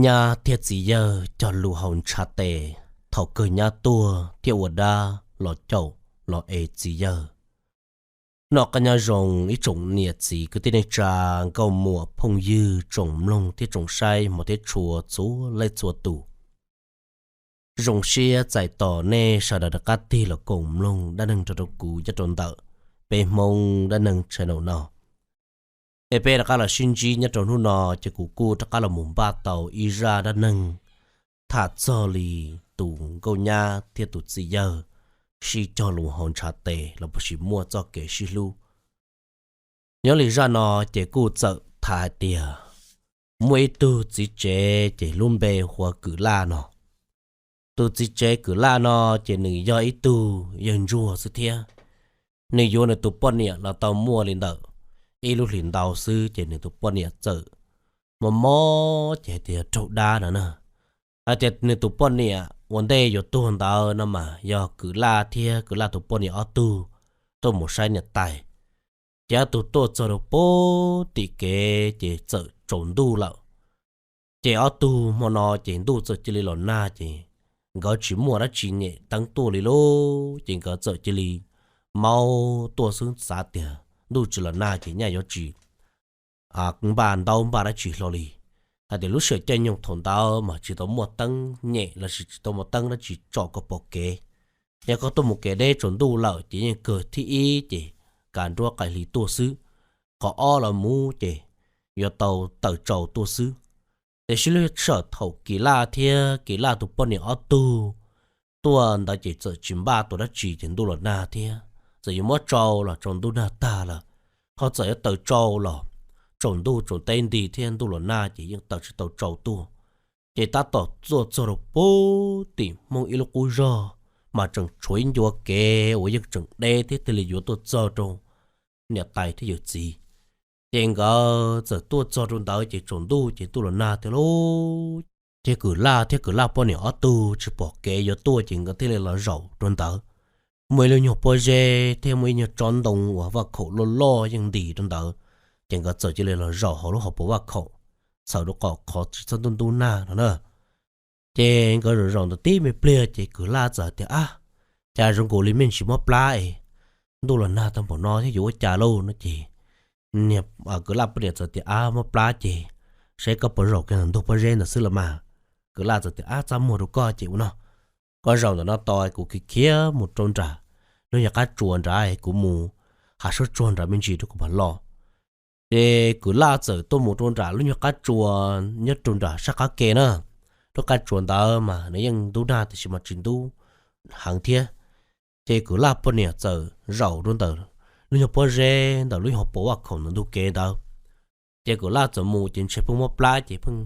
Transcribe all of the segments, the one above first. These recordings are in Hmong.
Nyab thiab txiv yawg cog lus haus ntshav tes, thaum kawg nyab tuag thiaj ua dab los caum los ev txiv yawg. Noj qab nyob zoo ib tsoom niam txiv kwv tij neej tsa, nkauj muam phooj ywg, tsoom mloog thiab tsoom saib hmov thiab tshua txhua leej txhua tus. Zoo siab txais tos nej sawv daws rov qab tig los koom mloog dab neeg nrog rau kuv nyob rau ntawm Peb Hmoob Dab Neeg channel no. Es peb rov qab los sib ntsib nyob rau hnub no, ces kuv kuj rov qab los mus npaj tau ib zaj dab neeg tham txog li tus nkauj nyab thiab tus txiv yawg sib cog lus haus ntshav tes los puas sis muaj txoj kev sib hlub. Nyob li zaj no ces kuj txawm tham hais tias muaj ib tug txiv tsev ces lub npe hu ua Kwm Laj no. Tus txiv tsev Kwm Laj no ces nws yog ib tug yawg ntsuag xwb thiab. Nws yuav nws tus poj niam los tau muaj li ntawm ib lub hlis ntau xwb ces nws tus poj niam txawm mob mob ces hais tias raug dab no na. Hais tias nws tus poj niam ua ntej yuav tuag ntawd no mas yog Kwm Laj thiab Kwm Laj tus poj niam ob tug tuaj mus saib niam tais. Ces ob tug tuaj txog rau pem tim kev ces txawm tsaus ntuj lawm. Ces ob tug hmo no ces ntuj txawm cia li los nag ces nkawd tsis muaj dab tsi nyem teeb tuaj li lauj, ces nkawd txawm cia li maub tuaj xwb, xav tias ntuj tsis los nag ces nyaj yuav tsis npaj ntaub npaj dab tsi hlo li. Hais tias lub sij hawm caij nyoog thaum ntawd mas tsis tau muaj teeb nyem lossis tsis tau muaj teeb dab tsi tsom kom pom kev. Yog koj tuaj mus kev deb tsaus ntuj lawm ces yeej kawg thib ib ces kav nruab qaim hli tuaj xwb, qhov ob los mus ces yuav tau tawm tsaus tuaj xwb. Tiam sis lub sij hawm thaum Kwm Laj thiab Kwm Laj tus poj niam ob tug tuaj ntawd ces txawm tsis npaj tua dab tsi ces ntuj los nag thiab, txawm yuav muab tsaus los tsaus ntuj nag tag lawm, ho txawm yuav tawm tsaus los tsaus ntuj tsaus teb nti thiab ntuj los nag ces yeej tawm tsis tau tsaus tuaj. Ces tab tom tuaj txog rau pem tim Hmoob ib lub qub zog mas tseem tshuav ib ncua kev uas yeej tseem deb thiab thiaj li yuav tuaj txog rau niam tais thiab yawm txiv. Ces nkawd txawm tuaj txog rau ntawd ces tsaus ntuj ces ntuj los nag thiab lauj. Ces Kwm Laj thiab Kwm Laj poj niam ob tug tsis pom kev yuav tuaj ces nkawd thiaj li los zaum rau ntawd. Muaj ib lub nyuag pob zeb thiab muaj ib nyuag tsob ntoo uas vaj khaum loj loj yeej ntis rau ntawd, ces nkawd txawm cia li los zaum hauv lub hauv paus vaj khaum, txhawm rau qhov tsis txhob ntuj ntuj nag no na. Ces nkawd zaum zaum ntawd tib me pliag ces Kwm Laj txawm tias, Ab, cas zoo nkaus li me ntsis mob plab es, ntuj los nag tag npaum no thiab yuav ua cas lauj no ces Kwm Laj poj niam txawm tias, Ab, mob plab ces saib koj puas zaum kiag ntawm ntug pob zeb ntawd xwb los mas. Kwm Laj txawm tias, Ab, txaj muag rau koj ces ua no, koj zaum ntawm no tos kuv khiav khiav mus rau nram lub nyuag qab tsua nrad, kuv mus hav suab tsuag nrad me ntsis rau kuv mam los. Ces Kwm Laj txawm tuaj mus rau nram lub nyuag qab tsua nyob rau nram sab qab ke na. Lub qab tsua ntawd mas nws yeej ntub nag tiam sis mas tsis ntub heev thiab. Ces Kwm Laj poj niam txawm zaum rau ntawm lub nyuag pob zeb ntawm lub nyuag hauv paus vaj khaum ntawm ntug kev ntawd. Ces Kwm Laj txawm mus ces ntshe pheej mob plab ces pheej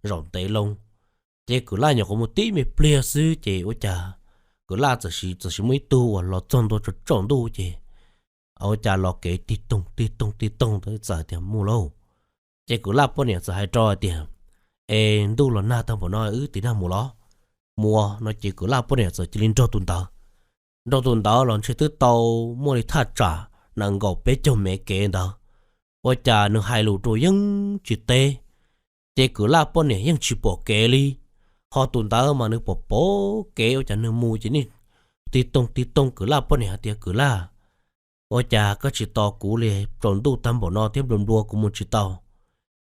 zaum ntev loo. Ces Kwm Laj nyuam qhuav mus tib me pliag xwb ces ua cas Kwm Laj txawm sis txawm sis muaj ib tug uas los txog ntua tsaus ntuj ces ua cas los kev tig toog tig toog tig toog ntawd txawm tias, Mus lauj. Ces Kwm Laj poj niam txawm hais rau hais tias, Es ntuj los nag tag npaum no wb tig nag mus los? Mus no ces Kwm Laj poj niam txawm cia li nrog tus ntawd. Nrog tus ntawd los ntshe twb tau muaj li thaj tsam nees nkaum peb caug mev kev ntawd, ua cas nws hais lus rau yeej tsis teb. Ces Kwm Laj poj niam yeej tsis pom kev li, ho tus ntawd mas nws pom pom kev ua cas nws mus ces nws tig toog tig toog. Kwm Laj poj niam hais tias, Kwm Laj, ua cas koj tsis tos kuv li, tsaus ntuj tag npaum no thiab nplua nplua kuv mus tsis tau.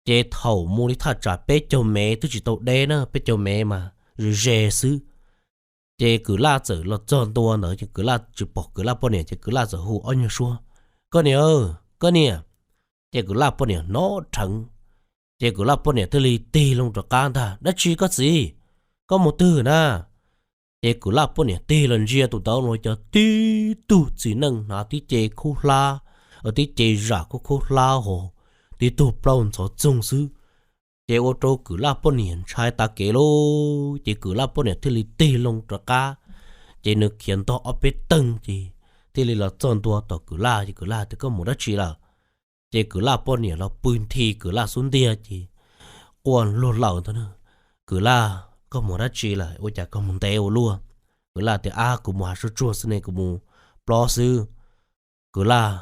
Ces thaum mus li thaj tsam peb caug mev twb tsis tau deb na, peb caug mev mas ze ze xwb. Ces Kwm Laj txawm los txog ntua ntawd ces Kwm Laj tsis pom Kwm Laj poj niam ces Kwm Laj txawm hu ob nyuag suab, Koj niam, koj niam. Ces Kwm Laj poj niam hnov dheev, ces Kwm Laj poj niam thiaj li tig loo rov qab ntag, Dab tsi koj txiv? Koj mus twg na? Ces Kwm Laj poj niam tig los ntsia tus ntawd los cas tib tug txiv neej hnav tib ce khub hlab, tib ce zam khub khub hlab ho, tib tug plaub ntxhov txoog xwb. Ces ua rau Kwm Laj poj niam ntshai tas kev lauj, ces Kwm Laj poj niam thiaj li tig loo rov qab. Ces nws khiav ntog ob peb teeg ces thiaj li los txog ntua tom Kwm Laj, ces Kwm Laj tias, Koj mus dab tsi lawm? Ces Kwm Laj poj niam los pw nthi Kwm Laj xub ntiag ces quaj luag lawm ntag, Kwm Laj, koj mus dab tsi lawm ua cas koj mus ntev ua luaj? Kwm Laj tias, Ab, kuv mus hav suab tsuag xwb ne, kuv mus plob xwb. Kwm Laj,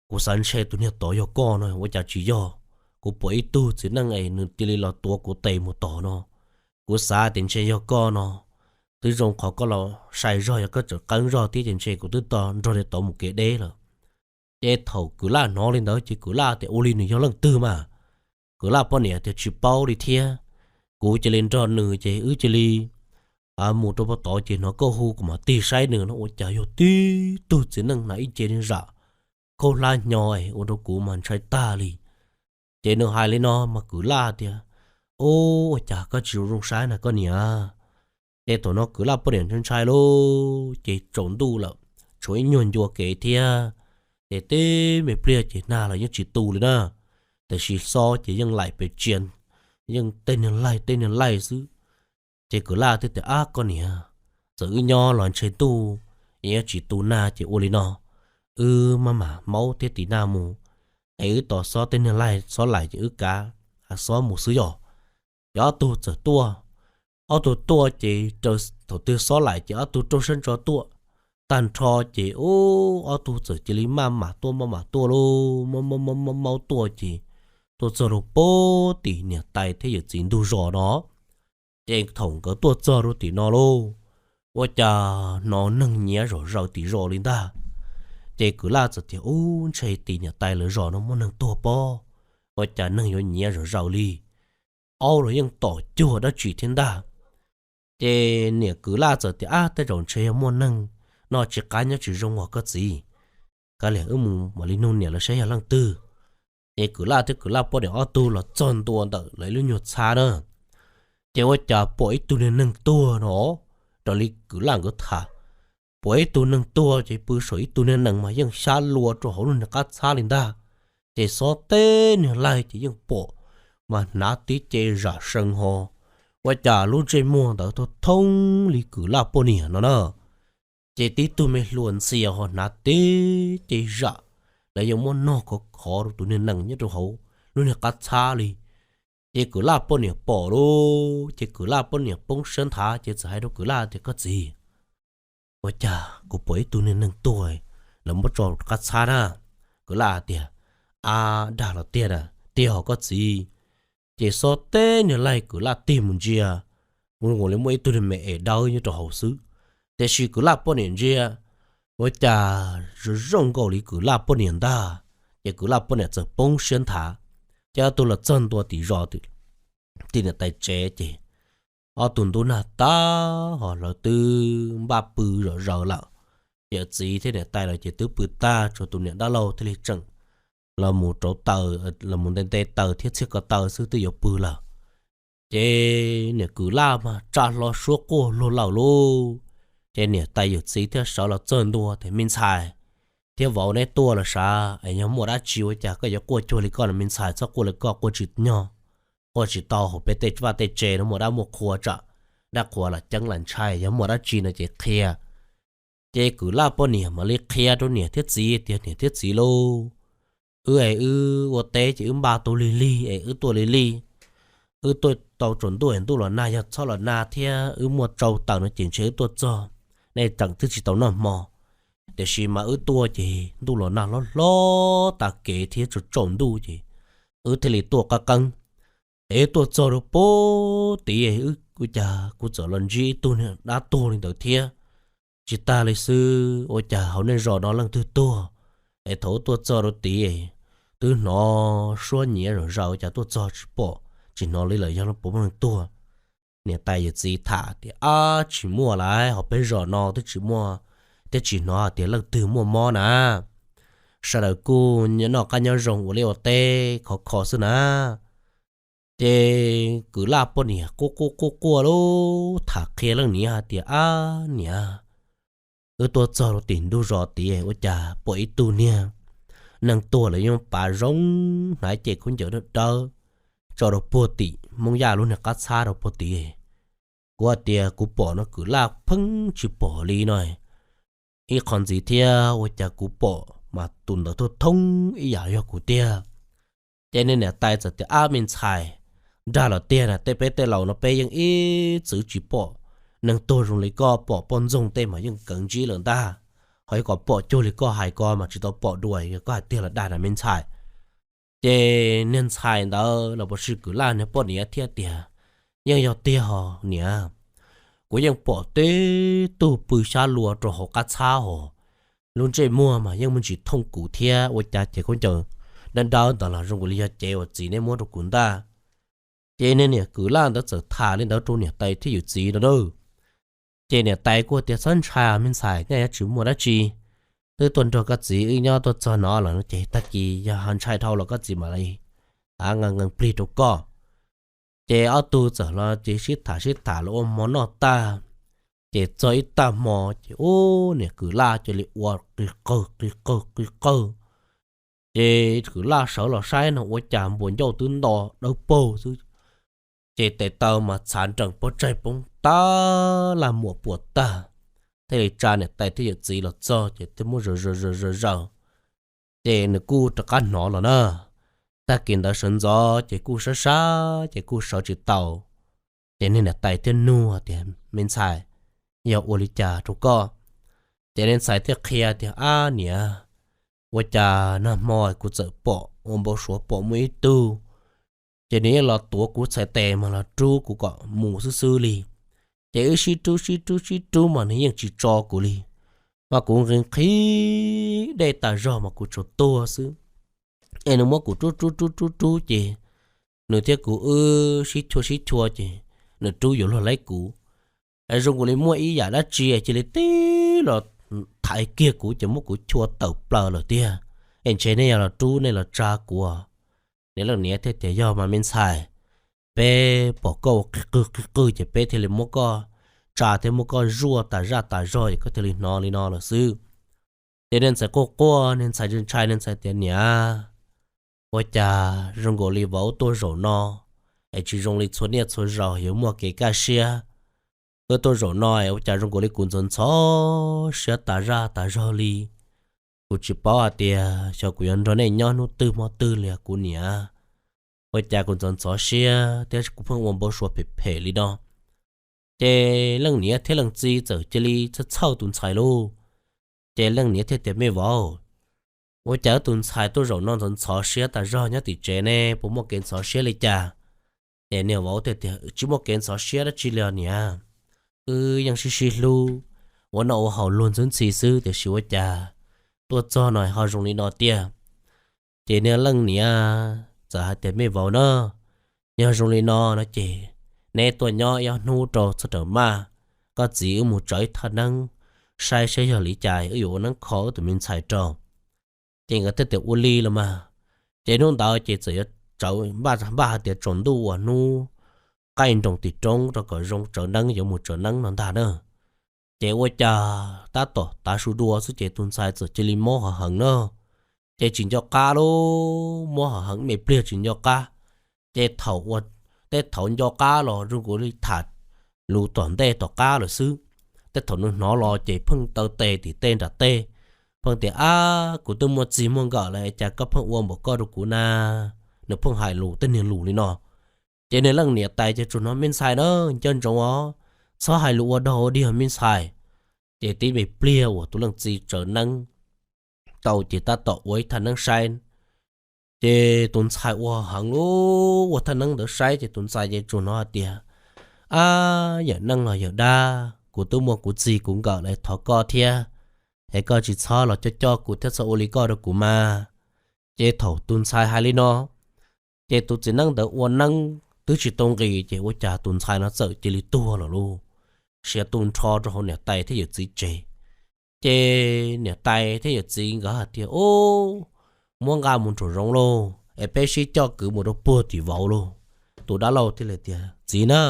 kuv xav ntshe tus niag tod yog koj no ua cas tsis yog. Kuv pom ib tug txiv neej es nws cia li los tuav kuv tes mus tom no. Kuv xav tias ntshe yog koj no, twb zoo qhov koj los sai zog, yog koj tseem qeeb zog thiab ces ntshe kuv twb tau nrog niag tod mus kev deb lawm. Ces thaum Kwv Laj hnov li ntawd ces Kwv Laj tias ua li nws yog leej twg mas. Kwv Laj poj niam tias tsis paub li thiab, kuv cia li nrog nws ces wb cia li mus rau pem tod ces hnov koj hu kuv mam tig saib nws no ua cas yog tib tug txiv neej hnav ib ce zam khaub hlab hnyo es ua rau kuv mas ntshai tag li. Ces nws hais li no mas Kwv Laj tias, Ub, ua cas koj tsis zoo zoo saib na koj niam? Ces thaum no Kwv Laj poj niam ntshai ntshai lauj, ces tsaus ntuj lawm, tshuav ib nyuag ncua kev thiab, ces tib me pliag ces nag los yeej tsis tu li na, tiam sis xob ces yeej laim pes tsia, yeej tej niag laig tej niag laig xwb. Ces Kwv Laj thiaj tias, Ab koj niam, txawm wb nyob los ntshe ntuj yeej tsis tu nag ces ua li no, wb maj mam maub thiab tiv nag mus, es wb tos xob tej niag laig xob laim ces wb kav xob mus xwb yom. Ces ob tug txawm tuaj, ob tug tuaj ces thaum twg xob laim ces ob tug rau sab ntso tuaj. Tag nrho ces ub, ob tug txawm cia li maj mam tuaj maj mam tuaj lauj, maub maub tuaj ces tuaj txog rau pem tim niam tais thiab yawm txiv ntug zos no. Ces thaum nkawd tuaj txog rau tim no lauj, ua cas hnov neeg nyiav zom zaws tim zos li ntag. Ces Kwv Laj txawm tias, Ub, ntshe tim niam tais lawv zos no muaj neeg tuag pob, ua cas neeg yuav nyiav zom zaws li? Aub los yeej tom cuag dab tsi thiab ntag. Ces niam Kwv Laj txawm tias, Ab, tej zaum ntshe yog muaj neeg noj tsis qab nyob tsis zoo os koj txiv. Kav liam wb mus mam li nug niam lawv saib yog leej twg. Ces Kwv Laj thiab Kwv Laj poj niam ob tug los txog ntua ntawm lawv lub nyuag txhab na, ces ua cas pom ib tug niag neeg tuag no, raws li Kwv Laj nkawd tham, pom ib tug neeg tuag ces pw saum ib tug niag nees mas yeej xyab lua rau hauv lub niag qab txhab li ntag. Ces xob teb niag laig ces yeej pom, mas hnav tib ce zam sees ho, ua cas lub ntsej muag ntawd thoob thoob li Kwv Laj poj niam no na. Ces tib tug me hluas ntxhias ho hnav tib ce zam, lawv yeej muab nog khov khov rau tus niag nees nyob rau hauv lub niag qab txhab li. Ces Kwv Laj poj niam pom lauj, ces Kwv Laj poj niam poob siab nthav ces txawm hais rau Kwv Laj tias, Koj txiv, ua cas kuv pom ib tug niag neeg tuag, lawv muab tso qab txhab na? Kwv Laj tias, Ab, dag los tiag na? Tiag hos koj txiv. Ces xob teb niag laig Kwv Laj tig mus ntsia, ua li muaj ib tug niag me es dawb nyob rau hauv xwb. Tiam sis Kwv Laj poj niam ntsia, ua cas zoo zoo nkaus li Kwv Laj poj niam ntag. Ces Kwv Laj poj niam txawm poob siab nthav. Ces ob tug los txog ntua tim zos tim niam tais tsev ces ob tug ntub nag tag ho lawv twb npaj pw zom zaws lawm. Yawm txiv thiab niam tais lawv ces twb pw tag, tshuav tus niam dab laug thiaj li tseem los mus rauv taws, los mus nte nte taws thiab txhiaj ko taw xwb twb yuav pw lawm. Ces niam Kwv Laj mas tsa hlo suab quaj luag lawm lauj. Ces niam tais yawm txiv thiaj sawv los txog ntua tias, Me ntxhais thiab vauv, neb tuaj los sav es yog muaj dab tsi ua cas koj yuav quaj cuag li koj no me ntxhais? Txhob quaj li koj, quaj tsis nyog, quaj tsis tau hauv peb tej vaj tej tsev no muaj dab muaj qhua tsam dab qhuas lam ceeb lam ntshai, yog muaj dab tsi no ces qhia. Ces Kwv Laj poj niam mam li qhia rau niam thiab txiv tias, Niam thiab txiv lauj, wb es wb ua teb ces wb npaj tau lig lig es wb tuaj lig lig. Wb tuaj tau tsaus ntuj es ntuj los nag, yog txhob los nag thiab wb muaj tsau taws no ces ntshe wb tuaj txog nej tseem twb tsis tau noj hmo. Tiam sis mas wb tuaj ces ntuj los nag hlob hlob tas kev thiab tsaus tsaus ntuj ces wb thiaj li tuaj qab qeeb. Es wb tuaj txog rau pem tid, ua cas kuv txawm los ntsib ib tug niag dab tuag li ntawd thiab. Tsis tag li xwb, ua cas hauv nej zos no leej twg tuag? Es thaum wb tuaj txog rau tid, twb hnov suab nyiav zom zaws, ua cas tuaj txog tsis pom tsis hnov li lawm, yog puas muaj neeg tuag? Niam tais yawm txiv tham tias, Ab, tsis muaj lauj, hauv peb zos no twb tsis muaj, twb tsis hnov hais tias leej twg muaj mob na. Sawv daws kuj noj qab nyob zoo ua liaj ua teb khov kho xwb na. Ces Kwv Laj poj niam quaj quaj quaj quaj lauj, tham qhia leej niam hais tias, Ab niam, wb tuaj txog rau tim ntug zos tid ua cas pom ib tug niag neeg tuag lawv yeej pav zoo, hnav ib ce khaub ncaws dawb dawb tso rau puag tim Hmoob Yaj lub niag qab txhab rau puag tid. Kuv hais tias kuv pom no Kwv Laj pheej tsis pom li no. Ib qho ntxiv thiab ua cas kuv pom mas tus ntawd thoob thoob ib yam yog kuv tiag. Ces niag niam tais txawm tias, Ab me ntxhais, dag los tiag na, tej peb tej laus no peb yeej ib txwm tsis pom neeg tuag zoo li koj, pom poj ntxoog tej mas yeej kawv ntsib lawm ntag. Ho yog kom pom cuag li koj hais ko mas tsis tau pom dua, yog koj hais tiag los dag na me ntxhais. Ces niag ntxhais ntawd los puas sis Kwv Laj niag poj niam thiaj tias, Yeej yog tiag hos niam, kuv yeej pom tib tug pw xyab lua rau hauv qab txhab hos, lub ntsej muag mas yeej muaj ntsis thooj kuv thiab ua cas ces khaub ncaws dawb dawb ntawd los zoo li yog cev uas txiv neb muab rau kuv ntag. Ces niag niam kwv laj ntawd txawm tham li ntawd rau niam tais thiab yawm txiv no na. Ces niam tais kuj tias txhob ntshai me ntxhais, nyaj yuav tsis muaj dab tsi, twb tuaj nrog koj txiv wb nyob tuaj txog no los no ces tag kis yog ho ntshai dhau los koj txiv mam li nqee nqee plig rau koj. Ces ob tug txawm los ces sib tham sib tham los ua hmo noj tag, ces txog ib tag hmo ces ub niam kwv laj cia li ua qis qawg qis qawg qis qawg. Ces kwv laj sawv los saib no ua cas npuas ncauj twb nto dawb paug xwb, ces tes taw mas txhav nrees pov tsaig poob tag, laj muam puas tag, thiaj li tsa niam tais thiab yawm txiv los txog ces thiaj muab zaws zaws zaws zaws zaws, ces nws kuj rov qab hnov los na. Tag kis ntawd sawv ntxov ces kuj sab sab ces kuj sawv tsis tau. Ces niag niam tais thiaj nug tias me ntxhais, yog ua li cas rau koj? Ces niag ntxhais thiaj qhia tias ab niam, ua cas nag hmo kuv txawm pom ua npau suav pom muaj ib tug, ces nws yeej los tuav kuv txhais tes mas los rub kuv kom mus xwb xwb li. Ces wb sib rub sib rub sib rub mas nws yeej tsis tso kuv li, mas kuv nqhis nqhis dej tas zog mas kuv tsuas tuag xwb. Es nws muab kuv rub rub rub rub rub ces nws thiab kuv wb sib chua sib chua ces nws rub yuav luag laib kuv. Es zoo nkaus li muaj ib yam dab tsi cia li tib los thaiv kiag kuv ces muab kuv chua tawm plaws lawm tiag. Es ntshe nej yog los rub nej los tsa kuv. Niag leej niam thiaj tias yog mas me ntxhais, peb pom koj ua qig qwg qig qwg ces peb thiaj li muab koj tsa thiab muab koj zuaj tas zaj tas zog es koj thiaj li hnov li no lawm xwb. Ces niag ntxhais quaj quaj, niag ntxhais ntshai ntshai, niag ntxhais tias niam, ua cas zoo nkaus li vauv tuaj zaum no es tsis zoo li txhua niaj txhua zaus yuav muaj kev kaj siab. Wb tuaj zaum no es ua cas zoo nkaus li kuv ntxhov ntxhov siab tas zaj tas zog li. Kuv tsis paub hais tias xyov kuv yuav nrog nej nyob hnub twg hmo twg li kuv niam. Ua cas kuv ntxhov ntxhov siab thiab kuv pheej ua npau suav phem phem li no. Ces leej niam thiab leej txiv txawm cia li txhawj txhawj tus ntxhais lauj. Ces leej niam thiaj tias me vauv, ua cas wb tus ntxhais tuaj zaum no ntxhov ntxhov siab tas zog nyob tim tsev ne, puas muaj kev ntxhov siab li cas? Ces niag vauv thiaj tias tsis muaj kev ntxhov siab dab tsi li os niam, wb yeej sib sib hlub, ua noj ua haus luag ntxhi ntxhi xwb tiam sis ua cas tuaj txog no ho zoo li no tiag. Ces niag leej niam txawm hais tias me vauv na, yog zoo li no no ces neb tuaj nyob ib ob hnub rau txhob rawm maj, koj txiv wb mus tsaws ib thaj neeb saib saib yog li cas wb yuav ua neeb kho wb tus me ntxhais rau. Ces nkawd thiaj tias ua li los mas. Ces hnub ntawd ces txawm yuav tsaws, npaj hais tias tsaus ntuj uas hnub qaij nroos tim roob rau kom zoo tsaws neeb yuav mus tsaws neeb no ntag na. Ces ua cas tab tom tav su dua xwb ces tus ntxhais txawm cia li mob ho heev na. Ces tsis nco qab lauj, mob ho heev me pliag tsis nco qab. Ces thaum ua, tej thaum nco qab los zoo nkaus li tham lus tom ntej tom qab lawm xwb. Tej thaum nws hnov los ces pheej taw tes tim tej nram tej, pheej tias ab kuv twb muaj txij muaj nkawm lawm cas koj pheej ua npaum koj rau kuv na. Nws pheej hais lus tej niag lus li no. Ces niag leej niam tais ces tsuas hnov me ntxhais na, nco ntsoov os, txhob hais lus ua dog ua dig me ntxhais. Ces tib me pliag uas tus leej txiv tsaws neeb tau ces tab tom ua ib thaj neeb saib. Ces tus ntxhais ua heev lub ua thaj neeb ntawd saib ces tus ntxhais ces tsuas hnov hais tias ab yawm neej los yawm dab, kuv twb muaj kuv txij kuv nkawm lawm thov koj thiab, es koj tsis txhob los coj coj kuv thiab txhob ua li koj rau kuv mas. Ces thaum tus ntxhais hais li no, ces tus txiv neeb ntawd ua neeb twb tsis tau nqis ces ua cas tus ntxhais no txawm cia li tuag lawm lauj. Siav tu nrho rau hauv niam tais thiab yawm txiv tsev. Ces niam tais thiab yawm txiv nkawd hais tias ub, muab nqa mus nraum zoov lauj es peb sib coj kwv mus rau puag tim vauv lauj. Tus dab laug thiaj li tias txiv na,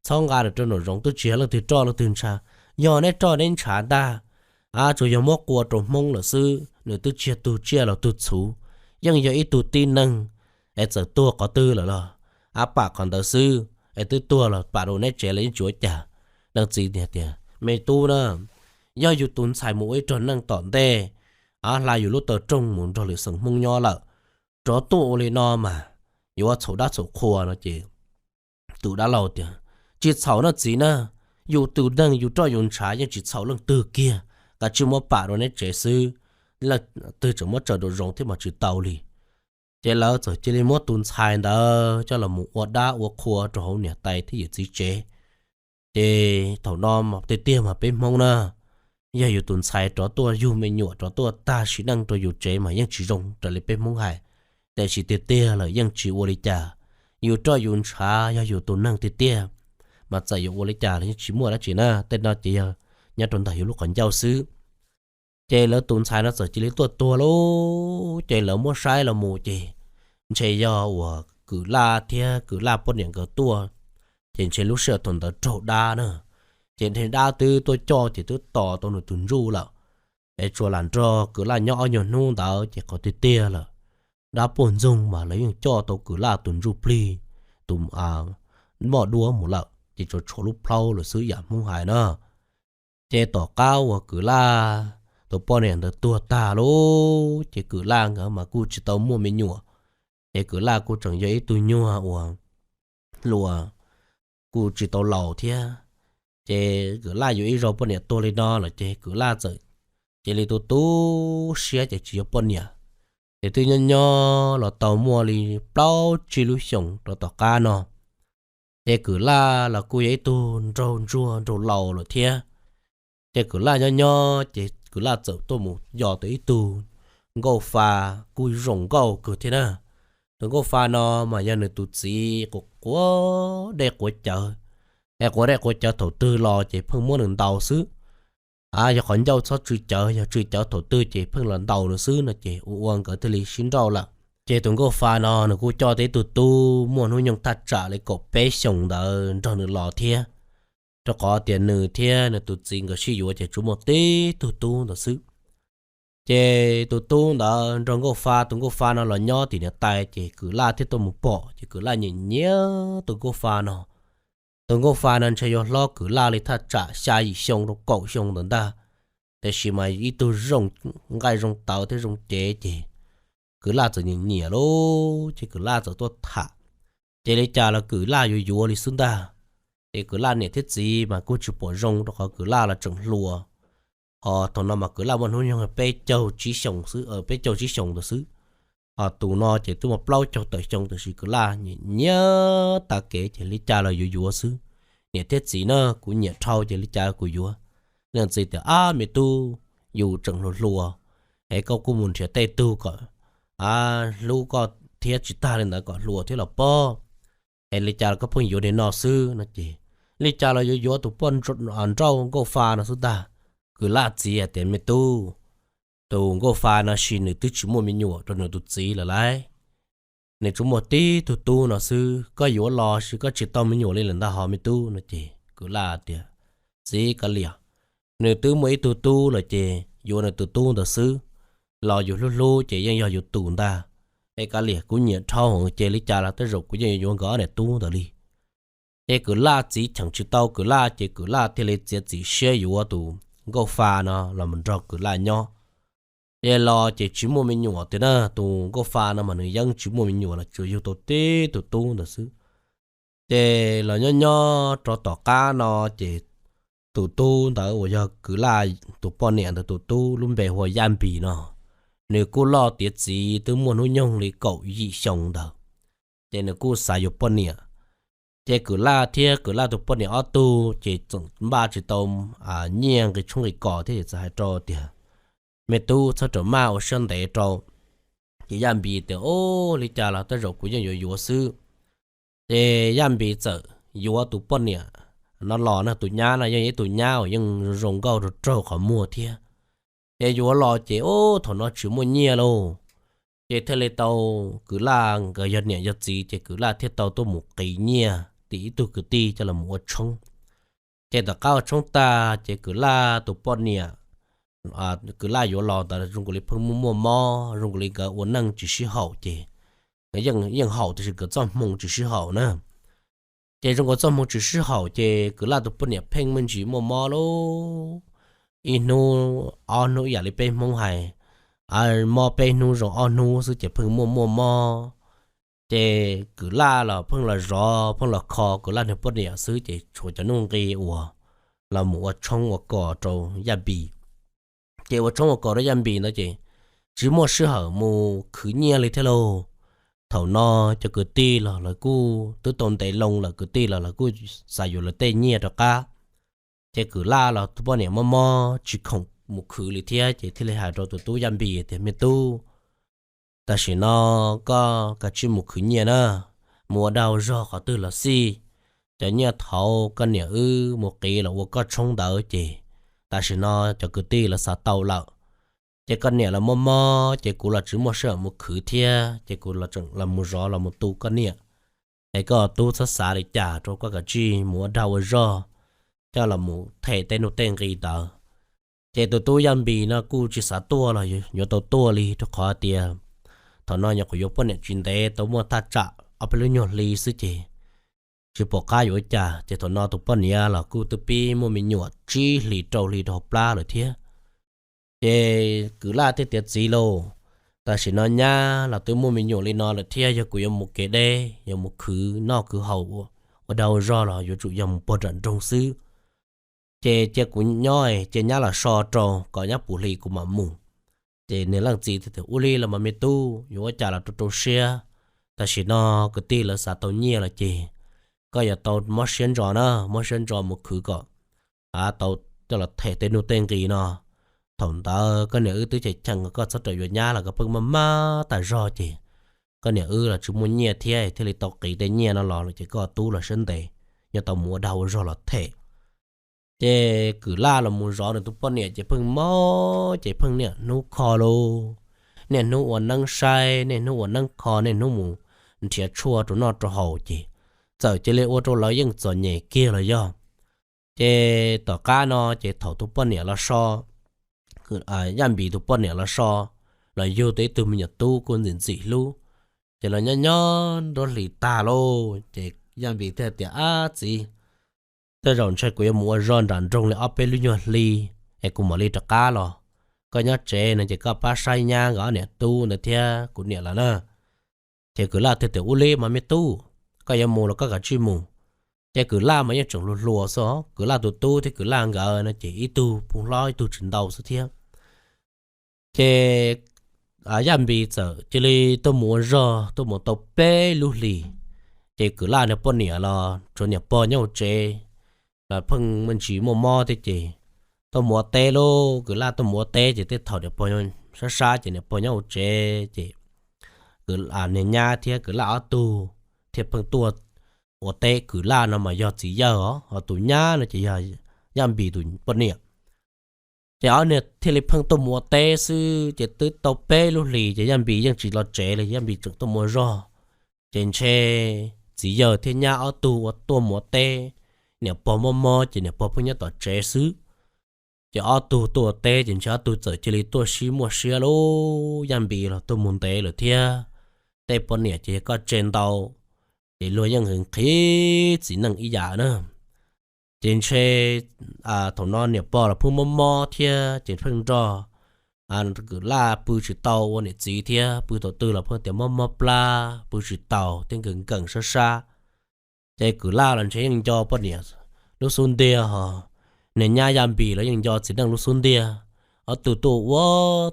txhob nqa nws rau nraum zoov, twb tsis yog leej twg roj leej twg ntshav, yog neb roj neb ntshav ntag. Ab tsuas yog muab qua rau hmoob lawm xwb, nws twb tsis yog tug tsiaj los tug txhuv, yeej yog ib tug tib neeg, es txawm tuag qhov twg lawm los ab pam qhov ntawd xwb, es twb tuag los pam rau neb tsev los yeej tsis ua cas. Leej txiv tias me tub na, yog yus tus ntxhais mus ua ib rog neej tom ntej, ab hla yus lub taw rooj mus nrog lwm xeem hmoob nyob lawm, rov tuaj ua li no mas yuav txhaum dab txhaum qhua no ces tus dab laug tias tsis txhaum no txiv na, yus tus neeg yus roj yus ntshav yeej tsis txhaum leej twg kiag, kav tsij muab pam rau neb tsev xwb, leej twg tseem muab tsaws nraum zoov thiab mas tsis tau li. Ces lawv txawm cia li muab tus ntxhais ntawd coj los mus ua dab ua qhua rau hauv niam tais thiab yawm txiv tsev. Ces thaum no tiag tiag mas peb Hmoob na, yog yus tus ntxhais rov tuaj yug me nyuam rov tuaj tag sim neej rau yus tsev mas yeej tsis zoo raws li peb Hmoob hais. Tiam sis tiag tiag lawm yeej tsis ua li cas, yus roj yus ntshav yog yus tus neeg tiag tiag, mas txawm yuav ua li cas los yeej tsis muaj dab tsi na. Tej no ces yog nyob rau ntawm yus lub qhov ncauj xwb. Ces lawv tus ntxhais no txawm cia li tuaj tuag lauj, ces lawv muab saib los mus ces ntshe yog uas Kwm Laj thiab Kwm Laj poj niam nkawd tuaj, ces ntshe lub sij hawm thaum ntawd raug dab na, ces ntshe dab twb tuaj coj ces twb tos tau nws tus ntsuj lawm. Es tsuas lam nrog Kwm Laj nyob ob nyuag hnub ntawd ces qhov tiag tiag lawm, dab puag ntxoog mas lawv yeej coj tau Kwm Laj tus ntsuj plig, tus moj duab mus lawm ces tsuas tshuav lub plhaub lawm xwb yam Hmoob hais na. Ces tom qab uas Kwm Laj tus poj niam ntawd tuag tag lauj, ces Kwm Laj nkawd mas kuj tsis tau muaj me nyuam, ces Kwm Laj kuj tseem yog ib tug nyuag uas hluas, kuj tsis tau laus thiab. Ces Kwm Laj yuav ib zaug poj niam tuag li no lawm ces Kwm Laj txawm cia li tu tu siab ces tsis yuav poj niam. Ces twb nyob nyob los tau muaj li plaub tsib lub xyoos rau tom qab no, ces Kwm Laj los kuj yog ib tug nraug ntsuag nraug laus lawm thiab. Ces Kwm Laj nyob nyob ces Kwm Laj txawm tuaj mus yos tau ib tug nkauj fa kuj zoo nkauj kawg thiab na. Tus nkauj fa no mas yog nws tus txiv quav dej quav cawv, es quav dej quav cawv thaum twg los ces pheej muab nws ntaus xwb. Yog qhov ncauj txhob tsw cawv, yog tsw cawv thaum twg ces pheej los ntaus nws xwb no ces ua ua nkawd thiaj li sib nrauj lawm. Ces tus nkauj fa no nws kuj coj tau ib tug tub muaj hnub nyoog thaj tsam li kaum peb xyoos ntawd nrog nws los thiab, rau qhov tias nws thiab nws tus txiv nkawd sib yuav ces tsuas muaj tib tug tub ntawd xwb. Ces tus tub ntawd nrog nkauj fa, tus nkauj fa no los nyob tim niam tais ces Kwm Laj thiaj tuaj mus pom ces Kwm Laj nyiam nyiam tus nkauj fa no. Tus nkauj fa no ntshe yuav hlob Kwm Laj li thaj tsam xya yim xyoo rau kaum xyoo ntawd ntag, tiam sis mas ib tug zoo nqaij zoo tawv thiab zoo cev ces Kwm Laj txawm nyiam nyiam lauj, ces Kwm Laj txawm tuaj tham, ces li cas los Kwm Laj yuav yuav li xwb ntag. Ces Kwm Laj niam thiab txiv mas kuj tsis pom zoo rau qhov Kwm Laj los tseem hluas. Ho thaum no mas Kwm Laj muaj hnub nyoog peb caug tsib xyoos xwb, peb caug tsib xyoos ntawd xwb. Ho tus no ces twb muaj plaub caug tawm xyoo tiam sis Kwm Laj nyiam nyiam tas kev ces li cas los yuav yuav xwb. Niam thiab txiv na, kuv nyiam dhau ces li cas kuv yuav. Leej txiv tias, Ab me tub, yus tseem hluas hluas, es koj kuj mus nrhiav tej tug kom hlub koj thiab tsis tag li ntawd kom hluas thiab los pob, es li cas los koj pheej yuav li no xwb no ces li cas los yuav yuav tus poj nrauj nkauj fa no xwb ntag. Kwm Laj txiv hais tias, Me tub, tus nkauj fa no sis nws twb tsis muaj me nyuam rau nws tus txiv lawm lauj. Nws tsuas muaj tib tug tub no xwb, koj yuav los sis koj tsis tau me nyuam li lawm ntag hos me tub no ces Kwm Laj tias, Txiv kav liam, nws twb muaj ib tug tub lawm ces yuav nws tus tub ntawd xwb, los yus hlub hlub ces yeej yog yus tus ntag. Es kav liam, kuv nyiam dhau ces li cas los tej zaum kuv yeej yuav yuav nkawd ob niam tub ntawd li. Ces Kwm Laj txiv cheem tsis tau Kwm Laj ces Kwm Laj thiaj li txiav txim siab yuav tus nkauj fa no los mus nrog Kwm Laj nyob. Ces los ces tsis muaj me nyuam tiag na, tus nkauj fa no mas nws yeej tsis muaj me nyuam los tsuas yug tau tib tug tub ntawd xwb. Ces los nyob nyob rau tom qab no ces tus tub ntawd uas yog Kwm Laj tus poj niam ntawd tus tub lub npe hu ua Yaj Npis no, nws kuj loj tiav txiv twb muaj hnub nyoog li kaum yim xyoo ntawd, ces nws kuj xav yuav poj niam. Ces Kwm Laj thiab Kwm Laj tus poj niam ob tug ces txawm npaj tsis tau nyiaj nqi tshoob nqi kos thiab ces txawm hais rau tias, Me tub, txhob rawm maj ua siab ntev rau. Ces Yaj Npis tias, Ub, li cas los tej zaum kuv yeej yuav yuav xwb. Ces Yaj Npis txawm yuav tus poj niam no los na, tus nyab no yeej ib tus nyab uas yeej zoo nkauj rau raug qhov muag thiab. Ces yuav los ces ub thaum no tsis muaj nyiaj lauj, ces thiaj li tau Kwm Laj nkawd yog niam yog txiv ces Kwm Laj thiaj tau tuaj mus qiv nyiaj tim ib tug kwv tij coj los ua tshoob. Ces tom qab ua tshoob tag ces Kwm Laj tus poj niam Kwm Laj yuav los ntawd zoo nkaus li pheej muaj muaj mob, zoo nkaus li nkawd ua neej tsis sib haum ces nkawd yeej haum tiam sis nkawd txoj hmoo tsis sib haum na. Ces zoo nkaus txoj hmoo tsis sib haum ces Kwm Laj tus poj niam pheej me ntsis muaj mob lauj, ib hnub ob hnub ib yam li peb Hmoob hais, mob peb hnub zoo ob hnub xwb ces pheej muaj muaj mob. Ces Kwm Laj los pheej los zov pheej los kho Kwm Laj niag poj niam xwb ces tshuav cov nuj nqi uas los mus ua tshoob ua kos rau Yaj Npis. Ces ua tshoob ua kos rau Yaj Npis ntawd ces tsis muaj sij hawm mus khwv nyiaj li thiab lauj. Thaum no cov kwv tij los lawv kuj twb tau ntev loo lawm, kwv tij los lawv kuj xav yuav lawv tej nyiaj rov qab. Ces Kwm Laj los tus poj niam mob mob tsis khoom mus khwv li thiab, ces thiaj li hais rau tus tub Yaj Npis tias, Me tub, tam sim no koj kav tsij mus khwv nyiaj na, mus ua dag ua zog qhov twg los xij, cov nyiaj thaud koj niam wb mus qiv los ua koj tshoob ntawd ces tam sim no cov kwv tij lawv xav tau lawm. Ces koj niam los mob mob ces kuv los tsis muaj sij hawm mus khwv thiab, ces kuv los tseem los mus zov los mus tu koj niam. Es koj tub txhob xav li cas, rau koj kav tsij mus ua dag ua zog coj los mus them tej nuj tej nqi ntawd. Ces tus tub Yaj Npis no kuj tsis xav tuaj los yuav tau tuaj li, rau qhov tias thaum no nyuam qhuav yuav poj niam tsis ntev, tau muaj thaj tsam ob peb lub nyuag hli xwb ces tsis pom qab yuav ua cas. Ces thaum no tus poj niam los kuj twb pib muaj me nyuam tsib hlis rau hli rau hauv plab lawm thiab. Ces Kwm Laj thiaj tias, Txiv lauj, tam sim no nyab los twb muaj me nyuam li no lawm thiab, yog kuv yuav mus kev deb, yuav mus khwv noj khwv haus ua dag ua zog los yuav tsum yog mus puag nram nroog xwb. Ces cia kuv nyob, cia nyab los so rau kom nyab puv hli kuv mam mus. Ces niag leej txiv thiaj tias, Ua li los mas me tub, yuav ua cas los rau rau siab. Tam sim no kwv tij lawv xav tau nyiaj los ces koj yuav tau mob siab ntso na, mob siab ntso mus khwv kom tau coj los them tej nuj tej nqi no. Thaum ntawd koj niam wb twb cheem cheem, koj txhob rawm yuav nyab los koj pheej maj maj tas zog ces koj niam wb los tsis muaj nyiaj thiab, thiaj li tau qiv tej nyiaj no los lawm ces koj tub los siab ntev, yuav tau mus ua dag ua zog los them. Ces Kwm Laj los mus zov nws tus poj niam ces pheej mob, ces pheej niaj hnub kho lauj, niaj hnub ua neeb saib, niaj hnub ua neeb kho, niaj hnub mus nrhiav tshuaj rau noj rau haus ces txawm cia li ua rau lawv yeej txom nyem kiag los yog. Ces tom qab no ces thaum tus poj niam los so, Yaj Npis tus poj niam los so, los yug tau ib tug me nyuam tub kuj ntxim ntxim hlub, ces los nyob nyob nruab hlis tag lauj ces Yaj Npis thiaj tias, Ab txiv, tej zaum ntshe kuv yuav mus ua zog nram nroog li ob peb lub nyuag hli es kuv mam li rov qab los. Koj nyob tsev no ces koj pab saib nyab nkawd ob niam tub ntawd thiab kuv niam lawv na. Ces Kwm Laj thiaj tias, Ua li mas me tub, koj yuav mus los koj kav tsij mus. Ces Kwm Laj mas yeej tseem hluas hluas xwb, Kwm Laj tus tub thiab Kwm Laj nkawd no ces ib tug poob hlob ib tug tsis ntau xwb thiab. Ces Yaj Npis txawm cia li tuaj mus ua zog, tuaj mus tau peb lub hlis, ces Kwm Laj niag poj niam los tshuav niam pog nyob hauv tsev, los pheej me ntsis muaj mob thiab ces tuaj mus ua teb lauj. Kwm Laj tuaj mus ua teb ces tej thaum niam pog sab sab ces niam pog nyob hauv tsev ces Kwm, niag nyab thiab Kwm Laj ob tug thiaj pheej tuaj ua teb. Kwm Laj no mas yog txiv yawg os, ho tus nyab no ces yog Yaj Npis tus poj niam. Ces ob niag thiaj li pheej tuaj mus ua teb xwb ces twb tau peb lub hlis ces Yaj Npis yeej tsis los tsev li, Yaj Npis tseem tuaj mus ua zog. Ces ntshe txiv yawg thiab nyab ob tug ua tuaj mus ua teb, niam pog mob mob ces niam pog pheej nyob tom tsev xwb. Ces ob tug tuaj ua teb ces ntshe ob tug txawm cia li tuaj sib muaj siab lauj. Yaj Npis los tuaj mus ntev lawm thiab, tej poj niam ces yog koj tseg ntau, ces luag yeej nqhis txiv neej ib yam na. Ces ntshe thaum no niam pog los pheej mob mob thiab ces pheej nrog Kwm Laj pw tsis tau ua niam txiv thiab, pw thaum twg los pheej tias mob mob plab, pw tsis tau thiab nkees nkees sab sab. Ces Kwm Laj los ntshe yeej nco poj niam lub xub ntiag ho, niag nyab Yaj Npis los yeej nco txiv neej lub xub ntiag. Ob tug tuaj ua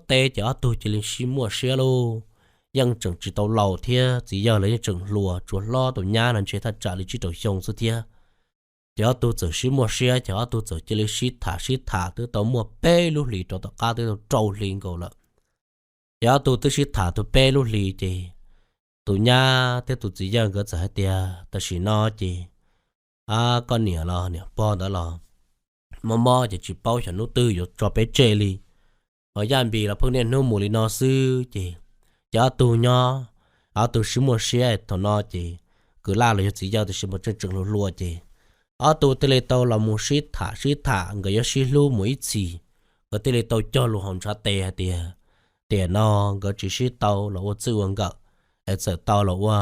teb ces ob tug cia li sib muaj siab lauj. Yeej tseem tsis tau laus thiab, txiv yawg los yeej tseem hluas, tsuas hlob tus nyab no ntshe thaj tsam li tsib rau xyoo xwb thiab. Ces ob tug txawm sib muaj siab ces ob tug txawm cia li sib tham sib tham twb tau muaj peb lub hlis rau tom qab twb tau rau hli nkaus lawm. Ces ob tug twb sib tham tau peb lub hlis ces tus nyab thiab tus txiv yawg nkawd txawm hais tias, Tam sim no ces koj niam los niam pog ntawd los mob mob ces tsis paub xyov hnub twg yuav tso peb tseg li. Ho Yaj Npis los pheej niaj hnub mus li no xwb ces, ces ob tug nyob, ob tug sib muaj siab thaum no ces, Kwm Laj los yog txiv yawg tiam sis mas tseem tseem hluas hluas ces ob tug thiaj li tau los mus sib tham sib tham nkawd yuav sib hlub mus ib txhis. Nkawd thiaj li tau cog lus hauv ntshav tes hais tias, tiam no nkawd tsis sib tau los ua txij ua nkawm, es txawm tau los ua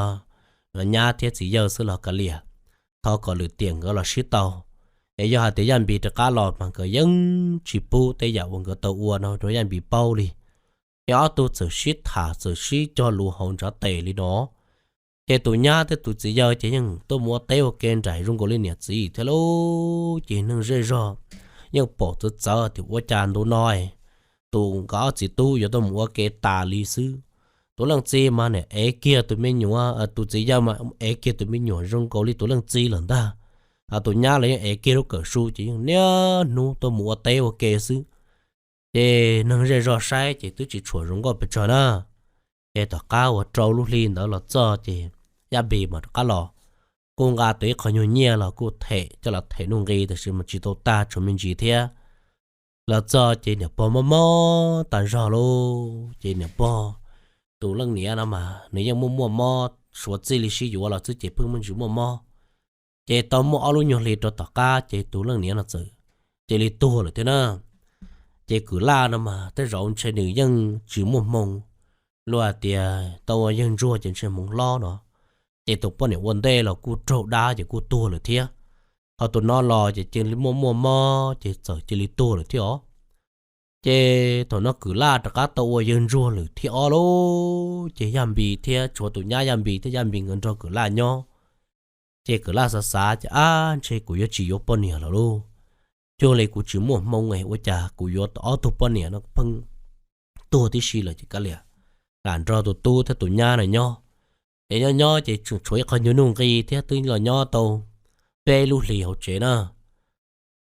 nyab thiab txiv yawg xwb los kav liam, thov kom lwm tiam nkawd los sib tau. Es yog hais tias Yaj Npis rov qab los mas nkawd yeej tsis pub tej yam uas nkawd tau ua no rau Yaj Npis paub li. Ces ob tug txawm sib tham txawm sib cog lus hauv ntshav tes li no. Ces tus nyab thiab tus txiv yawg ces yeej tuaj mus ua teb ua ke nraim zoo nkaus li niam txiv thiab lauj. Ces neeg zej zog yeej pom txawv txawv tias ua cas ntu no tus nkawd ob txiv tub yuav tuaj mus ua ke tas li xwb. Tus leej txiv mas nim ev kiag tus me nyuam, tus txiv yawg mas ev kiag tus me nyuam zoo nkaus li tus leej txiv lawm ntag. Tus nyab los yeej ev kiag lub kawm su ces yeej niaj hnub tuaj mus ua teb ua ke xwb. Ces neeg zej zog saib ces twb tsis tshua zoo nkauj pes tsawg na. Ces tom qab uas rau lub hli ntawd los txog ces Yaj Npis mas rov qab los, kuj nqa tau ib qho nyuag nyiaj los kuj them coj los them Nuj Nqi, tiam sis mas tsis tau tag, tshuav me ntsis thiab. Los txog ces niam pog mob mob tas zog lauj. Ces niam pog, tus leej niam no mas nws yeej muaj muaj mob, suav txij li sib yuav los xwb ces pheej muaj ntsis muaj mob. Ces tau muaj ob lub nyuag hli rau tom qab ces tus leej niam no txawm cia li tuag lawm thiab na. Ces Kwm Laj no mas tej zaum ntshe nws yeej tsis muaj hmoo, luag hais tias tau ua yawg ntsuag ces ntshe hmoov hlob no. Ces tus poj niam ua ntej los kuj raug dab ces kuj tuag lawm thiab. Ho tus no los ces cia li muaj muaj mob ces txawm cia li tuag lawm thiab os. Ces thaum no Kwm Laj rov qab tau ua yawg ntsuag lawm thiab ob lauj. Ces Yaj Npis thiab, tshuav tus nyab Yaj Npis thiab, Yaj Npis nkawd nrog Kwm Laj nyob. Ces Kwm Laj xav xav ces, ab, ntshe kuv yuav tsis yuav poj niam lawm lauj. Cuag li kuv tsis muaj hmoo, ua cas kuv yuav tau ob tug poj niam no pheej tuag tib si lawm ces kav liam, lam nrog tus tub thiab tus nyab no nyob. Ces nyob nyob ces tseem tshuav ib qho nyuag Nuj Nqi thiab, twb los nyob tau peb lub hlis hauv tsev na.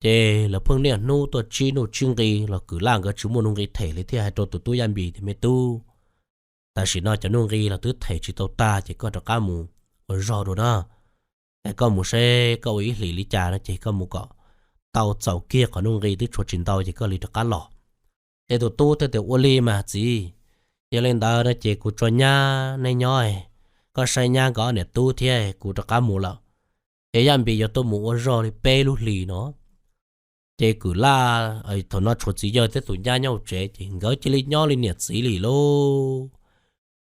Ces lawv pheej niaj hnub tuaj tsib Nuj tsib Nqi los Kwm Laj nkawd tsis muaj Nuj Nqi them li thiaj hais rau tus tub Yaj Npis tias, me tub, tam sim no cov Nuj Nqi los twb them tsis tau tag ces koj rov qab mus ua zog dua na. Es koj mus seb koj ua ib hlis li cas no ces koj mus kom tau txaus kiag qhov Nuj Nqi twb tshuav tsis ntau ces koj li rov qab los. Ces tus tub thiaj tias, ua li mas txiv, yog li ntawd no ces kuv tso nyab neb nyob, koj saib nyab nkawd niam tub thiab kuv rov qab mus lawm. Ces Yaj Npis yuav tuaj mus ua zog li peb lub hlis no. Ces Kwm Laj, thaum no tshuav txiv yawg thiab tus nyab nyob hauv tsev ces nkawd cia li nyob li niam txiv li lauj.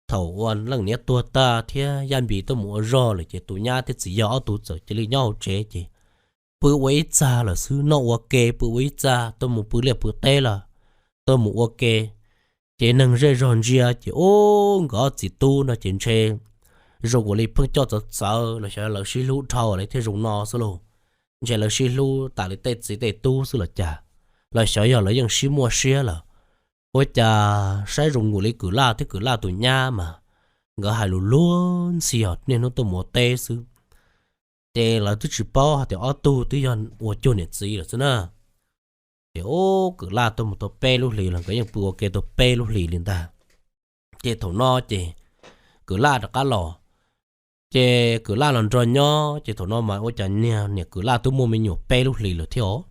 Thaum uas leej niam tuag tag thiab Yaj Npis tuaj mus ua zog lawm ces tus nyab thiab txiv yawg ob tug txawm cia li nyob hauv tsev ces pw ua ib txaj lawm xwb, noj ua ke pw ua ib txaj, tuaj mus pw liaj pw teb los tuaj mus ua ke. Ces neeg zej zog ntsia ces ub, nkawd ob txiv tub no ces ntshe zoo ua li pheej coj txawv txawv los xyov lawv sib hlub dhau lawm thiaj zoo no xwb lauj. Ntshe lawv sib hlub tas li tej txiv tej tub xwb los cas, los xyov yog lawv yeej sib muaj siab lawm. Ua cas saib zoo ua li Kwm Laj thiab Kwm Laj tus nyab mas nkawd hais lus luag ntxhi os, niaj hnub tuaj mus ua teb xwb. Ces lawv twb tsis paub hais tias ob tug twb yog ua cuag niam txiv lawm xwb na. Ces ub, Kwm Laj tuaj mus tau peb lub hlis los nkawd yeej pw ua ke tau peb lub hlis li ntag. Ces thaum no ces Kwm Laj rov qab los. Ces Kwm Laj los nrog nyob ces thaum no mas ua cas niag niam Kwm Laj twb muaj me nyuam peb lub hlis lawm thiab os.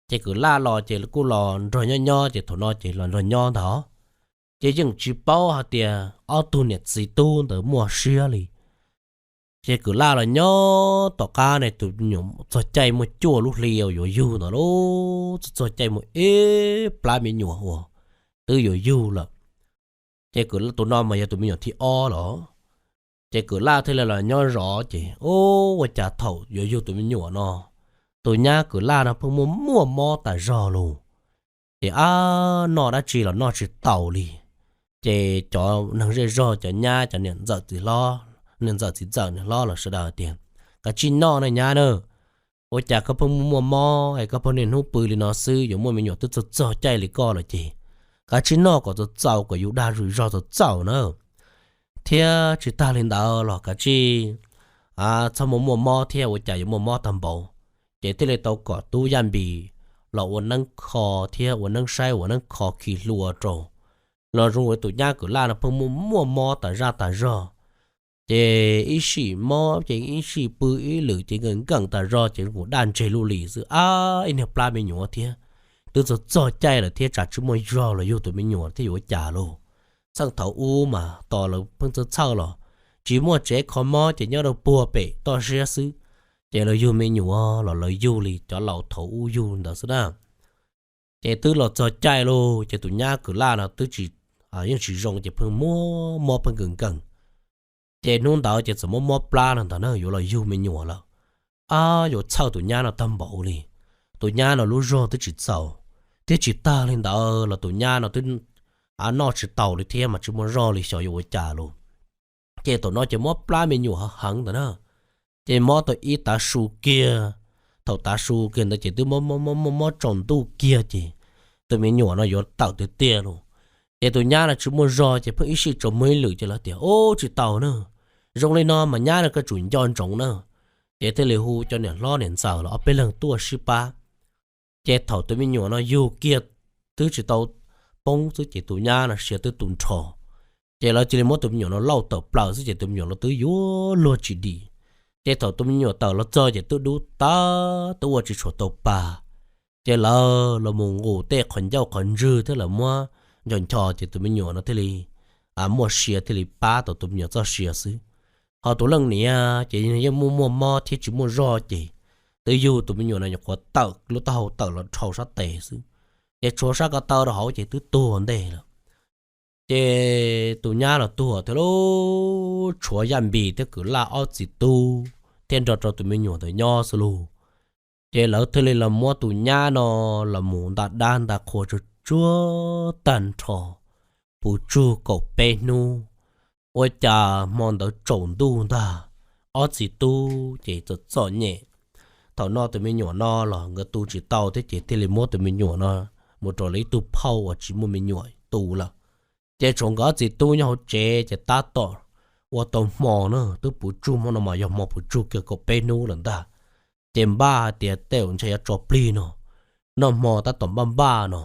Ces Kwm Laj los ces kuj los nrog nyob nyob ces thaum no ces los nrog nyob ntag. Ces yeej tsis paub hais tias ob tug niam txiv tub ntawd muaj siab li. Ces Kwm Laj los nyob tom qab ne, tus me nyuam txog caij muaj cuaj lub hli uas yuav yug ntawd lauj, txog caij muaj ib plab me nyuam uas twb yuav yug lawm. Ces tus no mas yog tus me nyuam thib ob los. Ces Kwm Laj thiaj li los nyob zov ces ua cas thaum yuav yug tus me nyuam no, tus nyab Kwm Laj no pheej muaj muaj mob tas zog lug. Ces ab, noj dab tsi los noj tsis taus li. Ces cov neeg zej zog, cov nyab, cov niam ntxawm txiv hlob, niam ntxawm txiv ntxawm niam hlob los sawv daws tias, kav tsij noj na nyab na, ua cas koj pheej muaj muaj mob es koj pheej niaj hnub pw li no xwb, yuav muaj me nyuam twb txog txog caij li koj lawm ces kav tsij noj kom txaus txaus kom yus dag zog txaus txaus na. Thiab tsis tag li ntawd los kav tsij txhob muaj muaj mob thiab, ua cas yuav muaj mob tag npaum. Ces thiaj li tau kom tub Yaj Npis los ua neeb kho thiab ua neeb saib ua neeb kho khi hlua rau, los zoo ua tus nyab Kwm Laj no pheej muaj muaj mob tas zaj tas zog. Ces ib sij mob ces ib sij pw ib lwm ces nkees nkees tas zog ces zoo daj ntseg lub li xwb, ab, ib niag plab me nyuam thiab, twb txog txog caij lawm thiab tsam tsis muaj zog los yug tus me nyuam thiab yuav ua cas lauj. Txheej thaum ub mas tos lawv pheej txawj txhawj los tsis muaj tsev kho mob ces nyob rau puag pem toj siab xwb, ces lawv yug me nyuam los lawv yug li cov laus thaum ub yug ntawd xwb na. Ces twb los txog caij lauj ces tus nyab Kwm Laj no twb tsis, yeej tsis zoo ces pheej muaj mob pheej nkees nkees. Ces hnub ntawd ces txawm muaj mob plab no ntag na, yuav los yug me nyuam lawm. Ab, yuav txhawj tus nyab no tag npaum li. Tus nyab no lub zog twb tsis txaus, thiab tsis tag li ntawd los tus nyab no twb noj tsis taus li thiab mas tsis muaj zog li xyov yuav ua cas lauj. Ces thaum no ces mob plab me nyuam heev ntawd na. Ces mob tau ib tav su kiag, thaum tav su kiag ntawd ces twb mob mob mob mob tsaus ntuj kiag ces tus me nyuam no yuav tawm tiag tiag lauj. Ces tus nyab no tsis muaj zog ces pheej ib sij tsaus muag ib lwm ces lawv tias, Ub, tsis tau na, zoo li no mas nyab no koj tsum nco ntsoov na. Ces thiaj li hu cov niam hlob niam ntxawm los ob peb leeg tuaj sib pab. Ces thaum tus me nyuam no yug kiag twb tsis tau poob xwb ces tus nyab no sia twb tu nrho. Ces lawv cia li muab tus me nyuam no lauj tawm plaws xwb ces tus me nyuam los twb yuav luag tsis dim. Ces thaum tus me nyuam tawm los txog ces twb dub tag, twb ua tsis tshua tau pa. Ces lawv los mus nqus tej qhov ncauj qhov ntswg thiab lawv muab ncho ncho ces tus me nyuam no thiaj li muaj sia thiaj li pab tau tus me nyuam txoj sia xwb. Ho tus leej niam ces yeej muaj muaj mob thiab tsis muaj zog ces twb yug tus me nyuam no nyuam qhuav tawm lub taub hau tawm los dhau sab tes xwb, ces tshuav sab ko taw rau hauv ces twb tuag ntej lawm. Ces tus nyab los tuag thiab lub tshuav Yaj Npis thiab Kwm Laj ob txiv tub thiab nrog rau tus me nyuam ntawd nyob xwb lauj. Ces lawv thiaj li los muab tus nyab no los mus nta dab nta qhua tsuag tsuag tag nrho, puv tsug kaum peb hnub. Ua cas hmo ntawd tsaus ntuj ntag, ob txiv tub ces txom txom nyem. Thaum no tus me nyuam no los nkawd tu tsis tau thiab ces thiaj li muab tus me nyuam no mus rau lawv ib tug phauj uas tsis muaj me nyuam tu lawm. Ces tshuav nkawd ob txiv tub nyob hauv tsev ces tab tom ua tau hmo na, twb puv tsug hmo no mas yog hmo puv tsug kiag kaum peb hnub lawm ntag. Ces npaj hais tias tej zaum ntshe yuav tso plig no, noj hmo tab tom npaj npaj no,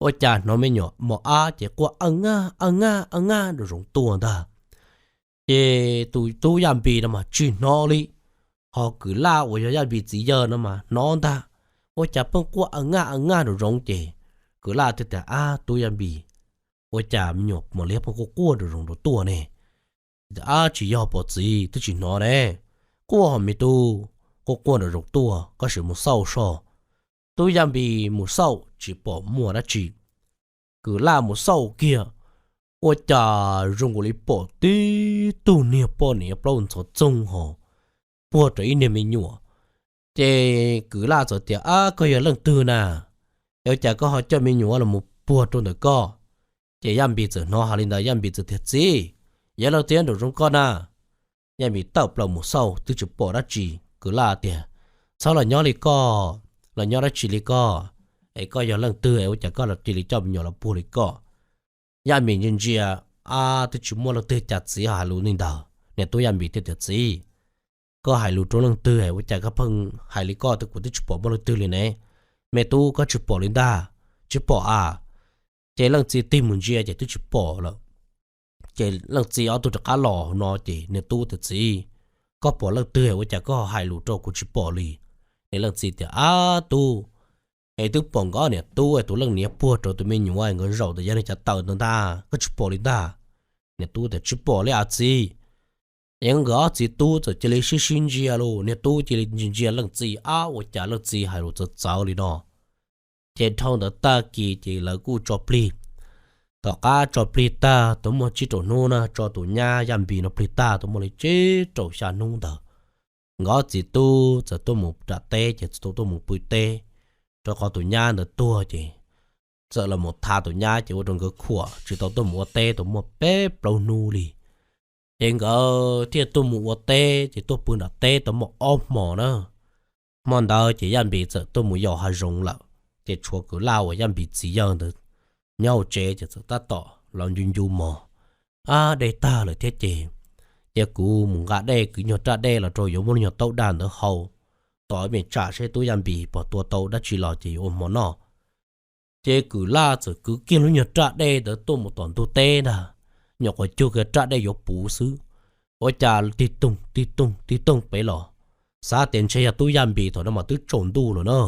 ua cas hnov me nyuam mos ab ces quaj a ngaj a ngaj a ngaj nraum zoov tuaj ntag. Ces tus tub Yaj Npis no mas tsis hnov li, ho Kwm Laj uas yog Yaj Npis txiv yawg no mas hnov ntag. Ua cas pheej quaj a ngaj a ngaj nraum zoov ces Kwm Laj thiaj tias, Ab tub Yaj Npis, ua cas me nyuam mos liab pheej quaj quaj nraum zoov nraum tuaj ne? Ab tsis yog pom txiv twb tsis hnov ne. Quaj ho me tub, quaj quaj nraum zoov tuaj, koj sim mus xauj soj. Tub Yaj Npis mus xauj tsis pom muaj dab tsi. Kwm Laj mus xauj kiag, ua cas zoo nkaus li pom tib tug niag poj niam plaub ntxhov txoog ho puag rau ib niag me nyuam. Ces Kwm Laj txawm tias, Ab koj yog leej twg na? Es ua cas koj ho coj me nyuam los mus puag rau ntawm koj? Ces Yaj Npis txawm hnov hais li ntawd Yaj Npis txawm tias, Txiv, yog leej twg nyob nraum zoov koj na? Yaj Npis tawm plaws mus xauj twb tsis pom dab tsi. Kwm Laj tias, Txhob los nyob li koj, los nyob dab tsi li koj? Es koj yog leej twg es ua cas koj cia li coj me nyuam los puag li koj? Yaj Npis ntsia ntsia, ab twb tsis muaj leej twg cas txiv hais lus li ntawd. Niam tub Yaj Npis thiaj tias, Txiv, koj hais lus rau leej twg es ua cas koj pheej hais li koj, kuv twb tsis pom muaj leej twg li ne. Me tub, koj tsis pom li ntag. Tsis pom a? Ces leej txiv tig mus ntsia ces twb tsis pom lawm. Ces leej txiv ob tug rov qab los no ces niam tub tias, Txiv, koj pom leej twg ua cas koj hais lus rau kuv tsis pom li? Ces leej txiv tias, Ab tub, es twb pom nkawd niam tub es tus leej niam puag rau tus me nyuam nkawd zaum ntawd yog li cas tawm ntawd ntag, koj tsis pom li ntag. Niam tub tias, Tsis pom li a txiv. Es nkawd ob txiv tub txawm cia li sib sib ntsia lauj, niam tub cia li ntsia ntsia leej txiv, ab ua cas leej txiv hais lus txawv txawv li no. Ces dhau ntawd tag kis ces lawv kuj tso plig. Tom qab tso plig tag tau muaj tsib rau hnub na, tso tus nyab Yaj Npis no plig tag tau muaj li tsib rau xya hnub ntawd, nkawd ob txiv tub txawm tuaj mus nram teb ces txawm tuaj mus pw teb, rau qhov tus nyab ntawd tuag ces txawm los mus tha tus nyab ces ua rau nkawd khuam tsis tau tuaj mus ua teb tau muaj peb plaub hnub li. Ces nkawd thiaj tuaj mus ua teb ces tuaj pw nram teb tau muaj ob hmos na. Hmo ntawd ces Yaj Npis txawm tuaj mus yos hav zoov lawm, ces tshuav Kwm Laj uas Yaj Npis txiv yawg ntawd nyob hauv tsev ces txawm tab tom los ncu ncu mog. Ab dej tag lawm thiab ces, ces kuv mus nqa dej kwv nyuag raj dej los rau yuav muab lub nyuag taub dag ntawd hau, tos me tsam seb tub Yaj Npis pom tua tau dab tsi los ces yuav ua hmo noj. Ces Kwm Laj txawm kwv kiag lub nyuag raj dej ntawd tuaj mus tom ntug teb ntag, nyuam qhuav cug kiag raj dej yuav puv xwb, ua cas tig toog tig toog tig toog pem los, xav tias ntshe yog tub Yaj Npis thaum no mas twb tsaus ntuj lawm na.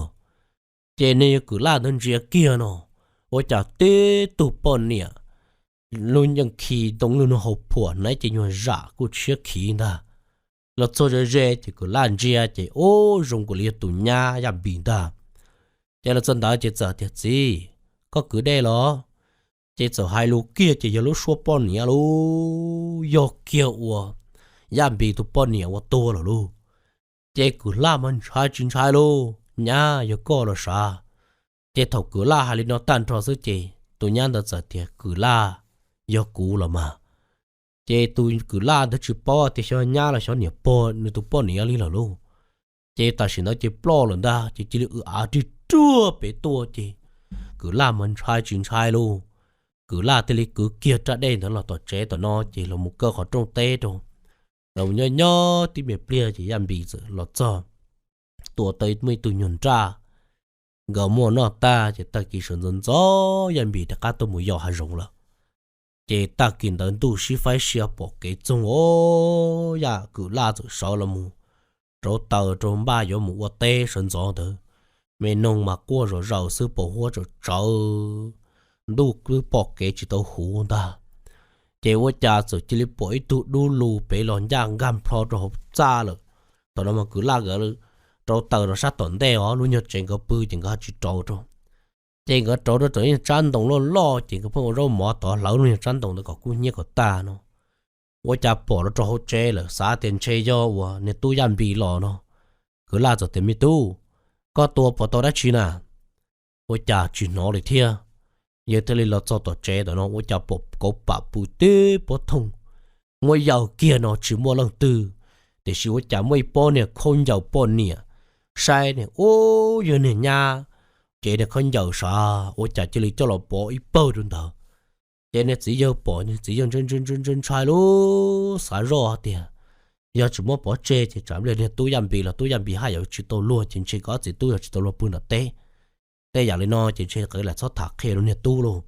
Ces niag Kwm Laj ntawd ntsia kiag no, ua cas tib tug poj niam lub nceej khi ntoo lub nub hau phuam hnav cev nyuag zam kuj tshiab khiv ntag. Los txog ze ze ces Kwm Laj ntsia ces ub zoo nkaus li yog tus nyab Yaj Npis ntag. Ces los txog ntawd ces txawm tias, Txiv, koj kwv dej los? Ces txawm hais lus kiag ces yog lub suab poj niam lauj, yog kiag uas Yaj Npis tus poj niam uas tuag lawm lauj. Ces Kwm Laj mas ntshai tsis ntshai lauj, Nyab, yog koj los sav. Ces thaum Kwm Laj hais li no tag nrho xwb ces tus nyab ntawd txawm tias, Kwm Laj, yog kuv los mas. Ces tus Kwm Laj ntawd tsis paub tias xyov nyab los xyov niam pog nws tus poj niam li lawm lauj. Ces tam sim ntawd ces ploj lawm ntag ces cia li w av rig ruag pem tuaj ces Kwm Laj mas ntshai tsis ntshai lauj. Kwm Laj thiaj li kwv kiag raj dej ntawd los tom tsev tom no ces los mus kaw qhov rooj teb rau. Los nyob nyob tib me pliag ces Yaj Npis txawm los txog, tua tau muaj ib tug nyuag nraj. Nkawd muab noj tag ces tag kis sawv ntxov ntxov Yaj Npis rov qab tuaj mus yos hav zoov lawm. Ces tag kis ntawd ntuj sib faib sia pom kev txoog os, Yaj Kwm Laj txawm sawv los mus rauv taws rau npaj yuav mus ua teb sawv ntxov ntawd. Me noog mas quaj zom zaws xwb, pos huab tsaws tsawv, ntuj twb pom kev tsis tau huv ntag. Ces ua cas txawm cia li pom ib tug dub lug pem los ncaj nkag nplho rau hauv txaj lawm. Thaum no mas Kwm Laj nkawd rauv taws rau sab tom ntej os, lub nyuag tsev nkawd pw ces nkawd ho tsis rauv rau. Ces nkawd rauv rau tom ib tsab ntoo loj loj ces nkawd pheej ua zaub mov tod hlawv lub nyuag tsab ntoo ntawd kom kub hnyiab kom tag no. Ua cas pom rau rau hauv tsev lawm, xav tias ntshe yog uas niag tub Yaj Npis los no. Kwm Laj txawm tias, Me tub, koj tua puas tau dab tsi na? Ua cas tsis hnov li thiab. Yawg thiaj li los txog tom tsev tom no ua cas pom kauv pam pw tib pob thooj, muab yaws kiag no tsis muaj leej twg, tiam sis ua cas muaj ib pob niag khaub ncaws poj niam. Saib ne, ub, yog niag nyab, ces niag khaub ncaws sav ua cas cia li coj los pov ib pawg rau ntawd. Ces niag txiv yawg pom, niag txiv yawg ntshai ntshai ntshai ntshai ntshai lub xav zoj tias, yog tsis muab pov tseg ces tsam pliag niag tub Yaj Npis los tub Yaj Npis haj yam tsis tau luag, ces ntshe koj txiv tub yog tsis tau luag pw nram teb. Tej yam li no ces ntshe qwv lam txhob tham qhia rau niag tub lauj.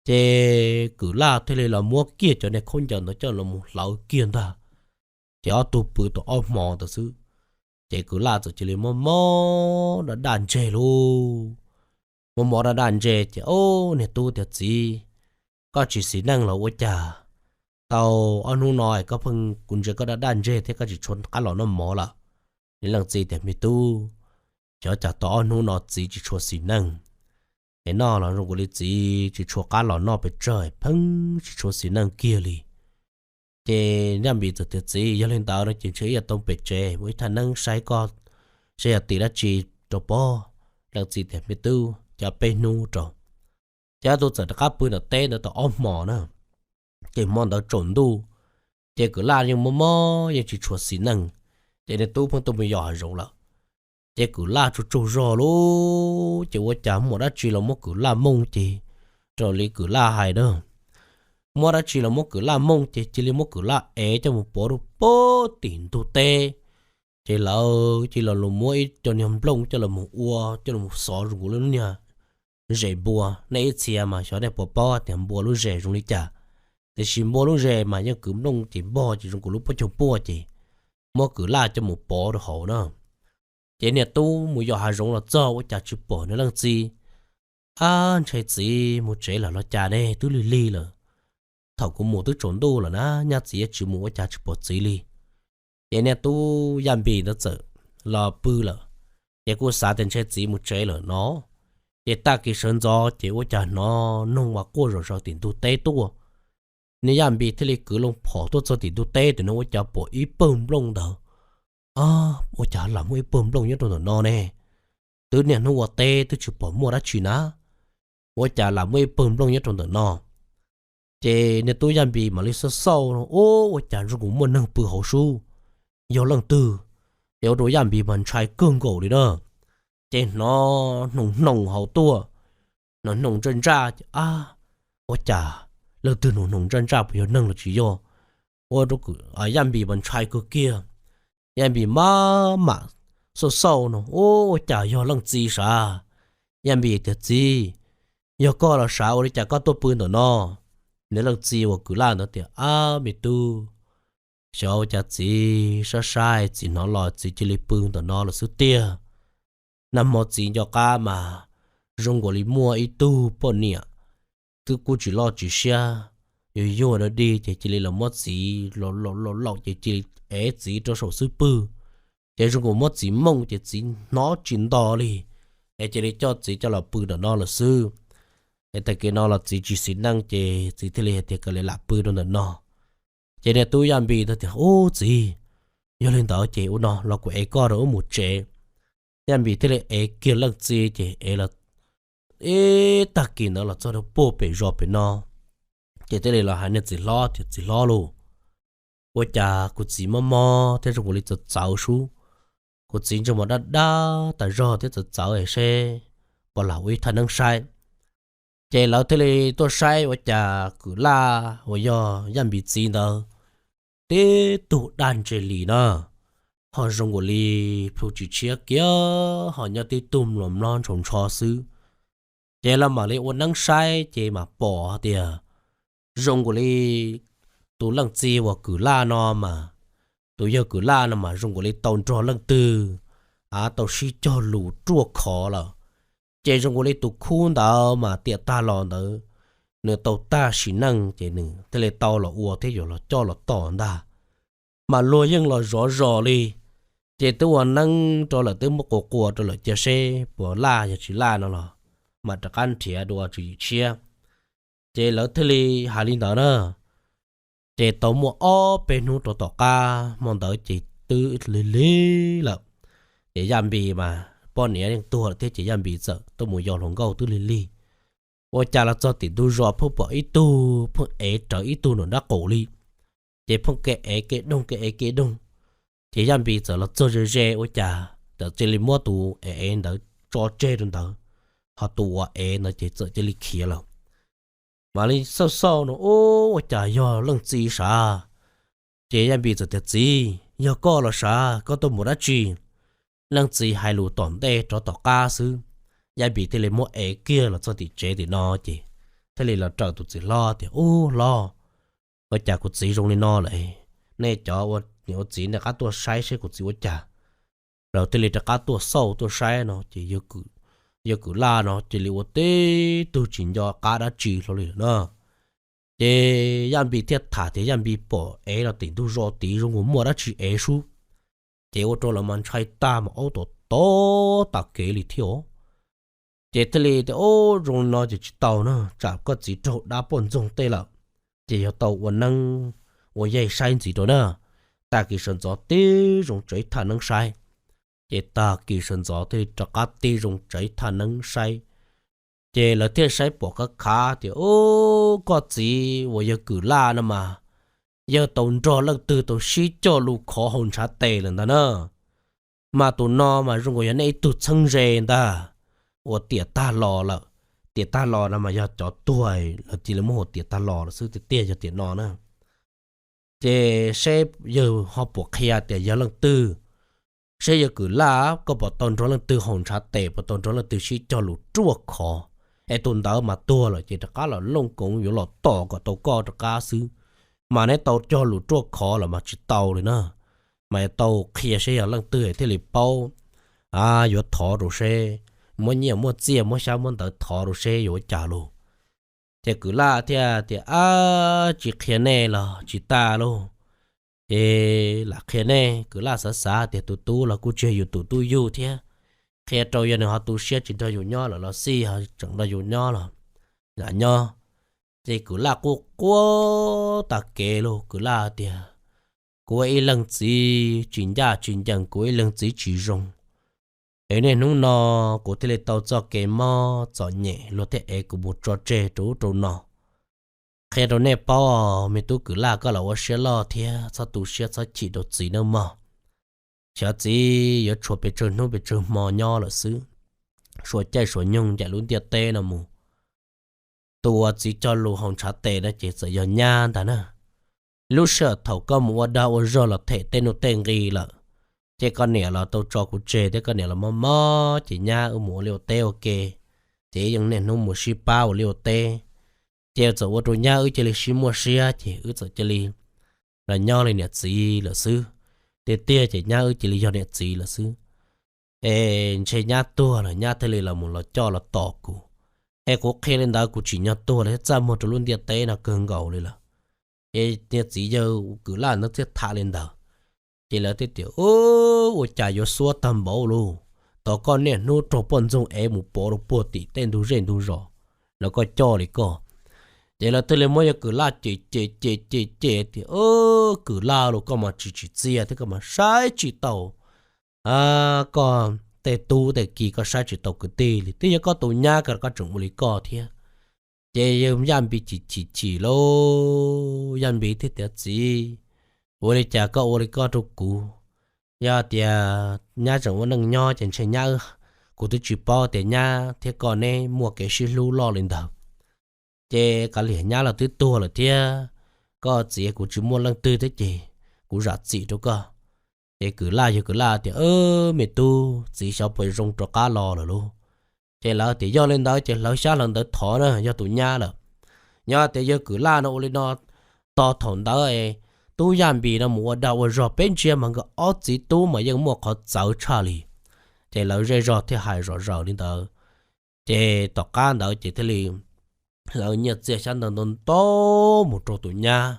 Ces Kwm Laj thiaj li los muab kiag cov niag khaub ncaws ntawd coj los mus hlawv kiag ntag. Ces ob tug pw tau ob hmo ntawd xwb, ces Kwm Laj txawm cia li mob mob daj daj ntseg lauj. Mob mob daj daj ntseg ces, o, niag tub tias, Txiv, koj tsis xis neej los ua cas? Tau ob hnub no koj pheej, kuv ntsia koj daj daj ntseg thiab koj tsis tshua qab los noj mov lawm. Niag leej txiv tias, Me tub, xyov cas tau ob hnub no txiv tsis tshua xis neej, es noj los zoo kuv li txiv tsis tshua qab los noj pes tsawg, pheej tsis tshua xis neej kiag li. Ces Yaj Npis txawm tias, Txiv, yog li ntawd no ces ntshe ib yam tau pem tsev mus ib thaj neeb saib koj, saib yog tim dab tsi rau pob. Leej txiv tias, Me tub, cov peb hnub rau. Ces ob tug txawm rov qab pw nram teb ntawd tau ob hmo na. Ces hmo ntawd tsaus ntuj, ces Kwm Laj yeej mob mob yeej tsis tshua xis neej, ces niag tub pheej tuaj mus yos hav zoov lawm. Ces Kwm Laj tsaug tsaug zog lauj, ces ua cas muaj dab tsi los muab Kwm Laj mooj ces, raws li Kwm Laj hais na, muaj dab tsi los muab Kwm Laj mooj ces cia li muab Kwm Laj ev coj mus pov rau pem tim ntug teb. Ces lawv cia li los muab ib co niag nplooj coj los ua, coj los xov zoo nkaus lub niag zes npua. Nej ib txhia mas xyov nej puas paub tias npua lub zes zoo li cas, tiam sis npua lub zes mas yeej kwv nplooj ces npog ces zoo nkaus lub pob caug puaj ces muab Kwm Laj coj mus pov rau hauv na. Ces niag tub mus yos hav zoov los txog ua cas tsis pom niag leej txiv. Ab, ntshe txiv mus tsev lawm los cas ne, twb lig lig lawm. Thaum kuv mus twb tsaus ntuj lawm na, nyab txiv yuav tsis mus ua cas tsis pom txiv li. Ces niag tub Yaj Npis ntawd txawm los pw lawm, ces kuj xav tias ntshe txiv mus tsev lawm no. Ces tag kis sawv ntxov ces ua cas hnov noog mas quaj zom zaws tim ntug teb tuaj. Niag Yaj Npis thiaj li kwv loo phom tuaj txog tim ntug teb, tam no ua cas pom ib pawg nplooj ntawd. Ua cas lam muaj ib pawg nplooj nyob rau ntawm no ne? Twb niaj hnub ua teb twb tsis pom muaj dab tsi na, ua cas lam muaj ib pawg nplooj nyob rau ntawm no? Ces niag tub Yaj Npis mam li xauj xauj no, ua cas zoo nkaus muaj neeg pw hauv sub, yog leej twg? Ces ua rau Yaj Npis mas ntshai kawg nkaus li na. Ces hnov hnoos hnoos hauv tuaj, hnov hnoos ntsaj ntsaj ces, ab, ua cas leej twg hnoos hnoos ntsaj ntsaj, puas yog neeg los tsis yog? Ua rau Yaj Npis mas ntshai kawg kiag. Yaj Npis maj mam xauj xauj no, ua cas yog leej txiv sav. Yaj Npis tias, Txiv, yog koj los sav, ua li cas koj tuaj pw ntawm no? Niag leej txiv uas Kwm Laj ntawd tias, Ab, me tub, xyov ua cas txiv saib saib txiv hnov los txiv cia li pw ntawm no lawm xwb tiag. Nag hmo txiv nco qab mas zoo nkaus li muaj ib tug poj niam twb kuj tsis loj tsis siab, yuag yuag dog dig ces cia li los muab txiv, los los laum ces cia li ev txiv rau saum xub pwg. Ces zoo nkaus muab txiv mooj ces txiv hnov tsis nto li, es cia li coj txiv coj los pw ntawm no lawm xwb. Es tag kis no los txiv tsis xis neej ces txiv thiaj li hais tias kom lawv lam pw rau ntawm no. Ces niag tub Yaj Npis ntawd tias, Ub, txiv, yog li ntawd ces ua no los kuv ev koj rau wb mus tsev. Yaj Npis thiaj li ev kiag leej txiv ces ev los ib tag kis ntawd los txog rau puag pem zos pem no. Ces thiaj li los hais niag txiv hlob tias, Txiv hlob lauj, ua cas kuv txiv mob mob thiab zoo nkaus li txawv txawv sub, kuv txiv ntsej muag dab dab tas zog thiab txawv txawv es seb puas lam ua ib thaj neeb saib. Ces lawv thiaj li tuaj saib ua cas kwv laj uas yog Yaj Npis txiv ntawd tib tug daj ntseg li na, ho zoo nkaus li plhu tsis tshiab kiag, ho nyob tib tug mluas mlob ntshaus ntsho xwb. Ces lawv mam li ua neeb saib ces mam pom tias zoo nkaus li tus leej txiv uas kwv laj no mas, tus yawg kwv laj no mas zoo nkaus li tau nrog leej twg, a, tau sib cog lus ruaj khov lawm. Ces zoo nkaus li tus khub ntawd mas tiam tag los ntawd nws tau tag sim neej ces nws thiaj li tau los ua thiab yuav los coj los tom ntag. Mas luag yeej los zov zos li, ces twb ua neeb rau lawm, twb muab quas quas rau lawm cia seb puas laj yog tsis laj no los mas rov qab nrhiav dua tswv yim tshiab. Ces lawv thiaj li hais li ntawd na. Ces tau muaj ob peb hnub rau tom qab hmo ntawd ces twb lig lig lawm. Ces Yaj Npis mas poj niam yeej tuag lawm thiab ces Yaj Npis txawm tuaj mus yos hluas nkauj twb lig lig. Ua cas los txog tim ntug zos pheej pom ib tug pheej ev rawv ib tug nram nraub qaum li, ces pheej ke ev ke doog ke ev ke doog. Ces Yaj Npis txawm los txog ze ze ua cas txawm cia li muab tus ev ev ntawd tso tseg rau ntawd, ho tus uas ev ntawd ces txawm cia li khiav lawm. Mam li xauj xauj no, ub, ua cas yog leej txiv sav? Ces Yaj Npis txawm tias, Txiv, yog koj los sav, koj tuaj mus dab tsi? Leej txiv hais lus tom ntej rov tom qab xwb. Yaj Npis thiaj li muab ev kiag los txog tim tsev tim no ces thiaj li los raws tus txiv hlob tias, Ub hlob, ua cas kuv txiv zoo li no lawm? Nej cov ua niam ua txiv nej rov qab tuaj saib seb kuv txiv ua cas. Lawv thiaj li rov qab tuaj xauj tuaj saib no ces yawg kwv laj no cia li ua tib tug tsis nco qab dab tsi hlo li lawm na. Ces Yaj Npis thiaj tham tias Yaj Npis pom ev los tim ntug zos tid zoo nkaus muaj dab tsi ev sub. Ces ua rau lawv mas ntshai tag mas aub tom tod tas kev li thiab os. Ces thiaj li tias, Ub, zoo li no ces tsis tau na, tsam koj txiv raug dab poj ntxoog tej lawm. Ces yog tau ua neeb ua yaig saib ntxiv rau na. Tag kis sawv ntxov tib zoo tsev thaj neeb saib. Ces tag kis sawv ntxov thiaj li rov qab tib zoo tsev thaj neeb saib. Ces lawv thiaj saib pom khav khav tias, Ub, koj txiv uas yawg kwv laj no mas yawg tau nrog leej twg tau sib cog lus khov haus ntshav tes lawm ntag na. Mas tus no mas zoo nkaus yog nej ib tug txheeb ze ntag, uas tiam tag los lawm. Tiam tag los no mas yog cov tuag lawv cia li muab hu tiam tag los lawm xwb, tiag tiag yog tiam no na. Ces seb yawg ho puas qhia tias yog leej twg, seb yawg kwv laj koj puas tau nrog leej twg haus ntshav tes, puas tau nrog leej twg sib cog lus ruaj khov, es tus ntawd mas tuag lawm ces rov qab los looj koov yuav los tom kom tau koj rov qab xwb. Mas neb tau cog lus ruaj khov los mas tsis tau li na. Mas tau qhia seb yog leej twg thiaj li paub, yuav thov rau seb, muab nyiaj muab txiaj muab xyab muab ntawv thov rau seb yuav ua cas lauj. Ces kwv laj thiaj tias, Ab, tsis qhia nej los tsis tas lauj. Ces lam qhia nej. Kwv laj xav xav tias tus tub los kuj tsis yog yus tus tub yug thiab, qhia rau yog nws ho tu siab tsis nrog yus nyob lawm los xij ho tseem nrog yus nyob los lam nyob. Ces kwv laj quaj quaj tas kev lauj, kwv laj tias, Kuv ua ib leeg txiv tsis ncaj tsis ncees, kuv ua ib leeg txiv tsis zoo, es niaj hnub no kuv thiaj li tau txoj kev mob txom nyem, luag thiaj ev kuv mus tso tseg rau ub rau no. Qhia rau nej paub, me tub kwv laj, koj los ua siab loj thiab txhob tu siab txhob chim rau txiv nawb mog. Xyov txiv yuav tshuav pes tsawg hnub pes tsawg hmo nyob lawm xwb, suav caij suav nyoog ncaim lub ntiaj teb no mus. Tus uas txiv cog lus haus ntshav tes no ces txawm yog nyab ntag na. Lub sij hawm thaum koj mus ua dag ua zog los them tej nuj tej nqi lawm, ces koj niam los tau tso kuv tseg thiab koj niam los mob mob, ces nyab wb mus ua liaj ua teb ua ke, ces wb yeej niaj hnub mus sib pab ua liaj ua teb. Ces txawm ua rau nyab wb cia li sib muaj siab, ces wb txawm cia li los nyob li niam txiv lawm xwb. Tiag tiag ces nyab wb cia li yog niam txiv lawm xwb. Es ntshe nyab tuag lawm nyab thiaj li los mus los coj los tom kuv. Es kuv qhia li ntawd kuv tsim nyog tuag lawm thiab txaj muag rau lub ntiaj teb no kawg nkaus li lawm. Es niag txiv yawg kwv laj ntawd thiaj tham li ntawd. Ces lawv thiaj tias, Ua cas yuav xuab tag npaum li, tos koj niaj hnub raug poj ntxoog ev mus pov rau puag tim tej ntug zej ntug zos los koj coj li koj. Ces lawv thiaj li muab yawg kwv laj cem cem cem cem cem tias, Kwv laj los koj mas tsis tsim txiaj thiab koj mas saib tsis taus koj tej tub tej ki, koj saib tsis taus kwv tij li, twb yog koj tus nyab ko koj tseem ua li koj thiab. Ces yawg Yaj Npis chim chim chim lauj, Yaj Npis thiaj tias, Txiv, ua li cas koj ua li koj rau kuv? Yog tias nyab tseem ua neej nyob ces ntshe nyab, kuv twb tsis paub tias nyab thiab koj neb muaj kev sib hlub loj li ntawd. ces kav liam nyab los twb tuag lawm thiab, koj txiv kuv tsis muaj leej twg thiab ces kuv zam txim rau koj. Ces kwv laj yawg kwv laj tias, Me tub, txiv xyov puas zoo rov qab los lawm lauj. Ces lawv tias yog li ntawd ces hlawv xyab hlawv ntawv thov na, yog tus nyab lawm. Nyob tias yawg kwv laj no ua li no, tos thaum ntawd tub Yaj Npis no mus ua dag ua zog peb ntsia mas nkawd ob txiv tub mas yeej muaj qhov txawv tshaj li. Ces lawv zej zog thiaj hais zom zaws li ntawd. Ces tom qab ntawd ces thiaj li hlawv nyiaj txiag xyab ntawv ntau ntau mus rau tus nyab.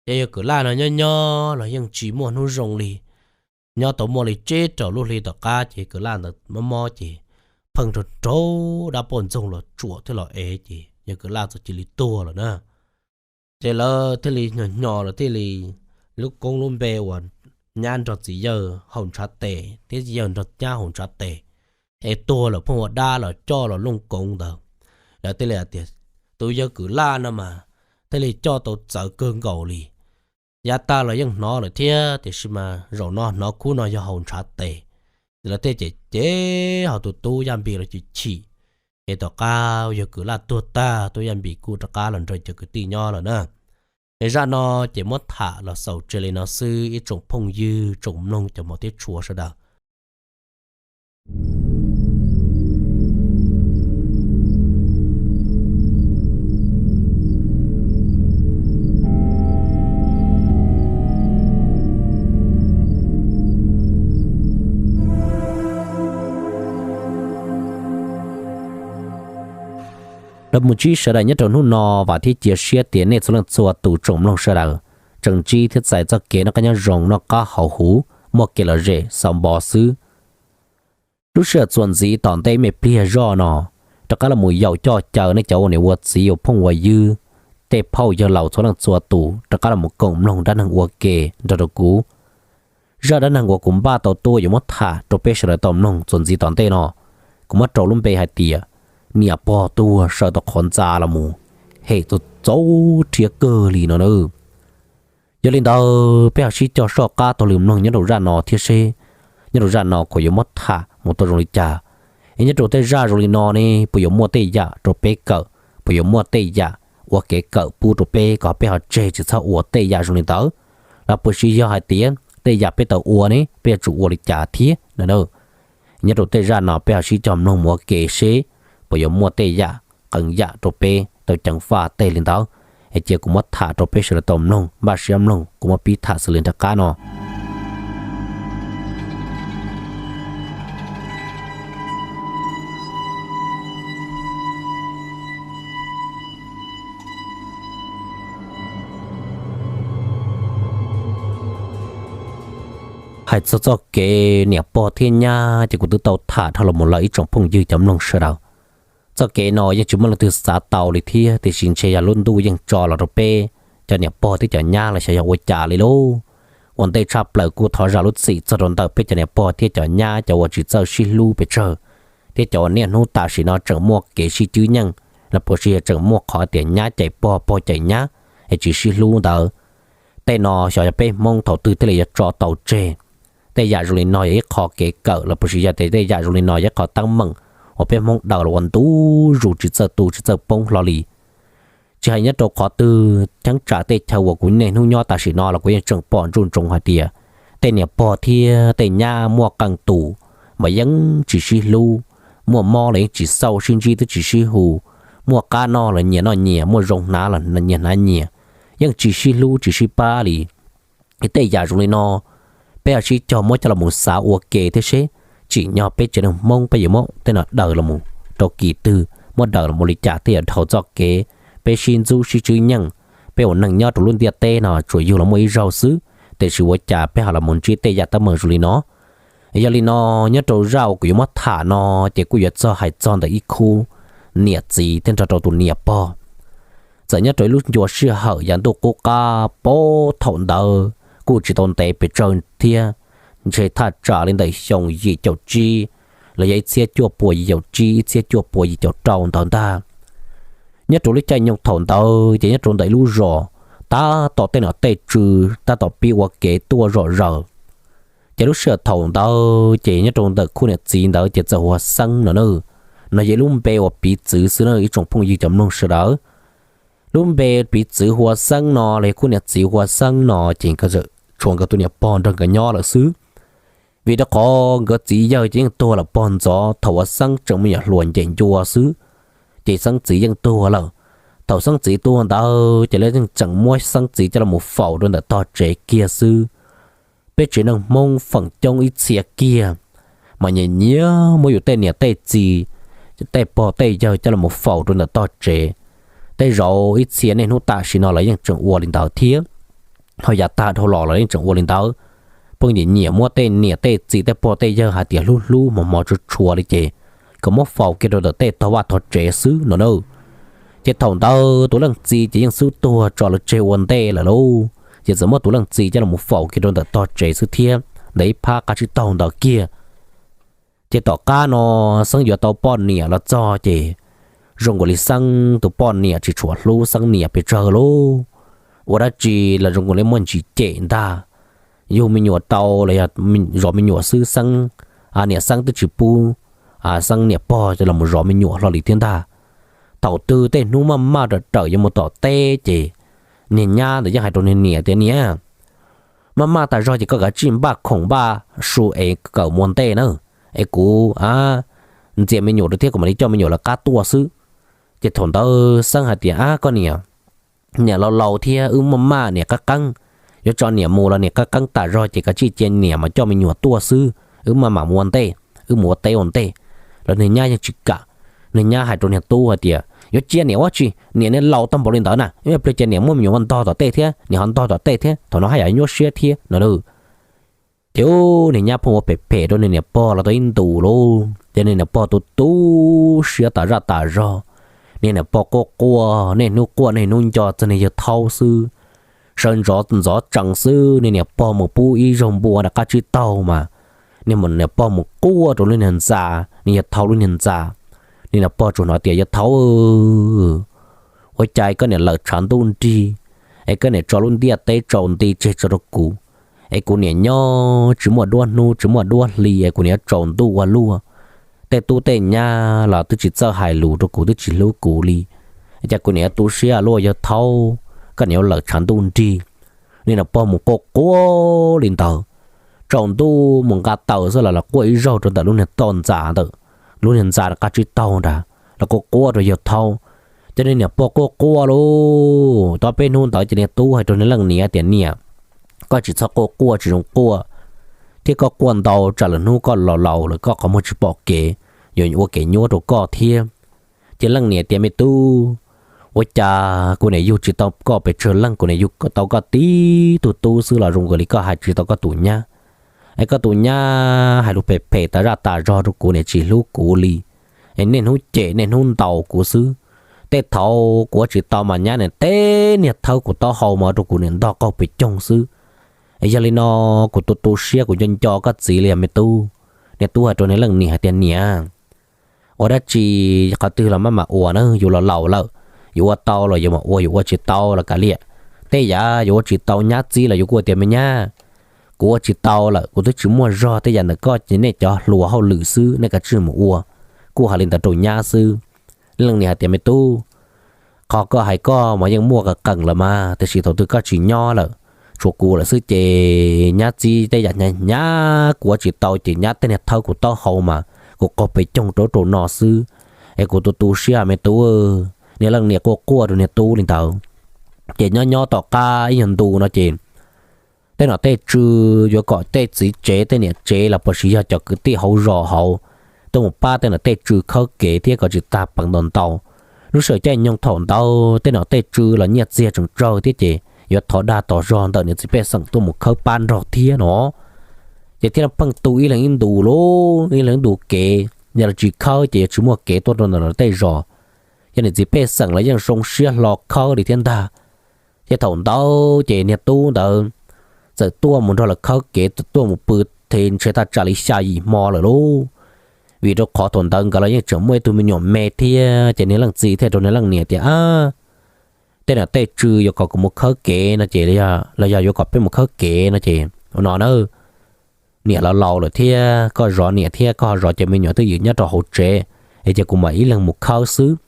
Ces yawg kwv laj no nyob nyob los yeej tsis muaj hnub zoo li. Nyob tau muaj li tsib rau lub hli tom qab ces kwv laj ntawd mob mob ces pheej rau rau dab poj ntxoog los tsuam thiab los ev ces yawg kwv laj txawm cia li tuag lawm na. Ces lawv thiaj li hnyos hnyos lawv thiaj li lub koob lub npe uas nyab nrog txiv yawg haus ntshav tes thiab txiv yawg nrog nyab haus ntshav tes, es tuag lawm pheej ua dab los coj los looj koov ntawd. Lawv thiaj li hais tias tus yawg kwv laj no mas thiaj li coj tau txawv kawg nkaus li. Yav tag los yeej hnov lawm thiab tiam sis mas zaum no hnov khub no yog haus ntshav tes. Ces lawv thiaj cem cem ho tus tub Yaj Npis los chim chim. Ces tom qab yawg kwv laj tuag tag tub Yaj Npis kuj rov qab los nrog cov kwv tij nyob lawm na. Es zaj no ces muab tham los xaus tseg li no xwb ib tsoom phooj ywg tsoom mloog cov hmov thiab tshua sawv daws. Los mus ntsib sawv daws nyob rau hnub no, vam thiab cia siab tias nej txhua leej txhua tus tsoom mloog sawv daws tseem ntsib thiab txais txoj kev noj qab nyob zoo noj qab haus huv, muaj kev lom zem xauv npo xwb. Lub sij hawm txuas ntxiv tom ntej me pliag zoj no, rov qab los mus yaum coj caw nej cov ua niam ua txiv ua phooj ua ywg, tej phauj yawg laus txhua leej txhua tus rov qab los mus koom mloog dab neeg ua ke nrog rau kuv. Zaj dab neeg uas kuv npaj tau tuaj yuav muab tham rau peb sawv daws tau mloog txuas ntxiv tom ntej no, kuv muab rau lub npe hais tias niam pog tuag sawv tau qhov ntxa los mus, hem txaus rhiab kawg li no na. Yog li ntawd peb ho sib cog soj qab taug lw mloog nyob rau zaj no thiab seb nyob rau zaj no kuv yuav muab tham mus tau zoo li cas. Es nyob rau tej zaj zoo li no ne, puas yuav muaj tej yam rau peb kawm, puas yuav muaj tej yam ua kev kawm pub rau peb kom peb ho tseg tsis txhob ua tej yam zoo li ntawd, los puas sis yog hais tias tej yam peb tau ua ne peb yuav tsum ua li cas thiab no. Nyob rau tej zaj no peb ho sib cog mloog mus ua ke seb puas yuav muaj tej yam qee yam rau peb tau ceev faj tej li ntawd. Es cia kuv muab tham rau peb sawv daws tau mloog, npaj siab mloog kuv muab pib tham xws li nram qab no. Hais txog txoj kev niam pog thiab nyab ces kuv twb tau tham dhau los mus lawm ib tsoom phooj ywg cov mloog sawv daws. Txoj kev no yeej tsis muaj leej twg xav tau li thiab, tiam sis ntshe yog lub ntuj yeej tso los rau peb cov niam pog thiab cov nyab los xyov yog ua cas li lauj. Ua ntej tshaj plaws kuj thov zam lub txim txog rau ntawm peb cov niam pog thiab cov nyab cov uas tsis txawj sib hlub pes tsawg, thiab cov uas niaj hnub tam sim no tseem muaj kev sib cwb nyeej, los puas sis yog tseem muaj qhov tias nyab cais pog pog cais nyab es tsis sib hlub ntawd. Tej no xyov yog peb Hmoob thaum twg thiaj li yuav tso tau tseg. Tej yam zoo li no yog ib qho kev kawm los puas sis yog tias tej yam zoo li no yog ib qho teeb meem uas peb Hmoob daws los ua ntu zus tsis txawj tu tsis txawj poob hlo li. Tsis hais nyob rau qhov twg, cheeb tsam tej chaw uas kuv niaj hnub nyob tam sim no los kuv yeej tseem pom ntsoov ntsoov hais tias tej niam pog thiab tej nyab muaj qee tus mas yeej tsis sib hlub, muaj mob los yeej tsis xauj, sib ntsib twb tsis sib hu, muaj qab noj los nyias noj nyias, muaj zoo hnav los nyias hnav nyias, yeej tsis sib hlub tsis sib pab li. Tej yam zoo li no peb ho sib cog muab coj los mus xav ua ke thiab seb tsim nyog peb tsev neeg Hmoob peb yuav muab tej no daws los mus rau kis twg, muab daws los mus li cas thiaj yuav dhau txoj kev peb sib ntxub sib cwb nyeej. Peb ua neeg nyob rau lub ntiaj teb no tsuas yug los muaj ib zaug xwb, tiam sis ua cas peb ho los mus ntsib tej yam teeb meem zoo li no. Yog li no, nyob rau zaj uas kuv yuav muab tham no ces kuj yuav txog hais txog ntawm ib khub niam txiv thiab nrog rau tus niam pog. Txawm nyob rau ib lub ncua sij hawm yav ntuj qub qab pab thaum ntawd kuj tsis tau ntev pes tsawg thiab, ntshe thaj tsam li ntawm xyoo yim caum tsib los yog ib txhiab cuaj pua yim caum tsib ib txhiab cuaj pua yim caum rau ntawd ntag. Nyob rau lub caij nyoog thaum ntawd ces nyob rau ntawm ib lub zos tab tom tej nom tej tswv tab tom pib ua kev tuaj zom zaws. Ces lub sij hawm thaum ntawd ces nyob rau ntawm khub niam txiv ntawd ces txawm hu ua Xeeb no na, no yog ib lub npe uas piv txwv xwb na ib tsoom phooj ywg cov mloog sawv daws. lub npe piv txwv hu ua Xeeb no los yog kuv niam txiv hu ua Xeeb no ces nkawd tsuas tshuav nkawd tus niam pog nrog nkawd nyob lawm xwb. Vim rau qhov nkawd txiv yawg ces yeej tuag lawm pog ntxov thaum uas Xeeb tseem me nyuam hluas ncees ncua xwb, ces Xeeb txiv yeej tuag lawm. Thaum Xeeb txiv tuag ntawd ces lawv yeej tseem muab Xeeb txiv coj los faus rau ntawm tog tsev kiag xwb. Peb tsev neeg Hmoob feem coob ib txhia kiag mas nyias nyias muab yus tej niam tej txiv, tej pog tej yawg coj los faus rau ntawm tog tsev. Tej zaum ib txhia niaj hnub tam sim no los yeej tseem ua li ntawd thiab, ho yav tag dhau los los yeej tseem ua li ntawd. Pheej nyiam nyiam muab tej niam tej txiv tej pog tej yawg hais tias hlub hlub hmov hmov tshua tshua li ces kom muab faus kiag rau ntawm tej tog vaj tog tsev xwb no na. Ces thaum ntawd tus leej txiv ces yeej xub tuag tso lawv tseg ua ntej lawm lauj, ces txawm muab tus leej txiv coj los faus kiag rau ntawm tog tsev xwb thiab ntawm ib phab qab tsib taug ntawd kiag. Ces tom qab no Xeeb yuav tau poj niam los txog ces zoo nkaus li Xeeb tus poj niam tsis tshua hlub Xeeb niam pes tsawg lauj. Ua dab tsi los zoo nkaus li muaj ntsis cem ntag. Yug me nyuam tau los yog zov me nyuam xwb Xeeb, niam Xeeb twb tsis pub Xeeb niam pog los zov me nyuam hlo li thiab ntag. Thaum twg tej hnub maj maj rawm rawm yuav mus tom teb ces niag nyab ntawd yeej hais rau niag niam tias, Niam, maj maj tas zog ces koj kav tsij npaj khoom npaj su es kawm mus ua ntej na, es kuv ntxias me nyuam rau thiab kuv mam li coj me nyuam lawv qab tuaj xwb. Ces thaum ntawd Xeeb hais tias, Ab koj niam, niam laus laus thiab wb maj maj niam qab qeeb, yuav tso niam mus los niam qab qeeb tas zog ces kav tsij cia niam mas coj me nyuam tuaj xwb, wb maj mam mus ua ntej, wb mus ua teb ua ntej. Los niag nyab yeej tsis kam. Niag nyab hais rau niag tub hais tias, Yuav cia niam ua tsi, niam niag laus tag npaum li ntawd na, ib pliag ces niam muab me nyuam ntog tom tej thiab niam ho ntog tom tej thiab thaum no haj yam nyuaj siab thiab no. Ces niag nyab pheej ua phem phem rau niag niam pog los tau ib ntus lauj, ces niag niam pog tu tu siab tas zaj tas zog. Niag niam pog quaj quaj niaj hnub quaj niaj hnub nco txog niag yawg thaub xwb. Sawv ntxov ntxov tsees xwb niag niam pog mus pub ib zaug npua rov qab tsib taug mas niag niam pog mus quaj rau lub niag ntxa, niag yawg thaub lub niag ntxa. Niag niam pog tsuas hnov tias, Yawg thaub, ua cas koj niam lawm tshav ntuj nrig es koj niam tso lub ntiaj teb tsaus nti tseg tso rau kuv, es kuv niam nyob tsis muaj duab hnub tsis muaj duab hli es kuv niam tsaus ntuj ua luaj. Tej tub tej nyab los twb tsis txawj hais lus rau kuv twb tsis hlub kuv li, es cas kuv niam tu siab luaj yawg thaub, koj niam ua lawm tshav ntuj nrig. Niag niam pog mus quaj quaj li ntawd, tsaus ntuj mus nqa taws xwb los los quaj ib zaug rau ntawm lub niag toj ntxas ntawm lub niag ntxa rov qab tsib taug nrad los quaj quaj rau yawg thaub. Ces niag niam pog quaj quaj lauj, tau peb hnub ntawd ces niag tub hais rau niag leej niam tias, Niam, koj tsis txhob quaj quaj tsis zoo quaj, thiab koj quaj ntau tsam lwm hnub koj los laus lawm koj qhov muag tsis pom kev, yuav ua kev nyuaj rau koj thiab. Ces leej niam tias, Me tub, ua cas kuv niam yug tsis tau koj pes tsawg leej, kuv niam yug tau koj tib tug tub xwb los zoo nkaus li koj hais tsis tau koj tus nyab. Es koj tus nyab hais lus phem phem tas zaj tas zog rau kuv, niam tsis hlub kuv li, es niaj hnub cem niaj hnub ntaus kuv xwb. Tej thaum kuv ua tsis tau mas nyab niam teb niag thawb kuv taub hau mas rau kuv niam ntog qaug pes coog xwb. Es yog li no kuv tu tu siab kuv nco nco koj txiv li os me tub. Niag tub hais rau niag leej niam hais tias, Niam, ua dab tsi qhov twg los maj mam ua na, yus los laus lawm, yus ua tau los yus mam ua, yus ua tsis tau los kav liam. Tej yam yus ua tsis tau nyab txib los yus kuj tias, Me nyab, kuv ua tsis tau lawm, kuv twb tsis muaj zog, tej yam ntawm koj ces nej cov hluas hauj lwm xwb, nej kav tsij mus ua. Kuj hais li ntawd rau nyab xwb. Leej niam hais tias, Me tub, qhov koj hais koj mas yeej muaj qees qees lawm mas, tiam sis thaum twg koj tsis nyob lawm, tshuav kuv lawm xwb ces nyab txib tej yam hnyav hnyav kuv ua tsis tau ces nyab tej niag thawb kuv taub hau mas kuv qaug pes coog rau rau no xwb. Es kuv tu tu siab me tub. Niag leej niam quaj quaj rau niag tub li ntawd. Ces nyob nyob tom qab ib nyuag ntu no ces tej nom tej tswv yuav kom tej txiv tsev tej niam tsev los puas sis yog cov kwv tij hauv zos hauv tuaj mus pab tej nom tej tswv khawb kev thiab kom tsis tag peev ntau ntau. Lub sij hawm caij nyoog thaum ntawd tej nom tej tswv los nyiaj txiag tseem tsawg thiab ces yuav thov dag thov zog ntawm niam txiv pej xeem tuaj mus khawb pab nrog thiab no. Ces thiaj pheej tu ib leeg ib ntus lauj, ib leeg ib ntus kev, yog los tsis khawb ces yuav tsis muaj kev tuaj rau ntawm lawv tej zos. Yog niam txiv pej xeem los yeej zoo siab hlo khawb li thiab ntag. Ces thaum ntawd ces niag tub ntawd txawm tuaj mus nrog lawv khawb kev, txawm tuaj mus pw, ntshe thaj tsam li xya yim hmo lawm lauj. Vim rau qhov thaum ntawd nkawd los yeej tseem muaj ib tug me nyuam me thiab, ces niag leej txiv thiaj rau niag leej niam tias, Ab, tej nom tej tswv yuav kom kuv mus khawb kev no ces, los yog yuav kom peb mus khawb kev no ces ua no na, niam los laus lawm thiab, koj zov niam thiab koj ho zov cov me nyuam twj ywm nyob rau hauv tsev, es ces kuv mam ib leeg mus khawb xwb.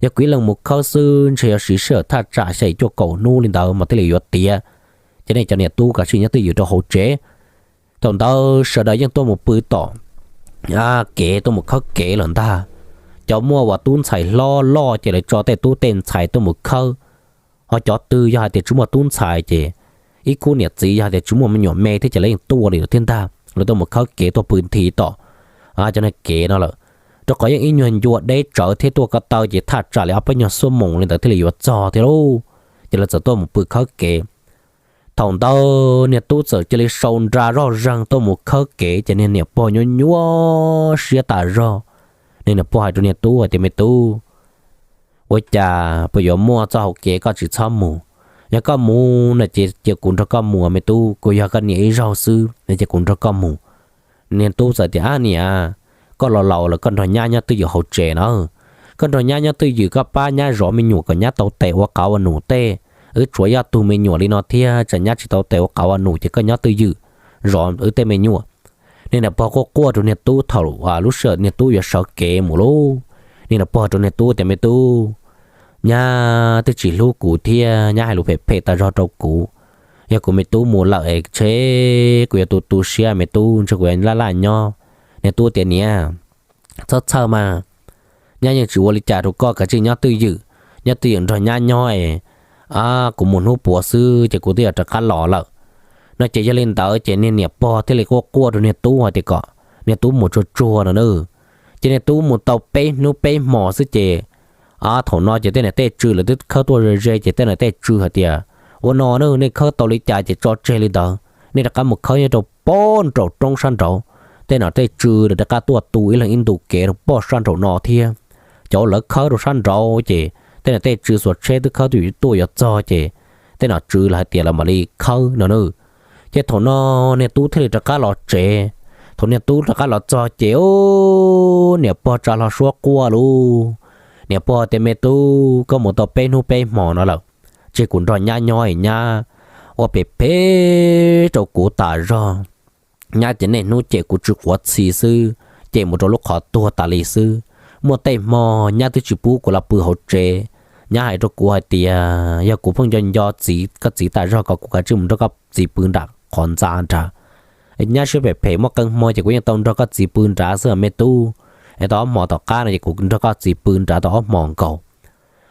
Yog kuv ib leeg mus khawb xwb ntshe yuav siv sij hawm thaj tsam xya yim cuaj kaum hnub li ntawd mas thiaj li yuav tiav. Ces nej cov niam tub kav tsij nyob twj ywm rau hauv tsev. Thaum ntawd sawv daws yeej tuaj mus pw tom kev, tuaj mus khawb kev lawm ntag. Cov muaj uas tub ntxhais hlob loj ces lawv tso tej tub tej ntxhais tuaj mus khawb. Ho cov twg yog hais tias tsis muaj tub ntxhais ces ib khub niam txiv yog hais tias tsis muaj me nyuam me thiab ces lawv yeej tuaj li lawm thiab ntag, lawv tuaj mus khawb kev tuaj pw nthi tom cov kev no lawm. Rau qhov yeej ib nyuag ncua deb tsawv thiab tuaj ko taw ces thaj tsam li ob peb nyuag xuab moos li ntawd thiaj li yuav txog thiab lauj. Ces lawv txawm tuaj mus pw khawb kev. Thaum ntawd niag tub txawm cia li sau nra zoj zeeg tuaj mus khawb kev ces niag niam pog nyuaj nyuaj siab tas zog. Niag niam pog hais rau niag tub hais tias, Me tub, ua cas puas yuav muaj txoj hau kev koj tsis txhob mus? Yog koj mus no ces cia kuv nrog koj mus me tub, kuv yog koj niam ib zaug xwb no ces kuv nrog koj mus. Niag tub txawm tias, Ab niam, koj los laus lawm koj nrog nyab nyob twj ywm hauv tsev na. Koj nrog nyab nyob twj ywm, koj pab nyab zov me nyuam kom nyab tau tes ua qauv ua num tej. Wb tshuav ib tug me nyuam li no thiab tsam nyab tsis tau tes ua qauv ua num ces koj nyob twj ywm zov wb tej me nyuam. Niag niam pog quaj quaj rau niag tub thaum lub sij hawm niag tub yuav sawv kev mus lauj. Niag niam pog rau niag tub tias, Me tub, nyab twb tsis hlub kuv thiab nyab hais lus phem phem tas zog rau kuv. Yog kuv me tub mus lawm es ntshe kuv yuav tu tu siab me tub, ntshe kuv yuav laj laj nyob. Niag tub tias, Niam, txhob txhawj mas, nyab yeej tsis ua li cas rau koj, kav tsij nyob twj ywm, nyob twj ywm nrog nyab nyob es kuv mus hnub puav xwb ces kuv twb yuav rov qab los lawm. No ces yog li ntawd ces niag niam pog thiaj li quaj quaj rau niag tub hais tias kom niag tub mus tsuag tsuag no na. Ces niag tub mus tau peb hnub peb hmo xwb ces thaum no ces tej niam tej tswv lawv twb khawb tuaj ze ze ces tej niam tej tswv hais tias, Ua no na, nej khawb tau li cas ces tso tseg li ntawd, nej rov qab mus khawb nyob rau pob nraum roob sab nraud. Tej niam tej tswv lawv rov qab tuaj tu ib leeg ib ntu kev rau pob sab nraum no thiab. Cov lawv khawb rau sab nraud ces tej niam tej tswv xuas tsheb twb khawb tuaj yuav txog ces tej niam tswv lawv hais tias lawv mam li khawb no na. Ces thaum no niag tub thiaj li rov qab los tsev. Thaum niag tub rov qab los txog ces niam pog tsa hlo suab quaj lauj. Niam pog tias, Me tub, koj mus tau peb hnub peb hmo no lawm, ces kuv nrog nyab nyob es nyab ua phem phem rau kuv tas zog. Nyab ces niaj hnub cem kuv tsw quav txhi xwb, cem mus rau lub qhov tuag tas li xwb. Muaj tej hmo nyab twb tsis pub kuv los pw hauv tsev. Nyab hais rau kuv hais tias yog kuv pheej nco nco txiv, koj txiv tas zog kom kuv kav tsij mus nrog koj txiv pw nram qhov ntxa nrad. Nyab siab phem phem, muaj qee hmo ces kuv yeej tau nrog koj txiv pw nrad xwb me tub. Es tau ob hmo tom qab no ces kuv nrog koj txiv pw nrad tau ob hmo nkaus.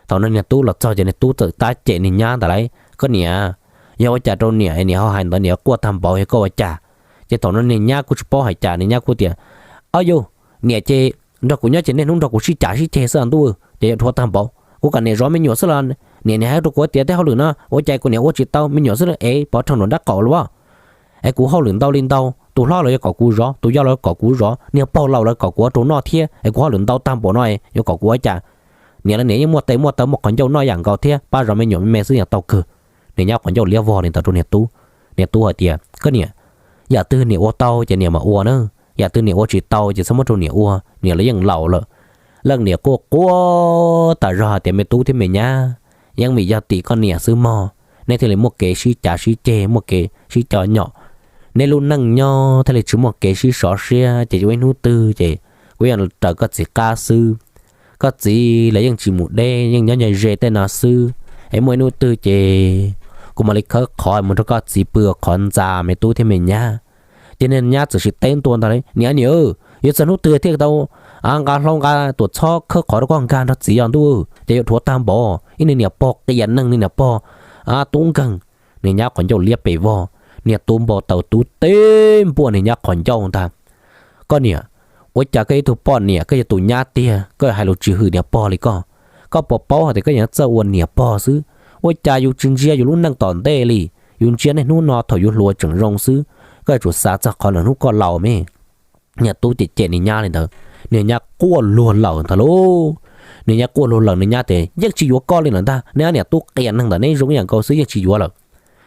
Thaum no niag tub los txog ces niag tub txawm tab cem niag nyab ntawd lauj, Koj niam, yog ua cas rau niam es niam ho hais ntawd, niam quaj tag npaum yog koj ua cas? Ces thaum no niag nyab kuj tsis paub hais cas, niag nyab kuj tias, Ob yus, niam ces nrog kuv nyob ces niaj hnub nrog kuv sib cav sib ceg xwb ntuj, ces yuav dhuav tag npaum. Kuv kom niam zov me nyuam xwb los niam, niam hais rau kuv tias tej hauj lwm no ua cas kuv niam ua tsis tau, me nyuam xwb es pov rhees nram nraub qaum los as. Es kuv hauj lwm ntau li ntau, tus hlob los yuav kom kuv zov, tus yau los kom kuv zov, niag pog laus los kom kuv ua rau noj thiab, es kuv hauj lwm ntau tag npaum no es yuav kom kuv ua cas? Niam los niam yeej muaj tes muaj taw muaj qhov ncauj noj yam nkaus thiab, pab zov me nyuam me me xwb yeej tau kawg. Niag nyab qhov ncauj liab vog li ntawd rau niag tub. Niag tub hais tias, Koj niam, yam twg niam ua tau ces niam mam ua na, yam twg niam ua tsis tau ces txhob muab rau niam ua, niam los yeej laus lawm. Leej niam quaj quaj tas zog hais tias, Me tub thiab me nyab, yeej vim yog tim koj niam xwb mog, neb thiaj li muaj kev sib cav sib ceg, muaj kev sib co nyom. Neb lub neej nyob thiaj li tsis muaj kev sib sov siab, ces ua ib hnub twg ces kuv yeej raws koj txiv qab xwb. Koj txiv los yeej tsis mus deb, yeej nyob nyob ze tej no xwb. Es muaj ib hnub twg ces kuv mam li khawb qhov mus nrog koj txiv pw qhov ntxa me tub thiab me nyab. Ces niag nyab txawm sim teb ntua ntag, Niam, niam, yuav txog hnub twg thiaj tau nqa hlau nqa tuam txhob khawb qhov rau koj nkag nrog txiv os ntuj, ces yuav dhuav tag npaum. Ib niag niam pog qias neeg, niag niam pog tub nkeeg. Niag nyab qhov ncauj liab pes vog, niag tub npau taws tub teb npuaj niag nyab qhov ncauj ntag. Koj niam, ua cas koj ib tug poj niam, koj yog tus nyab tiag, koj hais lus tsis hwm niam pog li koj? Koj puas paub hais tias koj yeej txawj ua niam pog xwb? Ua cas yus tsis ntsia yus lub neej tom ntej li, yus ntsia niaj hnub no thaum yus hluas tseem zoo xwb, koj yuav tsum xav txog qhov niaj hnub koj laus me. Niag tub cem cem niag nyab li ntawd, niag nyab quaj luag lawm ntag lauj. Niag nyab quaj luag lawm, niag nyab tias, Yeej tsis yuav koj li lawm ntag, neb niam tub qias neeg ntawm neb zoo ib yam nkaus xwb, yeej tsis yuav lawm.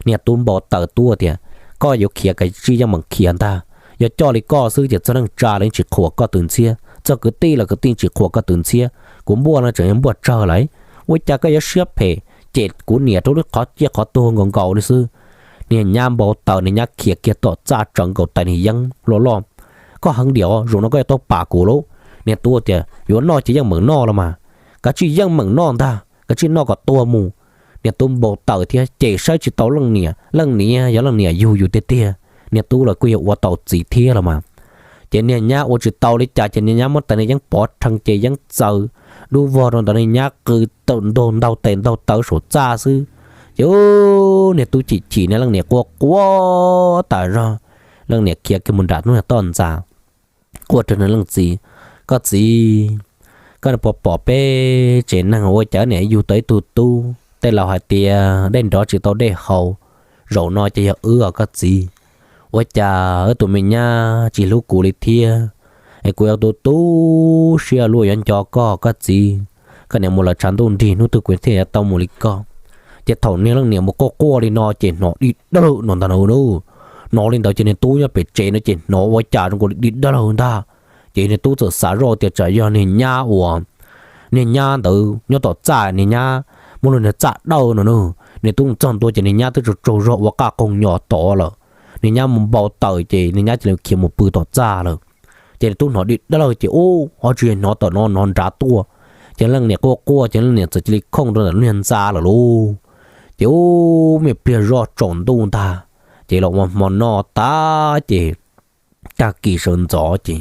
Niag tub npau taws tub tias, Koj yuav khiav kav tsij yeej meem khiav ntag. Yog coj li koj xwb ces txog neej tsa los yeej tsis qhuas koj tus ntxhiab, txog kwv tij los kwv tij tsis qhuas koj tus ntxhiab, kuv npuaj no tseem yog npuaj tsawg lawm. Ua cas koj yuav siab phem cem kuv niam rau lub qhov ciaj qhov tuag nkaus nkaus li xwb? Niag nyab npau taws, niag nyab khiav kiag tom txaj tsawv nkaus tais niag yeeb loj loj. Koj heev diam, zaum no koj yuav tau pam kuv lauj. Niag tub tias, Yuav noj ces yeej meem noj los mas. kav tsij yeej meem noj ntag, kav tsij noj kom tuag mus. Niag tub npau taws thiab ces saib tsis tau leej niam, leej niam yog leej niam yug yus tiag tiag, niag tub los kuj yog ua tau txiv thiab los mas. Ces niag nyab ua tsis tau li cas ces niag nyab muab tes niag yeeb pov rhees ces yeeb txaws dub vog rau ntawd, niag nyab qw tawm ntog ntaug tes ntaug taw saum txaj xwb. Ces niag tub chim chim, niag leej niam quaj quaj tas zog. Leej niam khiav kiag mus nram lub niag toj ntxas, quaj rau niag leej txiv, Koj txiv, koj puas pom peb tsev neeg ua cas niam yug tau ib tug tub, tej laus hais tias dej nrov tsis tau dej haus, zaum no ces yog wb os koj txiv. Ua cas wb tus me nyab tsis hlub kuv li thiab? Es kuv yog tus tu siab luaj yuav nco koj koj txiv. Koj niam mus lawm tshav ntuj nrig, hnub twg kuv thiaj yuav tau mus li koj? Ces thaum niag leej niam mus quaj quaj li no ces hnov dig dawb lawg no ntag no. Hnov li ntawd ces niag tub nyob pem tsev no ces hnov ua cas zoo nkaus li dig dawb lawg ntag. Ces niag tub txawm xav zoj tias tsam yog niag nyab uas, niag nyab ntawd nyob tom txaj, niag nyab muab lub niag txaj dawj no na. Niag tub txog ntua ces niag nyab twb tsaug tsaug zog ua qaj qoog nyo tod lawm. Niag nyab mus npau taws ces niag nyab cia li khiav mus pw tom txaj lawm. Ces niag tub hnov dig dawb lawg ces ub, ho tsis hnov tom no, hnov nrad tuaj. Ces leej niam quaj quaj ces leej niam txawm cia li khooj rau ntawm lub niag ntxa lawm lauj. Ces ub, me pliag zoj tsaus ntuj ntag, ces los ua hmo noj tag ces tag kis sawv ntxov ces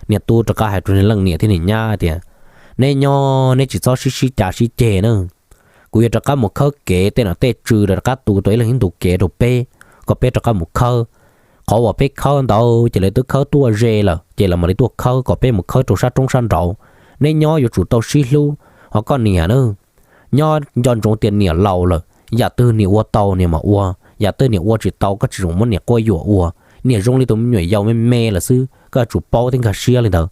niag tub rov qab hais rau niag leej niam thiab niag nyab tias, Neb nyob neb tsis txhob sib sib cav sib ceg na. Kuv yuav rov qab mus khawb kev tej nom tej tswv rov qab tu tau ib leeg ib ntu kev rau peb, kom peb rov qab mus khawb. Qhov uas peb khawb ntawd ces lawv twb khawb tuaj ze lawm ces lawv mam li tuaj khawb, kom peb mus khawb rau sab roob sab nraud. Neb nyob yuav tsum tau sib hlub, ho koj niam na, nyob nco ntsoov tias niam laus lawm, yam twg niam ua tau niam mam ua, yam twg niam ua tsis tau koj tsis txhob muab niam quab yuam ua. Niam zoo li tus me nyuam yaus me me lawm xwb, koj yuav tsum paub thiab nkag siab li ntawd.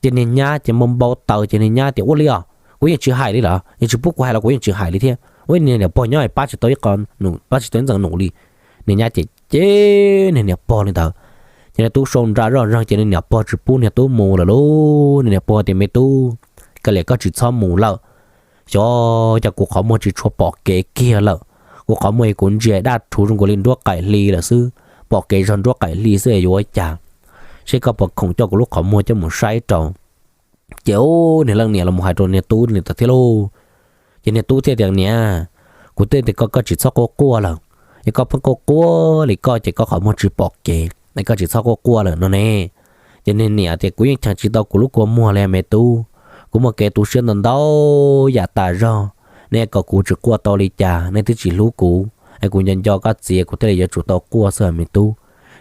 Ces niag nyab ces npau npau taws ces niag nyab tias, Ua li os, kuv yeej tsis hais li lawm, yeej tsis pub kuv hais los kuv yeej tsis hais li thiab. Ua niag niam pog nyob pab tsis tau ib qho, pab tsis tau ib ntxeev num li. Niag nyab ces cem niag niam pog li ntawd. Ces niag tub sau nra zoj zeeg ces niag niam pog tsis pub niag tub mus lawm lauj. Niag niam pog tias, Me tub, kawg liam koj tsis txhob mus lawm. Xyov cas kuv qhov muag tsis tshua pom kev kiag lawm. Kuv qhov muag kuv ntsia daj rhuv zoo nkaus li nruab qaim hli lawm xwb, pom kev zog nruab qaim hli xwb yuav ua cas. Seb koj puas khoom coj kuv lub qhov muag coj mus saib rau. Ces ub, niag leej niam los hais rau niag tub li ntawd thiab lauj. Ces niag tub thiaj tias, Niam, kuv twb tias koj, koj tsis txhob quaj quaj lawm. Yog koj pheej quaj quaj li koj ces koj qhov muag tsis pom kev, es koj tsis txhob quaj quaj lawm no ne. Ces niag niam tias, Kuv yeej cheem tsis tau kuv lub kua muag li me tub. Kuv muaj kev tu siab ntau ntau yam tas zog. Nej kom kuv tsis quaj tau li cas, nej twb tsis hlub kuv, es kuv nco nco koj txiv kuv thiaj li yuav tsum tau quaj xwb me tub.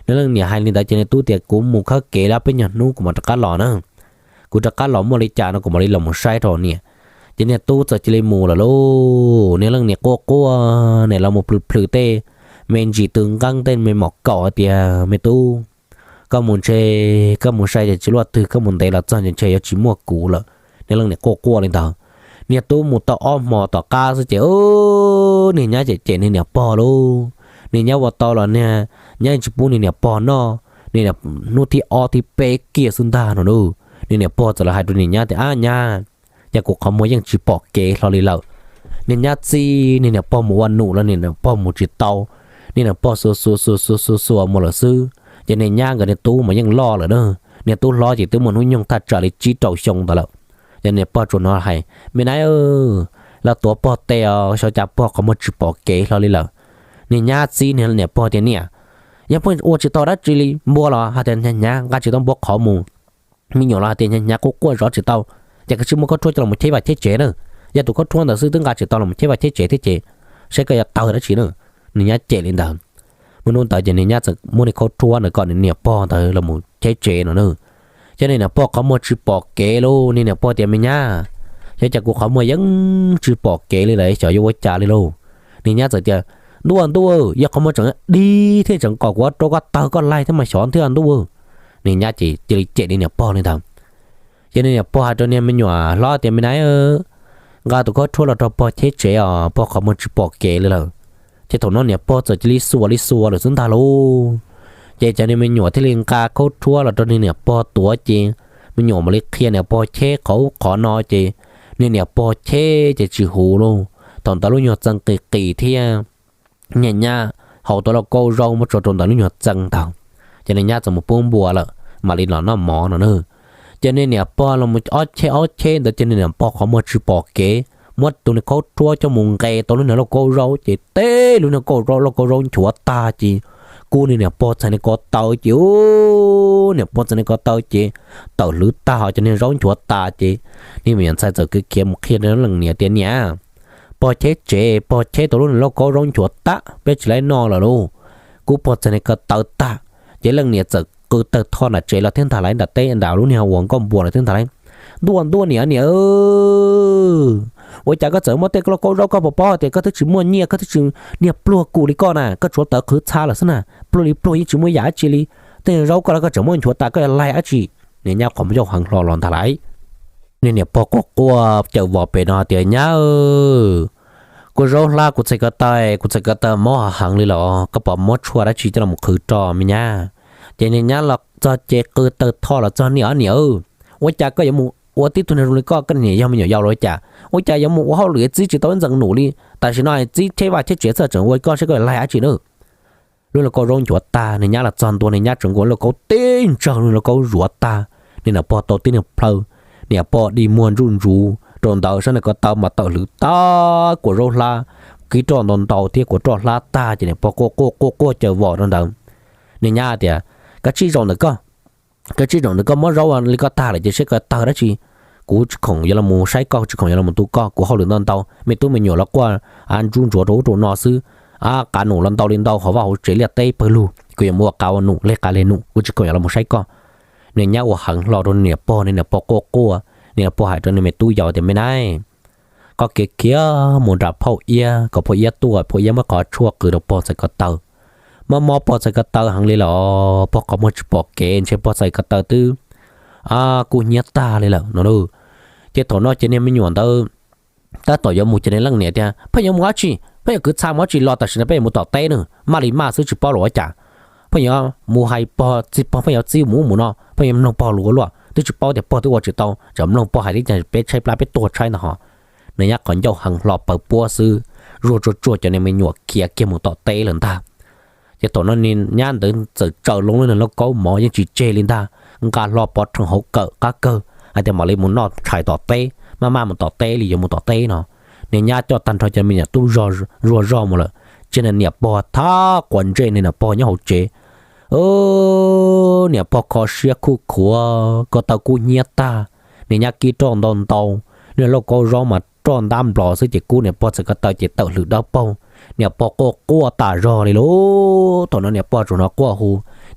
Niag leej niam hais li ntawd ces niag tub tias, Kuv mus khawb kev lawm peb nyuag hnub kuv mam rov qab los na. Kuv rov qab los muaj li cas no kuv mam li los mus saib rau niam. Ces niag tub txawm cia li mus lawm lauj. Niag leej niam quaj quaj, niam los mus plhws plhws tej me ntsis tw nqeeb tej me mom kaum hais tias, Me tub, koj mus ntshe, koj mus sai ces tsis luaj twg, koj mus ntev los txog ces ntshe yuav tsis muaj kuv lawm. Niag leej niam quaj quaj li ntawd. Niag tub mus tau ob hmo tom qab xwb ces niag nyab cem cem niag niam pog lauj. Niag nyab ua tau los niag nyab tsis pub niag niam pog noj. Niag hnub thib ob thib peb kiag xwb ntag no lauj, niag niam pog txawm los hais rau niag nyab tias, Ab nyab, cas kuv qhov muag yeej tsis pom kev hlo li lawm. Niag nyab txib niag niam pog mus ua num los niag niam pog mus tsis tau. Niag niam pog xuas xuas xuas xuas xuas xuas mus lawm xwb, ces niag nyab nkawd niag tub mas yeej loj lawm na. Niag tub hlob ces twb muaj hnub nyoog thaj tsam li tsib rau xyoo ntawd lawm. Ces niag pog tsuas hnov hais, Me nab, los tuav pog tes os, xyov cas pog qhov muag tsis pom kev hlo li lawm. Niag nyab txib niag niam pog tias, Niam, yog pheej ua tsis tau dab tsi li, npua los hais tias hnyav hnyav nqa tsis tau npua qhov mus, me nyuam los hais tias hnyav hnyav quaj quaj zov tsis tau, ces kav tsij muab khaub rhuab coj los cheb vaj cheb tsev na. Yog tus khaub rhuab ntawd xwb twb nqa tsis tau los cheb vaj cheb tsev thiab ces saib koj yuav tawg dab tsi na. Niag nyab cem li ntawd. Muaj hnub ntawd ces niag nyab txawm muab niag khaub rhuab ntawd kom niag niam pog ntawd los cheb tsev no na. Ces niag niam pog qhov muag tsis pom kev lauj, niag niam pog tias, Me nyab, xyov cas kuv qhov muag yeej tsis pom kev li lawm, xyov yuav ua cas li lauj. Niag nyab txawm tias, Ntuj ntuj, yog qhov muag tseem dig thiab tseem kom kuv rau koj tawg koj laig thiab mas xyov thiab ntuj. Niag nyab ces cia li cem niag niam pog li ntawd. Ces niag niam pog hais rau niag me nyuam hlob tias, Me nab, nqa tus khaub rhuab los rau pog cheb tsev os, pog qhov muag tsis pom kev li lawm. Ces thaum no niam pog txawm cia li xuas li xuas lawm xwb ntag lauj. Ces cov niag me nyuam thiaj li nqa khaub rhuab los rau niag niam pog tuav ces me nyuam mam li qhia niam pog cheb qhov ub qhov no ces niag niam pog cheb ces tsis huv lauj. Thaum ntawd lub nyuag txee qis qis thiab, niag nyab haus tau lauj kaub zaub muab tso rau ntawm lub nyuag txee ntag. Ces niag nyab txawm mus pub npua lawm mam li los noj mov no na. Ces niag niam pog los mus ob cheb ob cheb ntawd ces niag niam pog qhov muag tsis pom kev, muab tus niag khaub ruab coj mus nqes tau lub niag lauj kaub zaub ces teb lub niag lauj kaub zaub nchuav tag ces kub niag niam pog txhais niag ko taw ces, niam pog txhais niag ko taw ces tawm hlwv tag ho cov niag zaub nchuav tas ces niag me nyuam ntxhais txawm khiav khiav mus qhia leej niam tias, Niam, pog cheb tsev, pog cheb tau lub niag lauj kaub zaub nchuav tag, peb tsis laib noj lawm lauj. Kub pog txhais niag ko taw tag ces leej niam txawm qw tawg tho nram tsev los thiab ntag lauj, nram teb nram lub niag uas nkauj npua los thiab ntag lauj. Ntuj ntuj niam niam, ua cas koj txawm muab tej lauj kaub zaub, koj puas paub tias koj twb tsis muaj nyiaj, koj twb tsis, niag pluag kuv li koj na, koj tsuav tawv qhwv txha lawm xwb na, pluag li pluag yeej tsis muaj yam dab tsi li. Tej zaub koj los koj tseem muab nchuav tas, koj yuav laig dab tsi? Niag nyab qhov muag yauj heev hlo los ntag lauj. Niag niam pog quaj quaj caws vos pem no tias, Nyab, kuv zaub hlab, kuv txhais ko taw, kuv txhais ko taw mob heev li los koj puas muab tshuaj dab tsi coj los qhwv rau me nyab? Ces niag nyab los txog ces qw tawg tho los txog, Niam, niam, ua cas koj yuav mus ua tib tug niag zoo li koj, koj niam yog me nyuam yaus los cas, ua cas yuav mus ua hauj lwm txib tsis tau ib ntxees num li? Tam sim no txib cheb vaj cheb tsev xwb tseem ua koj saib koj laig dab tsi na. Lub lauj kaub zaub nchuav tag, niag nyab los txog ntua, niag nyab tseem nkaus lauj kaub tib ntsawg, lub lauj kaub zuav tag. Niag niam pog tau tib niag plhaw, niam pog dig muag ntsuj ntsuv rau ntawd, sab niag ko taw mas tawm hlwv tag, kuv zaub hlab, kib roj ntau ntau thiab kuv roj hlab tag ces niam pog quaj quaj quaj quaj caws vos rau ntawd. Niag nyab tias, Kav tsij zaum ntawm koj, kav tsij zaum ntawm koj, mob zaub li koj tag lawm ces saib koj tawg dab tsi. Kuv tsis khoom yuav los mus saib koj, tsis khoom yuav los mus tu koj, kuv hauj lwm ntau ntau, me tub me nyuam los quaj ntsuj ntsuav rau ub rau no xwb. Qav num los ntau li ntau, hauv vaj hauv tsev liaj teb pawg lug, kuv yuav mus ua qav ua num, leg qav leg num, kuv tsis khoom yuav los mus saib koj. Niag nyab ua heev hlo rau niam pog, niag niam pog quaj quaj, niag niam pog hais rau niag me tub yau tias, Me nab, koj khiav khiav mus nram phauj iab kom phauj iab tuaj, phauj iab muab qhov tshuaj qw rau pog txhais ko taw. Mob mob pog txhais ko taw heev li los pog qhov muag tsis pom kev, ntshe pog txhais ko taw twb kub hnyiab tag li lawm no. Ces thaum no ces niag me nyuam ntawd tab tom yuav mus ces niag leej niam tias, Pheej yuav mus dab tsi? Pheej yuav kwv txha mus dab tsi los tam sim no peb yuav mus tom teb na, maj li maj xwb tsis paub los ua cas. Pheej yuav mus hais pog, txib pog, pheej yuav txib mus ub mus no, pheej yuav mloog pog lus ua luaj, twb tsis paub tias pog twb ua tsis tau, tseem mloog pog hais li cas peb tshaib plab peb tuag tshaib ntag ho. Niag nyab qhov ncauj heev hlo paws puab xwb, zuag tsuag tsuag cov niag me nyuam khiav kiag mus tom teb lawm ntag. Ces thaum no niag nyab ntawd txawm tsaws loo lub niag lauj kaub mov yeej tsis tseg li ntag, nqa hlo pov rhees hauv kawm qab kawg hais tias mam li mus noj tshais tom teb, maj maj mus tom teb li yuav mus tom teb no. Niag nyab coj tag nrho cov me nyuam tub zuag zog mus lawm, ces niag niam pog thab quav ntsej niag niam pog nyob hauv tsev. Niam pog kho siab khuj khuav, ko taw kub hnyiab tag, niag nyab kib roj ntau ntau, niag lauj kaub zaub mas roj ntab nplos xwb ces kub niam pog txhais ko taw ces tawm hlwm dawb paug. Niam pog quaj quaj tas zog li lauj. Thaum no niam pog tsuas hnov quaj hu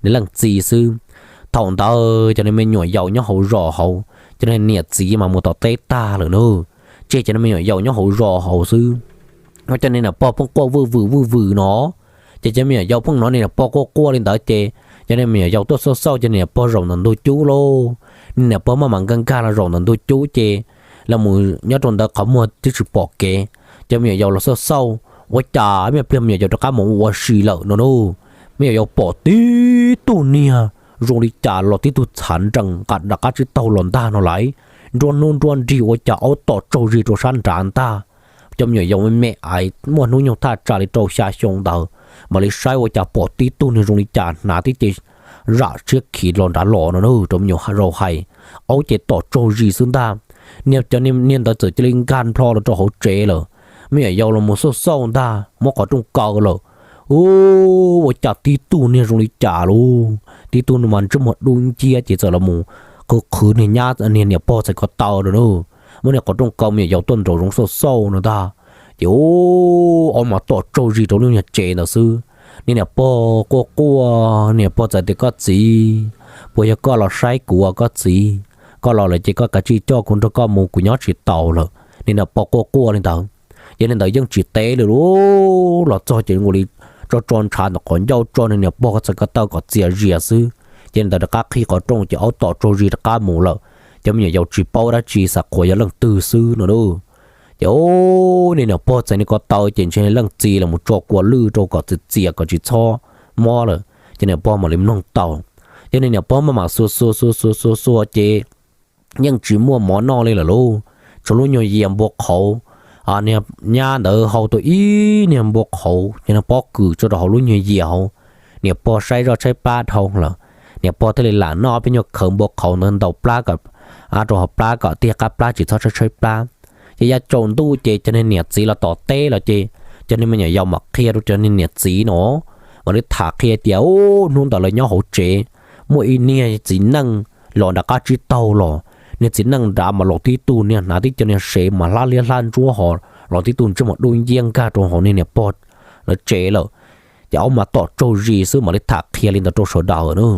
niag leej txiv xwb. Thaum ntawd cov niag me nyuam yaus nyob hauv zos hauv, cov niag niam txiv mas mus tom teb tag lawm na, tseg cov niag me nyuam yaus nyob hauv zos hauv xwb. Cov niag niam pog pheej quaj vwj vwm vwj vwm no, ces cov me nyuam yaus pheej hnov niag niam pog quaj quaj li ntawd ces cov niag me nyuam yaus tuaj xauj xauj cov niag niam pog zaum ntawm ntug cub lauj. Niag niam pog maj mam nkag nkag los zaum ntawm ntug cub ces los mus nyob rau ntawd qhov muag twb tsis pom kev. Cov me nyuam yaus los xauj xauj, ua cas me pliag me nyuam yaus rov qab mus ua si lawm no na. Me nyuam yaus pom tib tug niag zoo li cas los tib tug txhav nrees nqa nram qab tsib taug los ntag no lauj. Nruab hnub nruab nrig ua cas aub tom tsaug zig rau sab nrad ntag. Cov me nyuam yaus me me ais muaj hnub nyoog thaj tsam li rau xya xyoo ntawd, mam li saib ua cas pom tib tug niag zoo li cas hnav tib ce zam siab khiv los nrad los no na. Rau me nyuam yaus hais, aub ces tom tsaug zig xwb ntag. Niag cov niag ntawd txawm cia li nkag nplho los rau hauv tsev lawm. Me nyuam yaus los mus xauj xauj ntag, muab qhov rooj kaw lawm. Ua cas tib tug niag zoo li cas lauj, tib tug mas ntsej muag dub nciab ces txawm los mus qhwv qhwv niag nyab niag niam pog txhais ko taw lawm na. Muab niag qhov rooj kaw, me nyuam yaus tuaj nraum zoov xauj xauj no ntag, ces aub mas tom tsaug zig rau lub niag tsev ntawd xwb. Niag niam pog quaj quaj, niam pog txawm tias, Koj txiv, puas yog koj los saib kuv os koj txiv? Koj los lawm ces koj kav tsij coj kuv nrog koj mus, kuv nyob tsis taus lawm. Niag niam pog quaj quaj li ntawd, ces niag ntawd yeej tsis teb li lauj. Los txog ces nkaus li tso tso ntshav ntawm qhov ncauj tso niag niam pog txhais ko taw kom txias zias xwb. Ces niag ntawd rov qab qhib qhov rooj ces aub tom tsaug zig rov qab mus lawm. Cov me nyuam yaus tsis paub dab tsi, xav qhuas yog leej twg xwb no lauj. Ces niag niam pog txhais niag ko taw ces ntshe leej txiv los mus tso kua lwj rau kom txias txias kom tsis txhob mob lawm, ces niam pog mam li mloog tau. Ces niag niam pog maj mam xuas xuas xuas xuas xuas xuas ces yeej tsis muaj mov noj li lawm lauj. Tshuav lub nyuag yias npua qhauv, niag nyab ntawd hau tau ib niag npua qhauv ces niag pob kws tso rau hauv lub nyuag yias hauv. Niam pog saib zoj tshaib plab dhau lawm, niam pog thiaj li lam noj peb nyuag khawv npua qhauv ntawd ntaus plab kom rau hauv plab kom tiag qab plab tsis txhob tshaib tshaib plab. Ces yav tsaus ntuj ces cov niag niam txiv los tom teb los ces cov niag me nyuam yaus mam qhia rau cov niag niam txiv no, mam li tham qhia tias, Ub, hnub ntawd lawv nyob hauv tsev, muaj ib niag txiv neej los nram qab tsib taug los, niag txiv neej nrad mas los tib tug niag hnav tib co niag sev mas hlab liab hlab ntsuab ho los tib tug ntsej muag dub nciab nkag rau hauv niag niam pog lawv tsev lawm. Ces ob mas tom tsaug zis xwb mam li tham qhia li ntawd rau sawv daws na.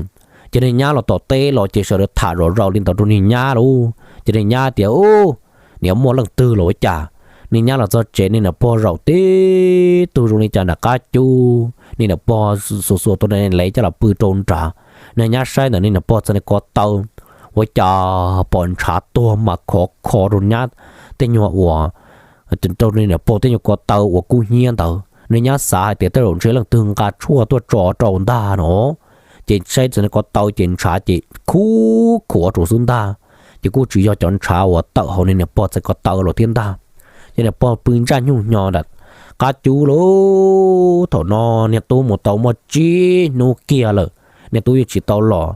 Ces niag nyab los tom teb los ces sawv daws tham zom zaws li ntawd rau niag nyab lauj. Ces niag nyab tias, Ub, niam, muaj leej twg los ua cas? Niag nyab los txog tsev niag niam pog zaum tib tug zoo li cas nram qab cub, niag niam pog xuas xuas tus niag lev coj los pw rau nrad. Niag nyab saib ntawm niag niam pog txog niag ko taw, ua cas pom ntshav tuag mas khov kho rau nyab tej nyuag uas, rau niag niam pog tej nyuag ko taw uas kub hnyiab ntawd. Niag nyab xav hais tias tej zaum ntshe leej twg nqa tshuaj tuaj tso rau ntag no. Ces saib txog niag ko taw ces ntshav ces khuv khuav rau xwb ntag. Ces kuj tsis yog cov ntshav uas tawm hauv niag niam pog txhais ko taw los thiab ntag. Ces niam pog pw ntsaj nyuj nyo nram qab cub lauj. Thaum no niag tub mus tau muaj tsib hnub kiag lawm, niag tub yeej tsis tau los.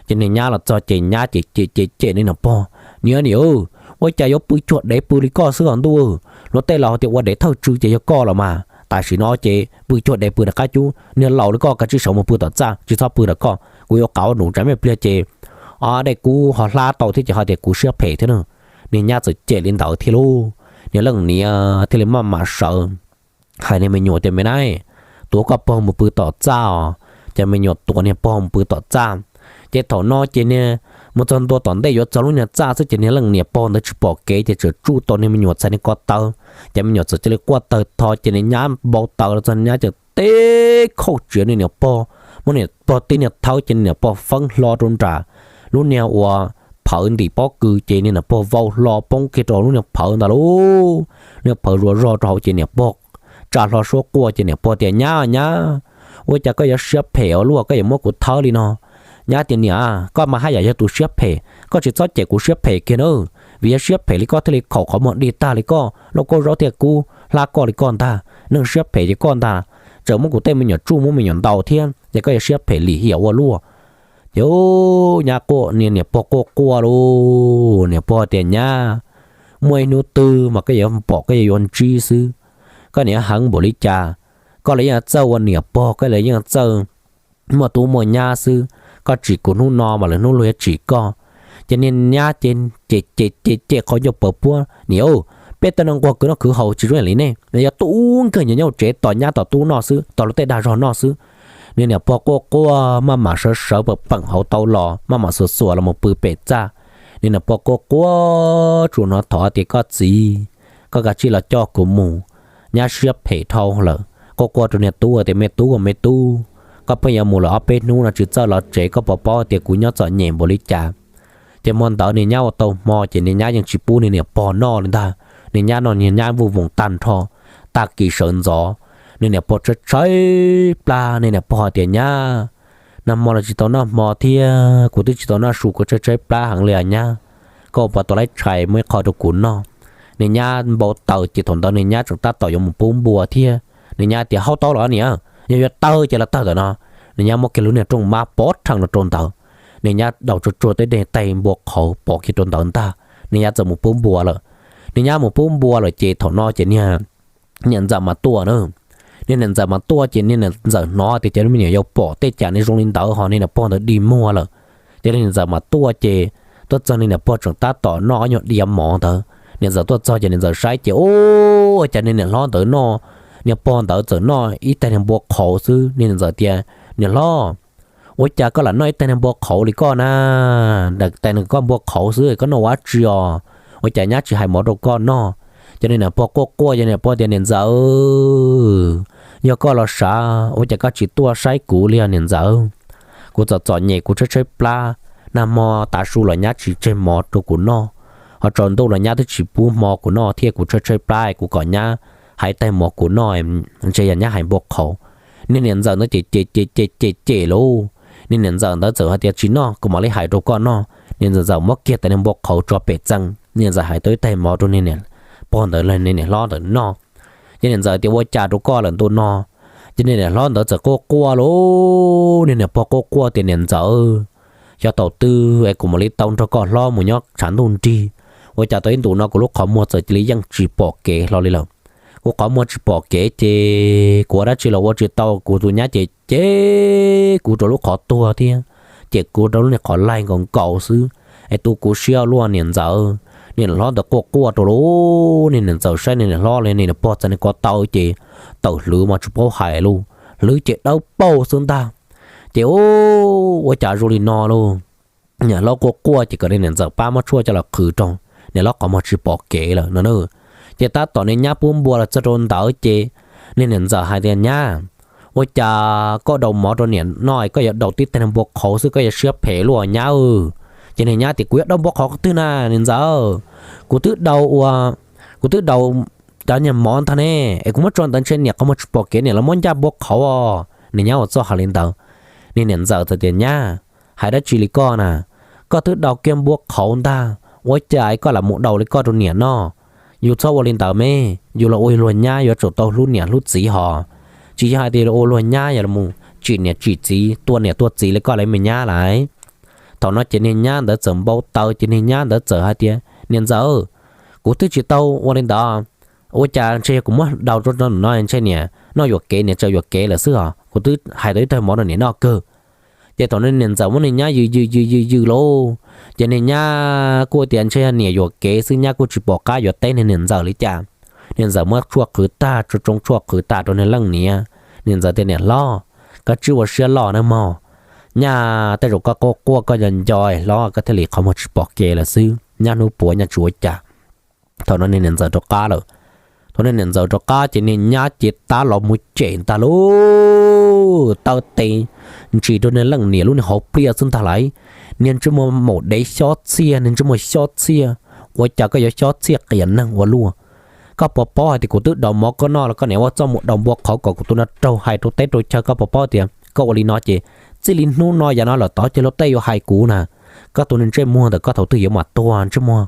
Ces niag nyab los txog ces nyab ces cem cem cem niag niam pog, Niam, niam, ua cas yuav pw cuag dev pw li koj xwb os ntuj? Luag tej laus hais tias ua dev thawj tswv ces yog koj los mas. Tam sim no ces pw cuag dev pw nram qab cub, niag laus li koj kav tsij sawv mus pw tom txaj, tsis txhob pw ntawm koj, kuv yuav qauv num tsam me pliag ces dej kub ho hlab tau thiab ces ho tias kuv siab phem thiab na. Niag nyab txawm cem li ntawd thiab lauj. Niag leej niam thiaj li maj mam sawv hais niag me nyuam tias, Me nab, tuav koj pog mus pw tom txaj os. Ces me nyuam tuav niag pog mus pw tom txaj. Ces thaum no ces niag mus txog ntua tom ntej yuav txog lub niag txaj xwb ces niag leej niam pog ntawd tsis pom kev ces txawm tsuj tau niag me nyuam txhais niag ko taw. Ces me nyuam txawm cia li quaj tawg tho ces niag nyab npau taws los txog niag nyab ces teb khauj tsiav niag niam pog, muab niam pog tib niag thawb ces niag niam pog feeb hlo rau nram lub niag uas phawv ntim pob kws ces niag niam pog vau hlo poob kiag rau lub niag phawv ntawd lauj. Niag phawv zuav zog rau hauv ces niam pog tsa hlo suab quaj ces niam pog tias, Nyab, nyab, ua cas koj yuav siab phem ua luaj, koj yuav muab kuv thawb li no? Nyab tias, Niam, koj mas haj yam yog tus siab phem, koj tsis txhob cem kuv siab phem kiag na. Vim yog siab phem li koj thiaj li khaum qhov muag dig tag li koj, lauj kaub zaub thiaj kub hlab koj li koj ntag. Neeg siab phem ces koj ntag, tseem muab kuv tej me nyuam tsuj muab me nyuam ntaus thiab ces koj yuav siab phem lim hiam ua luaj. Ces nyab quaj, niag niam pog quaj quaj lauj, niam pog tias, Nyab, muaj ib hnub twg mas koj yuav pom koj yuav ntsib xwb. Koj niam heev npaum li cas, koj los yeej txawj ua niam pog, koj los yeej txawj muaj tub muaj nyab xwb. Koj tsim kuv hnub no mas lwm hnub luag yuav tsim koj. Ces niag nyab ces cem cem cem cem qhov ncauj paws puab, Niam, peb tej no nquag kwv noj kwv haus tsis zoo li nej, yog tub nkawg nyob hauv tsev tos nyab tos tub noj xwb, tos luag tej dag zog noj xwb. Niag niam pog quaj quaj maj mam sawv sawv peem peem hauv tau los maj mam xuas xuas los mus pw pem txaj. Niag niam pog quaj quaj tsuas hnov thov tias, Koj txiv, koj kav tsij los coj kuv mus, nyab siab phem dhau lawm. Quaj quaj rau niag tub tias, Me tub, me tub, koj pheej yuav mus lawm ob peb hnub no tsis txawj los tsev, koj puas paub tias kuv nyob txom nyem npaum li cas? Ces hmo ntawd niag nyab ua tau hmo ces niag nyab yeej tsis pub niag niam pog noj li ntag. Niag nyab noj niag nyab vuj voos tag nrho, tag kis sawv ntxov. Niag niam pog tshaib tshaib plab, niag niam pog tias, Nyab, nag hmo los tsis tau noj hmo thiab kuv twb tsis tau noj su, kuv tshaib tshaib plab heev li os nyab. Koj puas tau laib tshais muaj ib qho rau kuv noj? Niag nyab npau taws ces thaum ntawd niag nyab tseem tab tom yuav mus pub npua thiab. Niag nyab tias, Haub tau los niam, yog yuav tawg ces los tawg ntawm no. Niag nyab muab kiag lub niag rooj mab pov rhees los rau ntawd. Niag nyab daus tsuag tsuag tej dej taig npua qhauv pov kiag rau ntawd ntag, niag nyab txawm mus pub npua lawm. Niag nyab mus pub npua lawm ces thaum no ces niag niam ntxawm mas tuaj na. Niag niam ntxawm mas tuaj ces niag niam ntxawm hnov tias cov me nyuam yaus pom tej cas ne zoo li ntawd ho niag niam pog ntawd dig muag lawm. Ces niag niam ntxawm mas tuaj ces tuaj txog niag niam pog tseem tab tom noj ob nyuag diav mov ntawd. Niam ntxawm tuaj txog ces niam ntxawm saib ces, Ub, cas niag niam hlob ntawd noj, niag pog ntawd txawm noj ib tais niag npua qhauv xwb. Niag niam ntxawm tias, Niam hlob, ua cas koj lam noj ib tais niag npua qhauv li koj na? Tais niag koj npua qhauv xwb koj noj ua dab tsi os? Ua cas nyab tsis hais mov rau koj noj? Ces niag niam pog quaj quaj ces niam pog tias, Niam ntxawm, yog koj los sav, ua cas koj tsis tuaj saib kuv li os niam ntxawm? Kuv txom txom nyem, kuv tshaib tshaib plab, nag hmo tav su los nyab tsis tseg mov rau kuv noj, ho tsaus ntuj los nyab twb tsis pub hmo kuv noj thiab, kuv tshaib tshaib plab, kuv kom nyab hais tais mov kuv noj, ntshe yog nyab hais npua qhauv. Niag niam ntxawm ntawd ces cem cem cem cem cem lauj. Niag niam ntxawm ntawd txawm hais tias, Tsis noj, kuv mam li hais rau koj noj. Niag ntxawm ntxawm muab kiag tais niag npua qhauv tso pem txee, niag ntxawm hais tau ib tais mov rau niag niam pog ntawd, niag niam hlob ntawd noj. Ces niag ntxawm tias, Ua cas rau koj lawm ntu no? Ces niag niam hlob ntawd txawm quaj quaj lauj. Niag niam pog quaj quaj tias, Niam ntxawm, xyov thaum twg es kuv mam li tau nrog koj hlob mus nyob tshav ntuj nrig. Ua cas tau ib ntus no kuv lub qhov muag txawm cia li yeej tsis pom kev hlo li lawm. Kuv qhov muag tsis pom kev ces kuv ua dab tsi los ua tsis tau, kuv tus nyab ces cem kuv rau lub qhov tuag thiab cem kuv rau lub niag qhov laig nkaus nkaus xwb. Es tu kuv siab luaj niam ntxawm, niam hlob ntawd quaj quaj rau lub niag niam ntxawm saib niag niam hlob li niag niam pog txawm niag ko taw ces tawm hlwv mas tsis paub hais lus, hlwv ces dawb paug xwb ntag. Ces ua cas zoo li no lauj. Niam hlob quaj quaj ces kom niag niam ntxawm pab muab tshuaj coj los qhwv rau, niam hlob qhov muag tsis pom kev lawm no na. Ces tab tom niag nyab pub npua los txog rau ntawd ces niag niam ntxawm hais tias, Nyab, ua cas koj daus mov rau niam noj es koj yuav daus tib teg npua qhauv xwb, koj yuav siab phem luaj nyab. Ces niag nyab tias, Kuv yuav daus npua qhauv qhov twg na niam ntxawm? Kuv twb daus ua, kuv twb daus cov niag mov ntag ne, es kuv muab tso ntawd ntshe niam qhov muag tsis pom kev niam los muab ncaj npua qhauv os. Niag nyab ua txuj hais li ntawd. Niag niam ntxawm txawm tias, Nyab, hais dab tsi li koj na? Koj twb daus kiag npua qhauv ntag, ua cas koj lam mus daus li koj rau niam noj? Yus txhob ua li ntawd me, yus los ua luag nyab yuav tsum tau hlub niam hlub txiv hos. Tsis yog hais tias ua luag nyab yog los tsim niam tsim txiv, tua niam tua txiv li koj lawv me nyab lawm. Thaum no ces niag nyab ntawd txawm npau taws ces niag nyab ntawd txawm hais tias, Niam ntxawm, kuv twb tsis tau ua li ntawd. Ua cas ntshe yog kuv muab daus rau no ntshe niam noj yuam kev, niam tsaws yuam kev lawm xwb os. Kuv twb hais tau ib teg mov rau niam noj kawg. Ces thaum no niag niam ntxawm muab niag nyab yws yws yws yws yws lauj, ces niag nyab kuj tias ntshe yog niam yuam kev xwb, nyab kuj tsis pom qab yuav teb niag niam ntxawm li cas. Niag ntxawm muab tshuaj qhwv tag, tsoo tsoo tshuaj qhwv tag rau niag leej niam. Niag ntxawm tias, Niam hlob, koj tsis ua siab loj nawb mog. Nyaj tej zaum koj quaj quaj koj nco nco hlob koj thiaj li qhov muag tsis pom kev lawm xwb, nyaj hnub puav nyaj tsis ua cas. Thaum no niag niam ntxawm rov qab lawm. Thaum niag niam ntxawm rov qab ces niag nyab ces tab los mus cem ntag lauj, taw tes ntsis rau niag leej niam lub niag hauv pliaj xwb ntag lauj. Niag ntsej muag maum dev xyob txhiaj, niag ntsej muag xyob txhiaj, ua cas koj yuav xyob txhiaj qias neeg ua luaj? Koj puas paub hais tias kuv twb daus mov koj noj los koj niam ua txuj mus daus npua qhauv kom kuv tus no raug hais rau teb rau chaw, koj puas paub tias koj ua li no ces txij li hnub no yav no lawm tod ces luag tej yuav hais kuv na. Koj tus niag ntsej muag ntawm koj thaum twg yuav mam tuag ntsej muag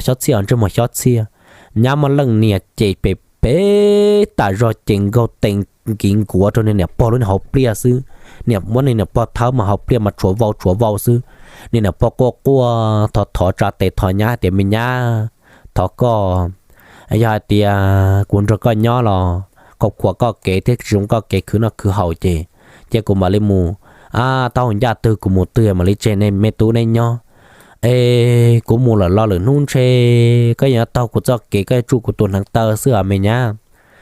xyob txhiaj, ntsej muag xyob txhiaj. Nyab muab leej niam ces pem pem tas zog ces nkaug tes nkiv nkuav rau niag niam pog lub niag hauv pliaj xwb. Niam muab niag niam pog thawb mas hauv pliaj mas tshuav vau tshuav vau xwb. Niag niam pog quaj quaj thov thov tsa tes thov nyab hais tias, Me nyab, thov koj, yog hais tias kuv nrog koj nyob los khov khuam koj kev thiab tsis zoo koj kev khwv noj khwv haus ces, ces kuv mam li mus, a, taub hau ncaj twg kuv mus twg mam li tseg nej me tub neb nyob. Es kuv mus lawm los lwm hnub ntshe koj yuav taug kuv txoj kev, koj yuav tsuj kuv tus hneev taw xwb os me nyab.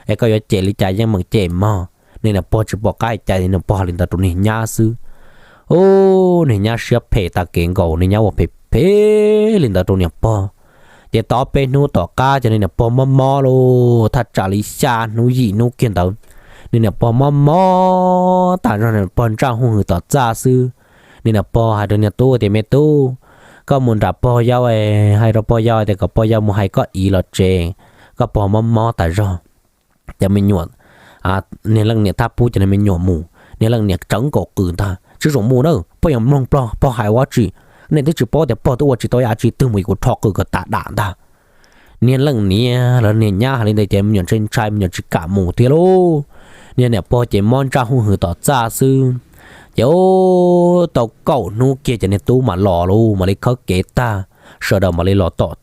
Es koj yuav cem li cas yeej meem cem mog. Niag niam pog tsis pom qab hais cas, niag pog hais li ntawd rau niag nyab xwb. Ub, niag nyab siab phem tag kev nkaus, niag nyab ua phem phem li ntawd rau niam pog. Ces tau peb hnub tom qab ces niag niam pog mob mob lauj, thaj tsam li xya hnub yim hnub kiag ntawd, niag niam pog mob mob tas zog, niag niam pog ntsaj huj hwm tom txaj xwb. Niag niam pog hais rau niag tub tias, Me tub, koj mus nram pog yau, hais rau pog yau tias kom pog yau mus hais koj ib los tsev, koj pog mob mob tas zog. Cov me nyuam, niag leej niam thab pub cov niag me nyuam mus, niag leej niam tsawv nkaus qws ntag, Tsis txhob mus na, poj yau mloog pog hais ua tsi. Nej twb tsis paub tias pog twb ua tsis tau yam tsi twg mus, kuv rho qws kom tas dam ntag. Niag leej niam los niag nyab hais li ntawd ces me nyuam ntshai ntshai, me nyuam tsis kam mus thiab lauj. Niag niam pog ces mob ntsaj huj hwm tom txaj xwb. Ces tau kaum hnub kiag ces niag tub mam los lauj, mam li khawb kev tag, sawv daws mam li los tom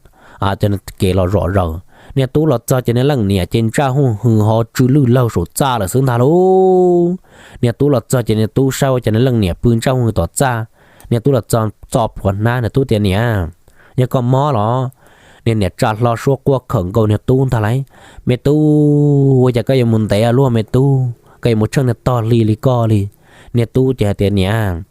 kev los zom zaws. Niag tub los txog ces niag leej niam ces ntsaj huj hwm ho tsw lwj lawg saum txaj lawm xwb ntag lauj. Niag tub los txog ces niag tub saib ua cas niag leej niam pw ntsaj huj hwm tom txaj. Niag tub los txog txo plhuav hnab, niag tub tias, Niam, yog koj mob los? Niag niam tsa hlo suab quaj khawm nkaus niag tub ntag lauj. Me tub, ua cas koj yuav mus ntev ua luaj me tub, koj yuav mus tsheej niag tog hli li koj li? Niag tub ces hais tias, Niam,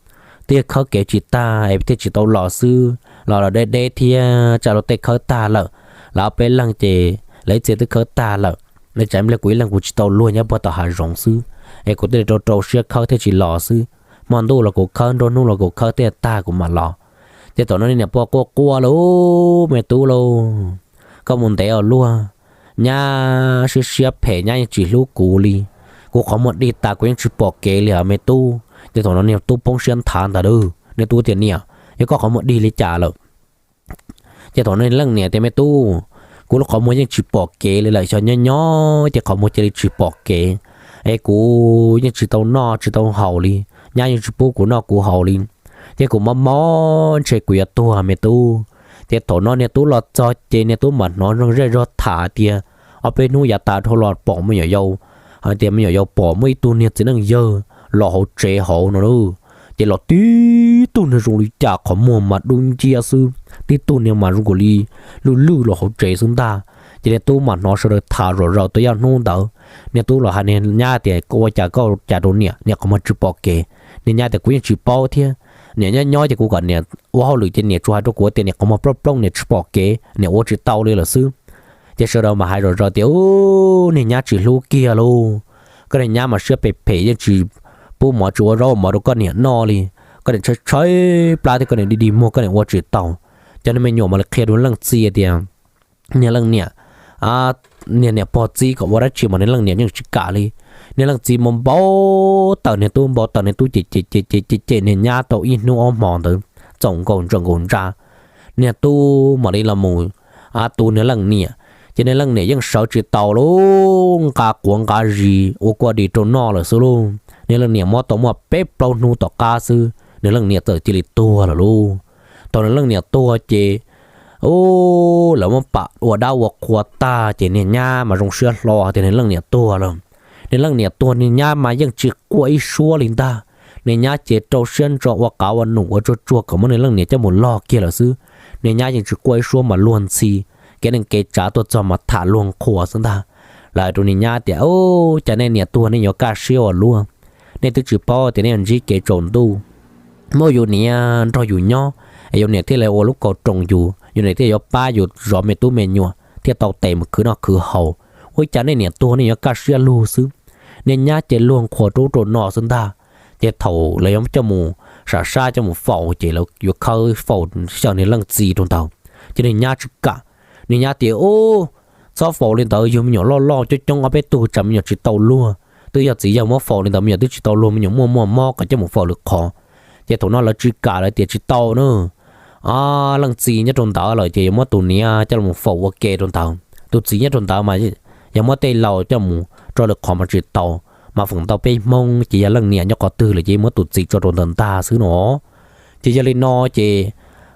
twb khawb kev tsis tag es thiaj tsis tau los xwb, los los deb deb thiab, tsam luag tej khawb tag lawm, lawv ob peb leeg ces lawv ib txhia twb khawb tag lawm, es tsam ib pliag kuv ib leeg kuv tsis tau luag nyob puag tom hav zoov xwb, es kuv thiaj li rau rau siab khawb thiaj tsis los xwb. Hmo ntuj los kuv khawb, nruab hnub los kuv khawb thiaj tag kuv mam los. Ces thaum no niag niam pog quaj quaj lauj, Me tub lauj, koj mus ntev ua luaj, nyab siab siab phem, nyab yeej tsis hlub kuv li. Kuv qhov muag dig tas kuv yeej tsis pom kev li os me tub. Ces thaum no niag tub poob siab nthav ntag lauj. Niag tub tias, Niam, yog koj qhov muag dig li cas lawm? Ces thaum no leej niam tias, Me tub, kuv lub qhov muag yeej tsis pom kev li lawm, xyov nyob nyob ces qhov muag cia li tsis pom kev, es kuv yeej tsis tau noj tsis tau haus li, nyab yeej tsis pub kuv noj kuv haus li. thiab kuv mob mob ntshe kuv yuav tuag me tub. Ces thaum no niag tub los txog ces niag tub mam hnov zej zog tham tias ob peb hnub yav tas dhau los pom me nyuam yaus, hais tias me nyuam yaus pom muaj ib tug niag txiv neej yawg los hauv tsev hauv no lauj. Ces los tib tug niag zoo li cas qhov muag mas dub nciab xwb, tib tug niag mas zoo nkaus li lwj lwj los hauv tsev xwb ntag. Ces niag tub mam hnov sawv daws tham zom zaws tau ib hnub ntawd. Niag tub los hais niag nyab tias, Koj ua cas koj ua cas rau niam, niam qhov muag tsis pom kev? Niag nyab tias, Kuv yeej tsis paub thiab, niam nyob nyob ces kuv kom niam ua hauj lwm ces niam tsuas hais rau kuv tias niam qhov muag plooj plooj, niam tsis pom kev, niam ua tsis tau li lawm xwb. Ces sawv daws mas hais zom zaws tias, Ub, niag nyab tsis hlub kiag lauj. Koj niag nyab mas siab phem phem, yeej tsis pub mov tsis ua zaub ua mov rau koj niam noj li. Koj niam tshaib tshaib plab thiab koj niam dig dig muag, koj niam ua tsis tau. Cov niag me nyuam mam li qhia rau leej txiv tias, Niag leej niam, niag niam pog txib kom ua dab tsi mas niag leej niam yeej tsis kam li. Niag leej txiv mas npau taws niag tub, npau taws niag tub ces ces ces ces ces niag nyab tau ib hnub ob hmo ntawd txaus nkaus ntsa nkaus ntsa. Niag tub mam li los mus tu niag leej niam, ces niag leej niam yeej sawv tsis tau lauj, nqa quav nqa zis ua kua dis rau noj lawm xwb lauj. Niag leej niam mob tau muaj peb plaub hnub tom qab xwb niag leej niam txawm cia li tuag lawm lauj. Thaum niag leej niam tuag ces, ub, lawv muab pam ua dab ua qhua tag ces niag nyab mas zoo siab hlo tias niag leej niam tuag lawm. Niag leej niam tuag niag nyab mas yeej tsis quaj ib suab li ntag. Niag nyab ces rau siab ntso ua qav ua num ua tsuag tsuag kom muab niag leej niam coj mus log kiag lawm xwb. Niag nyab yeej tsis quaj ib suab mas luag ntxhi, kev neej kev tsav tuaj txog mas tham luag qhuas xwb ntag. Lawv hais rau niag nyab tias, Ub, cas nej niam tuag nej yuav kaj siab ua luaj? Nej twb tsis paub tias nej yuav ntsib kev tsaus ntuj. Muab yus niam nrog yus nyob, es yus niam thiaj li ua lub kaus roos yus, yus niam thiaj yuav pab yus zov me tub me nyuam thiaj tau tes mus khwv noj khwv haus. Ua cas nej niam tuag nej yuav kaj siab lug xwb? Niag nyab ces luag qhuas rau ub rau no xwb ntag. Ces thaum lawv yuav coj mus sam sab coj mus faus ces lawv yuav khawb faus xyaw niag leej txiv rau ntawd. Ces niag nyab tsis kam, niag nyab tias, Ub, txhob faus li ntawd, yug me nyuam loj loj coob coob ob peb tug tsam me nyuam tsis tau luag. Twb yog txiv yawg muab faus li ntawd me nyuam twb tsis tau luag, me nyuam muaj muaj mob kom coj mus faus lwm qhov. Ces thaum no lawv tsis kam, lawv tias tsis tau na. Leej txiv nyob rau ntawd lawm ces yuav muab tus niam coj los mus faus ua ke rau ntawd. Tus txiv nyob rau ntawd mas yog muab tej laus coj mus tso lwm qhov mas tsis tau, mas feem ntau peb Hmoob ces yog leej niam nyob qhov twg lawm ces muab tus txiv tso rau ntawd ntag xwb no. Ces yog li no ces,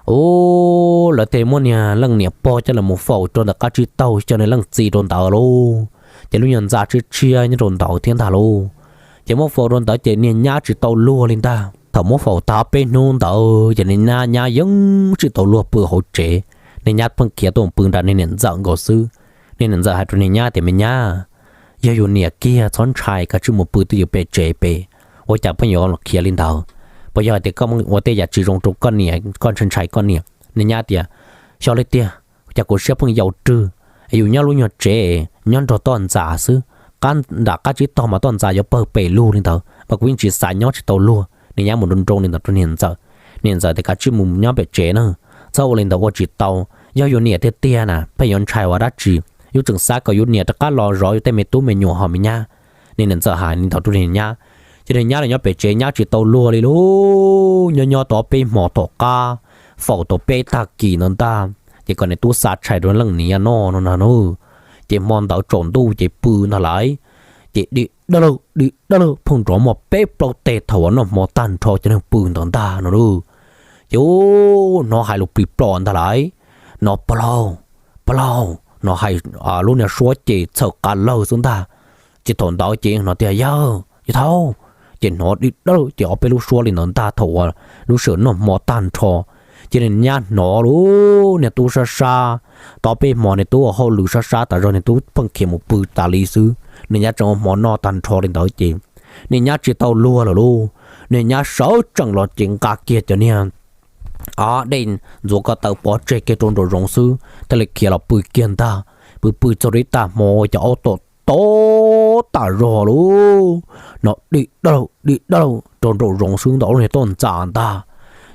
ub, lawv thiaj muab niag leej niam pog coj los mus faus rau ntawm qab tsib taug xyaw niag leej txiv rau ntawd lauj. Ces lub nyuag ntxa tshiab tshiab nyob rau ntawd thiab ntag lauj. Ces muab faus rau ntawd ces niag nyab tsis tau luag li ntag. Thaum muab faus tag peb hnub ntawd ces niag nyab, nyab yeej tsis tau luag pw hauv tsev. Niag nyab pheej khiav tuaj mus pw nram niag niam ntxawm nkaus xwb. Niag niam ntxawm hais rau niag nyab tias, Me nyab, yog yus niam kiag, txhob ntshai, kav tsij mus pw twj ywm pem tsev pem, ua cas pheej yuav khiav li ntawd? Puas yog hais tias koj ua tej yam tsis zoo rau koj niam, koj ntshai ntshai koj niam? Niag nyab tias, Xyov li tiag, cas kuv siab pheej yau rwg, es yus nyob lub nyuag tsev nyob nrog toj ntxas xwb, qab nram qab tsib taug mas toj ntxas yuav pawg pes lug li ntawd mas kuv yeej tsis xav nyob tsis tau luag. Niag nyab mus nroo nroo li ntawd rau niag ntxawm. Niag ntxawm tias, Kav tsij mus nyob pem tsev na, txhob ua li ntawd ua tsis tau. Yog yus niam tiag tiag na pheej yuav ntshai ua dab tsi, yus tseem xav kom yus niam rov qab los zov yus tej me tub me nyuam ho me nyab. Niag niam ntxawm hais li ntawd rau niag nyab, ces niag nyab los nyob pem tsev, nyab tsis tau luag li lauj. Nyob nyob tau peb hmo tom qab, faus tau peb tag kis ntawd ntag, ces kom niag tub xa tshais rau leej niam noj no na. Ces hmo ntawd tsaus ntuj ces pw ntag lauj. Ces dim dawj lawj dim dawj lawj phooj nrov muaj peb plaub teg thaum uas noj hmo tag nrho ces neeg pw ntawd ntag no lauj. Ces hnov hais lus plig plos ntag lauj, hnov pog laug, pog laug, hnov hais lub niag suab ces txhawm qab lawg xwb ntag. Ces thaum ntawd ces hnov tias, Yawg, yawg thaub. Ces hnov dim dawj ces ob peb lub suab li ntawd ntag thaum uas lub sij hawm noj hmo tag nrho. Ces niag nyab hnov lauj, niag tub sab sab, tau peb hmo niag tub ua hauj lwm sab sab tas zog, niag tub pheej khiav mus pw tas li xwb, niag nyab tseem ua hmo noj tag nrho li ntawd ces niag nyab tsis tau luag lawm lauj. Niag nyab sawv tsees los ces nqa kiag cov niag dej ntxuav ko taw pov tseg kiag rau nraum zoov xwb thiaj li khiav los pw kiag ntag. Pw pw txog rau ib tag hmo ua cas aub tom tod tas zog lauj, hnov dim dawj dim dawj rau nraum zoov xwb ntawm lub niag toj ntxas ntag.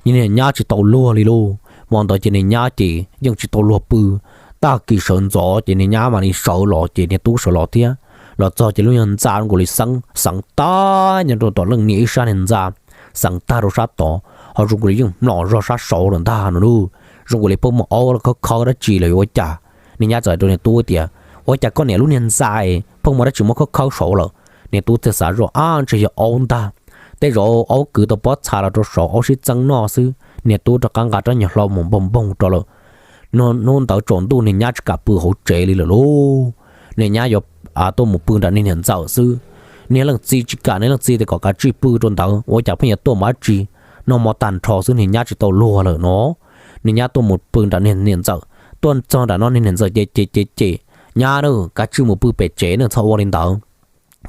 Niag nyab tsis tau luag li lauj. Hmo ntawd ces niag nyab ces yeej tsis tau luag pw. Tag kis sawv ntxov ces niag nyab mam li sawv los ces niag tub sawv los thiab. Los txog ces lub nyuag ntxa zoo nkaus li xeev xeev tag nyob rau tom leej niam ib sab niag ntxa, xeev tag rau sab tod, ho zoo nkaus li yeej mlom zog sab saud lawm ntag no lauj. Zoo nkaus li pheej muaj aub khawb khawb dab tsi los yuav ua cas. Niag nyab txawm hais rau niag tub tias, Ua cas koj niam lub niag ntxa pheej muaj dab tsi muab khawb khawb saud lawm? Niag tub thiaj xav zoj, Ab, ntshe yog aub ntag. tej zaum aub kwv tau pob txha los rau saud aub sib txeeb noj xwb. Niag tub rov qab nqa rab nyuag hlau mus npoog npoog rau lawm. Hnub ntawd tsaus ntuj niag nyab tsis kam pw hauv tsev li lawm lauj. Niag nyab yuav tuaj mus pw nram niag niam ntxawm xwb. Niag leej txiv tsis kam, niag leej txiv tias kom kav tsij pw rau ntawd ua cas pheej yuav tuaj mus dab tsi. Noj mov tag nrho xwb niag nyab tsis tau luag lawm no. Niag nyab tuaj mus pw nram niag niam ntxawm, tuaj txog nram no niag niam ntxawm ces ces ces ces, Nyab na, kav tsij mus pw pem tsev na, txhob ua li ntawd.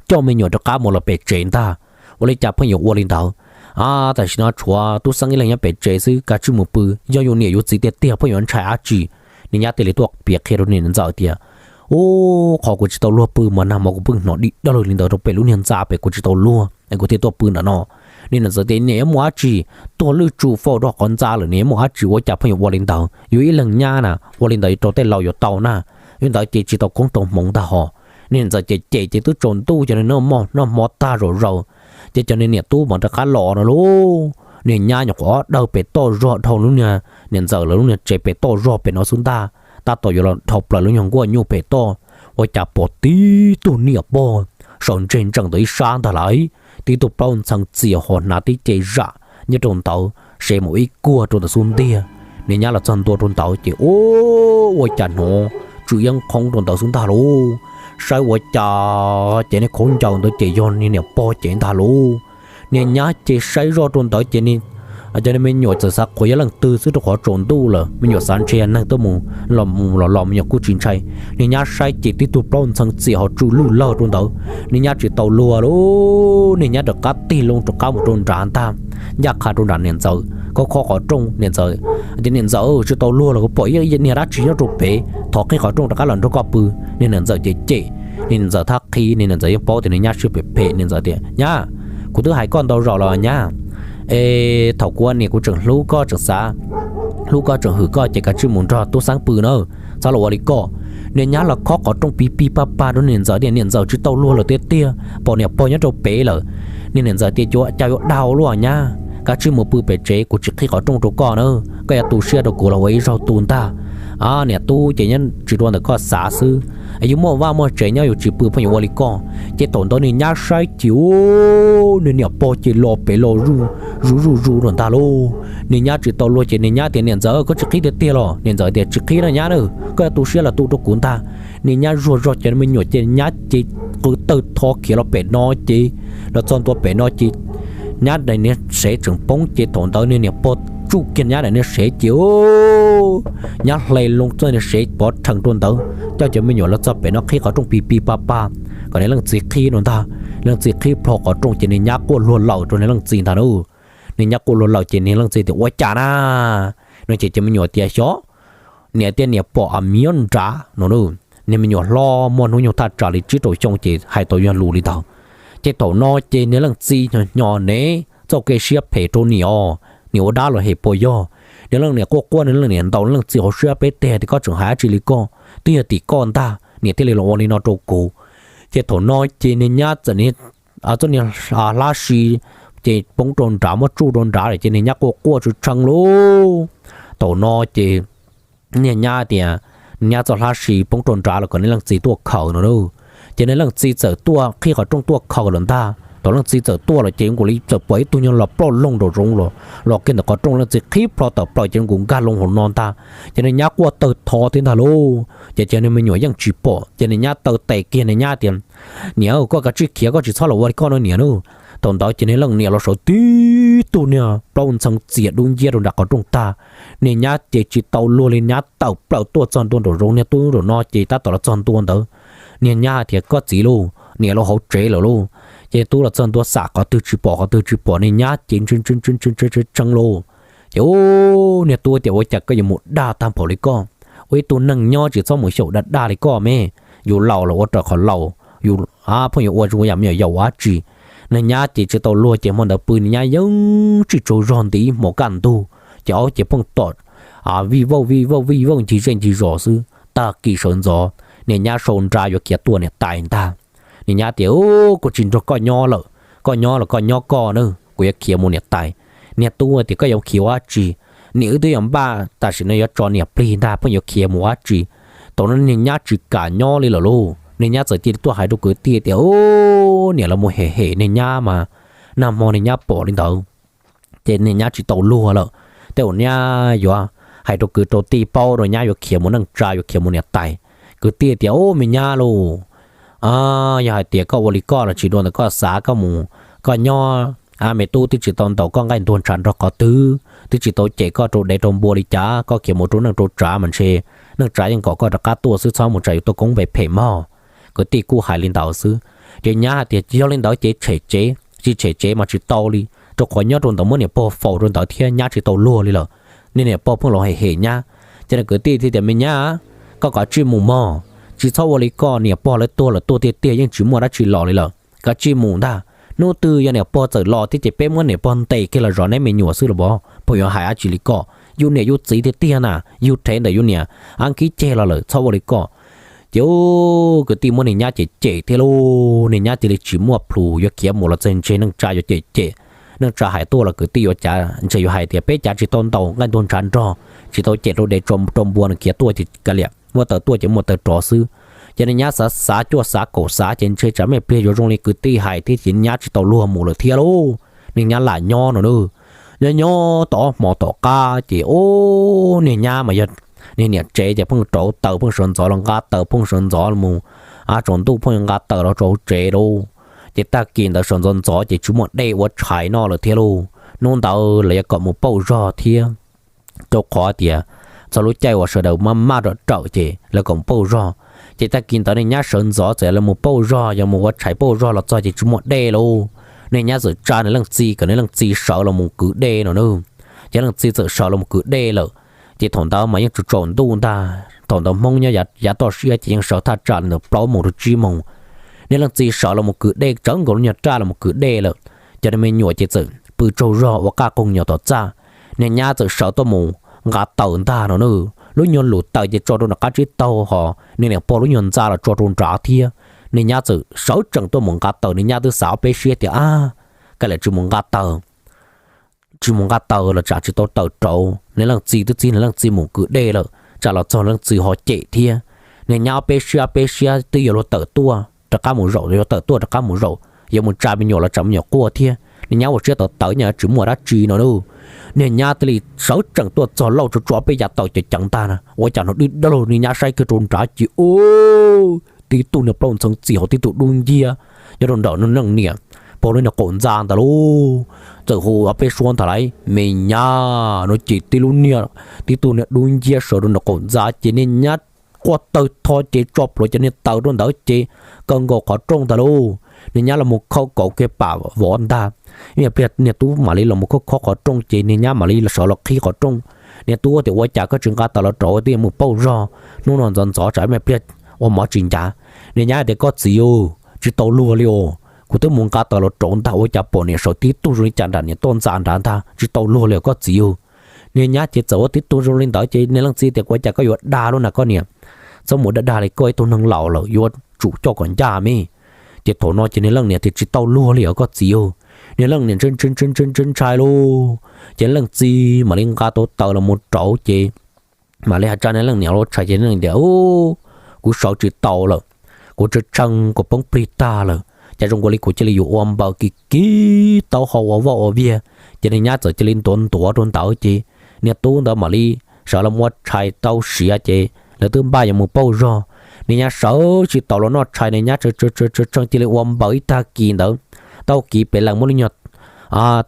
Coj me nyuam rov qab mus los pem tsev ntag, ua li cas pheej yuav ua li ntawd. A, tam sim no tshuav tub xeeb ib leeg nyob pem tsev xwb, kav tsij mus pw, yog yus niam yus txiv tiag tiag pheej yuav ntshai dab tsi. Niag nyab thiaj li tuaj piav qhia rau niag niam ntxawm tias, Ub, qhov kuv tsis tau luag pw mas nag hmo kuv pheej hnov di dawg li ntawd rau pem lub niag ntxa pem, kuv tsis tau luag es kuv thiaj tuaj pw nram no. Niag niam ntxawm tias, Niam yuav muaj dab tsi, tuag lwj tsu faus rau qhov ntxa lawm, niam yuav muaj dab tsi ua cas pheej yuav ua li ntawd, yus ib leeg nyab na, ua li ntawd rau tej laus yuav tau na. Li ntawd ces tsis tau koob tau hmoov ntag hos. Niag niam ntxawm ces cem ces twb tsaus ntuj ces noj mov noj hmo tag zom zaws, ces cov niag niam tub mas rov qab los no lauj. Niag nyab nyuam qhuav ob dawg pem toj zog dhau lub niag niam ntxawm lawv lub niag tsev pem toj zog pem no xwb ntag, tab tom yuav los dhau plaws lub nyuag nkuaj nyuj pem toj, ua cas pom tib tug niam pog sawv ntseg ntsees ntawm ib sab ntag lauj, tib tug plaub ntxhee txias ho hnav tib ce zam nyob rau ntawd, sev mus ib kuag rau ntawm xub ntiag. Niag nyab los txog ntua rau ntawd ces ua cas hnov tsw iab qhoob rau ntawd xwb ntag lauj. Saib ua cas ces niag khaub ncaws ntawd ces yog niag niam pog ces ntag lauj. Niag nyab ces saib zoj rau ntawd ces cov niag me nyuam txawm xav qhuas yog leej twg xwb rau qhov tsaus ntuj lawm, me nyuam xav ntshai neeg tuaj mus los mus los los me nyuam kuj tsis ntshai. Niag nyab saib ces tib tug plaub ntxhee txias ho tsw lwj lawg rau ntawd. Niag nyab tsis tau luag lauj, niag nyab rov qab tig loo rov qab mus rau nrad ntag, ncaj qha rau nram niam ntxawm, khob khob qhov rooj niam ntxawm, tias, Niam ntxawm, tsis tau luag los kuv pom ib niag dab tsi nyob rau pem, thov qhib qhov rooj rov qab los nrog koj pw. Niag niam ntxawm ces cem, niag niam ntxawm thab qhib, niag niam ntxawm yeej paub tias niag nyab siab phem phem, niam ntxawm tias, Nyab, kuv twb hais koj ntau zaus los nyab, es thaum kuv ua niam kuv tseem hlub koj tseem xav, hlub koj tseem hwm koj ces kav tsij mus nrog tub xeeb pw na, txhob los ua li koj. Niag nyab los khob qhov rooj pig pig pag pag rau niam ntxawm tias, Niam ntxawm, tsis tau luag lawm tiag tiag, pom niam pog nyob rau pem lawm. Niag niam ntxawm tias, Cas yuav dag ua luaj nyab, kav tsij mus pw pem tsev, kuv tsis qhib qhov rooj rau koj na, koj yuav tu siab rau kuv los ua ib zaug tu ntag. Niam tub ces nyob tsis dua ntawm koj xav xwb, yus muaj vaj muaj tsev nyob yus tsis pw pheej yuav ua li koj. Ces thaum ntawd niag nyab saib ces niag niam pog ces los pem los zuj zuj zus zus ntag lauj. Niag nyab tsis tau luag ces niag nyab tias, Niam ntxawm, koj tsis qhib tiag tiag los? Niam ntxawm tias, Tsis qhib na nyab na, koj yuav tu siab los tu rau kuv ntag. Niag nyab zuag zog ces me nyuam ces nyab ces qw tawg tho khiav los pem no ces, los txog ntua pem no ces nyab daim niag sev tseem poob ces thaum ntawd niag niam pog tsuj kiag nyab daim niag sev ces nyab hle loo txoj niag sev pov rhees rau ntawd, coj cov me nyuam los txog pem no qhib qhov rooj pig pig pag pag kom niag leej txiv qhib no ntag. Leej txiv qhib plho qhov rooj ces niag nyab quaj luag lawm rau niag leej txiv ntag na. Niag nyab quaj luag lawm ces niag leej txiv tias, Ua cas na? No ces cov me nyuam tias, Xyov, niam tias niam pom a mi nyob nrad no na. Niag me nyuam hlob muaj hnub nyoog thaj tsam li tsib rau xyoo ces hais tau yog lus li ntawd. Ces thaum no ces niag leej txiv hnyo hnyo ne, txoj kev siab phem rau niam os, niam ua dab los hem puas yog? Niag leej niam quaj quaj, niag leej niam ntaus leej txiv hauv siab peb teg tias, Koj tseem hais dab tsi li koj? Twb yog tim koj ntag niam thiaj li los ua li no rau kuv. Ces thaum no ces niag nyab txawm txoj niag hlab si ces poob rau nrad, muab tsuj rau nrad lawm ces niag nyab quaj quaj tshee tshee lauj. Thaum no ces niag nyab tias, niag nyab txoj hlab si poob rau nrad los kom niag leej txiv tuaj khaws no lauj. Ces niag leej txiv txawm tuaj qhib qhov rooj tuaj khaws lawm ntag. Thaum leej txiv txawm tuaj lawm ces nkaus li txawm pom ib tug nyuag los ploj loog nraum zoov los, los kiag ntawm qhov rooj, leej txiv qhib plho tawm plaws ces nkaus nkag loo hauv no ntag. Ces niag nyab quaj tawg tho thiab ntag lauj. Ces ces niag me nyuam yeej tsis pom ces niag nyab taw tes kiag niag nyab tias, Niam, koj kav tsij khiav, koj tsis txhob los ua li koj no niam na. Thaum ntawd ces niag leej niam los sawv tib tug niag plaub ntxhee txias dub nciab rau nram qhov rooj tag. Niag nyab ces tsis tau luag li, nyab tawm plaws tuaj txog ntua nraum zoov, niag tub nraum no ces tab tom los txog ntua ntawd. Niag nyab tias, Koj txiv lauj, niam los hauv tsev lawm lauj. Ces tub los txog ntua xam qhov twg tsis pom qhov twg tsis pom, niag nyab ces tshee tshee tshee lauj. Ces niag tub tias, Ua cas koj yuav mus dag tag npaum li koj? Ua ib tug neeg nyob tsis txhob mus xyaum dag dag li koj me. Yus laus los ua raws qhov laus, yus pheej yuav ua zoo yam me nyuam yaus ua dab tsi? Niag nyab ces tsis tau luag ces hmo ntawd pw niag nyab yeej tsis tsaug zog nti ib hmos kaj ntug, ces aub ces pheej tom vij vauj vij vauj vij vauj ncig zej ncig zos xwb. Tag kis sawv ntxov niag nyab sau nra yuav khiav tuaj niam tais ntag. Niag nyab tias, Kuv tsis nrog koj nyob lawm, koj nyob los koj nyob koj na, kuv yuav khiav mus niam tais. Niag tub tias, Koj yuav khiav ua dab tsi? Niam wb twb yuav npaj tam sim no yuav tso niam plig ntag, pheej yuav khiav mus ua dab tsi? Thaum no niag nyab tsis kam nyob li lawm lauj. Niag nyab txawm cia li tuaj hais rau kwv tij tias, Niam los mus hem hem niag nyab mas nag hmo niag nyab pom li ntawd, ces niag nyab tsis tau luag lawm. Tej uas nyab yuav hais rau kwv rau tij paub rau nyab yuav khiav mus neej tsa yuav khiav mus niam tais. Kwv tij tias, Ub, me nyab lauj, yog hais tias koj ua li koj los tsis dua ntawm koj xav, koj mus koj nyob, me tub twb tsis tau ntaus koj nqaij ntuag ntshav nrog qhov twg, twb tsis tau cem koj rau dev rau npua li cas, koj khiav mus rau neej rau tsav mas ntshe neej tsa yeej kom koj rov qab tuaj xwb, txhob mus tsam yuav tuaj koob phem phem mog. Kwv tij kuj hais li ntawd xwb. Ces nyab hais tias, Yog li ntawd ces tshem tsev, tsis tshem tsev mas tsis tau li, rau qhov nyob rau ntawd muab niam pog faus rau ntawd thiab nyab tsis tau luag li lawm. Niag niam pog pheej los hem hem nyab. Ces nws kwv tij thiaj tias, Me nyab, koj kav tsij mus mog, tsis txhob ua li koj, niam pog lawv tuag lawm tuag tiag tiag yeej tsis muaj dab tsi los li lawm, kav tsij mus ntag. Hnub twg yog niam pog txawm los thiab ces peb muab niam pog ntes kiag los zov neb me nyuam xwb los pom, pheej yuav hais dab tsi li koj, yus niam yus txiv tiag tiag na, yus rhev ntawm yus niam ab khib ceg los lawm, txhob ua li koj. Ces kwv tij muab niag nyab cem cem thiab lauj, niag nyab cia li tsis muaj plhus yuav khiav mus los txog ntshe neej tsa yuav cem cem. Neej tsa hais tuaj los kwv tij yuav cav ntshe yuav hais tias peb cav tsis tau ntaus nqaij ntuag ntshav nrog, tsis tau cem rau dev rau npua, nws khiav tuaj ces kav liam, muaj taws tuaj ces muaj taws rov xwb. Ces niag nyab xav xav cuaj xav kaum xav ces ntshe tsam me pliag yuav zoo li kwv tij hais thiab ces nyab tsis tau luag mus lawm thiab lauj. Niag nyab lam nyob no na. Nyob nyob tau ob hmo tom qab ces ub, niag nyab mas yog niag niam tsev ces pheej rauv taws pheej sawv ntxov los nqa taws pheej sawv ntxov los mus, tsaus ntuj pheej nqa taws los rau hauv tsev lauj. Ces tag kis ntawd sawv ntxov ntxov ces tsis muaj dej ua tshais noj lawm thiab lauj. Hnub ntawd lawv yuav kom mus pauj zog thiab, rau qhov tias txog lub caij uas sawv daws maj maj rawm rawm ces lawv kom mus pauj zog. Ces tag kis ntawd niag nyab sawv ntxov txawm los mus pauj zog, yog mus ua tshais pauj zog los txog ces tsis muaj dej lauj. Niag nyab txawm tsa nws leej txiv kom nws leej txiv sawv los mus kwv dej no na. Ces leej txiv txawm sawv los mus kwv dej lawm. Ces thaum ntawd mas yeej tsaus tsaus ntuj ntag, thaum ntawd Hmoob nyob yav toj siab ces yeej sawv thaj tsam li ntawm plaub moos rau tsib moos. Niag leej txiv sawv los mus kwv dej tsawv nkaus lub nyuag raj los mus kwv dej lawm, ces niag me nyuam ces txawm pw tsaug zog ua qaj qoog nyuam tom txaj. Niag nyab txawm sawv tuaj mus nqa taws ntag no na. Lub nyuag lus taws ces tso rau nram qab tsib taug, ho niag niam pog lub nyuag ntxa los tso rau nrad thiab. Niag nyab txawm sawv tsees tuaj mus nqa taws, niag nyab twb xav ob peb siab tias, Ab, kav liam tsis mus nqa taws, tsis mus nqa taws los tsam tsis tau taws rauv. Niag leej txiv twb txib niag leej txiv mus kwv dej lawm, tsam los txog leej txiv ho cem thiab. Niag nyab ob peb siab ob peb siab twb yuav luag tawm tuaj rov qab mus zaum, yuav tawm tuaj rov qab mus zaum, yuav mus tsa me nyuam los tsam me nyuam quaj thiab. Niag nyab ua siab tawv tawv nyob tsis muaj dab tsi no na. Niag nyab thiaj li sawv tsees tuaj txog lauj, tsuas tsuas peb yav taws ceev ceev ntag na, ua cas hnov dib dawb laug. Niag nyab saib kiag rau nrad ces ub, tib tug niag plaub ntxeev txim hos tib tug dub nciab nyob rau nram leej niam pog lub niag qaum ntxa ntawd lauj. Txawm hu ob peb suab ntag lauj, me nyab no ces tib lub niag, tib tug niag dub nciab sawv rau nram qaum ntxa ces niag nyab quaj tawg tho ces tso plhuav cov niag taws rau ntawd ces kaw nkaus qhov rooj ntag lauj. Niag nyab los mus khawb kauv kiag pam vov ntag. Ib me pliag niag tub mam li los mus khob khob qhov rooj ces niag nyab mam li sawv los qhib qhov rooj. Niag tub tias, Ua cas koj tsis nqa taws los rauv, twb yuav mus pauj zog, hnub no ntxov ntxov tsam ib me pliag ua mov tsis ncav. Niag nyab tias, Koj txiv aw, tsis tau luag li os, kuv twb mus nqa taws los rauv ntag, ua cas pom niam sawv tib tug zoo li cas nram niam toj ntxa nrad ntag, tsis tau luag li os koj txiv aw. Niag nyab ces txawm ua tib tug zoo li ntawd ces niag leej txiv tias, Ua cas koj yuav dag lub na koj niam, txhob mus dag dag li, koj ib tug neeg laus lawm yuav tsum coj kom ncaj me. Ces thaum no ces niag leej niam tias, Tsis tau luag li os koj txiv aw. Niag leej niam ntshai ntshai lauj, ces leej txiv mam li nqa tau taws los mus rauv ces mam li hais tsa niag leej niam los tshais ces leej niam tias, Kuv sawv tsis tau lawm, kuv tshee tshee kuv poob plig tag lawm, cas zoo nkaus li kuv cia li yuav ua npaws kiv kiv taub hau ua voj ua viag. Ces niag nyab txawm cia li ntuav ntuav rau ntawd ces niag tub ntawd mam li sawv los ua tshais tau siav ces lawv twb npaj yuav mus pauj zog. Niag nyab sawv tsis tau los noj tshais, niag nyab tshee tshee cia li ua npaws ib tag kis ntawd, tau kiv pem lees muab lub nyuag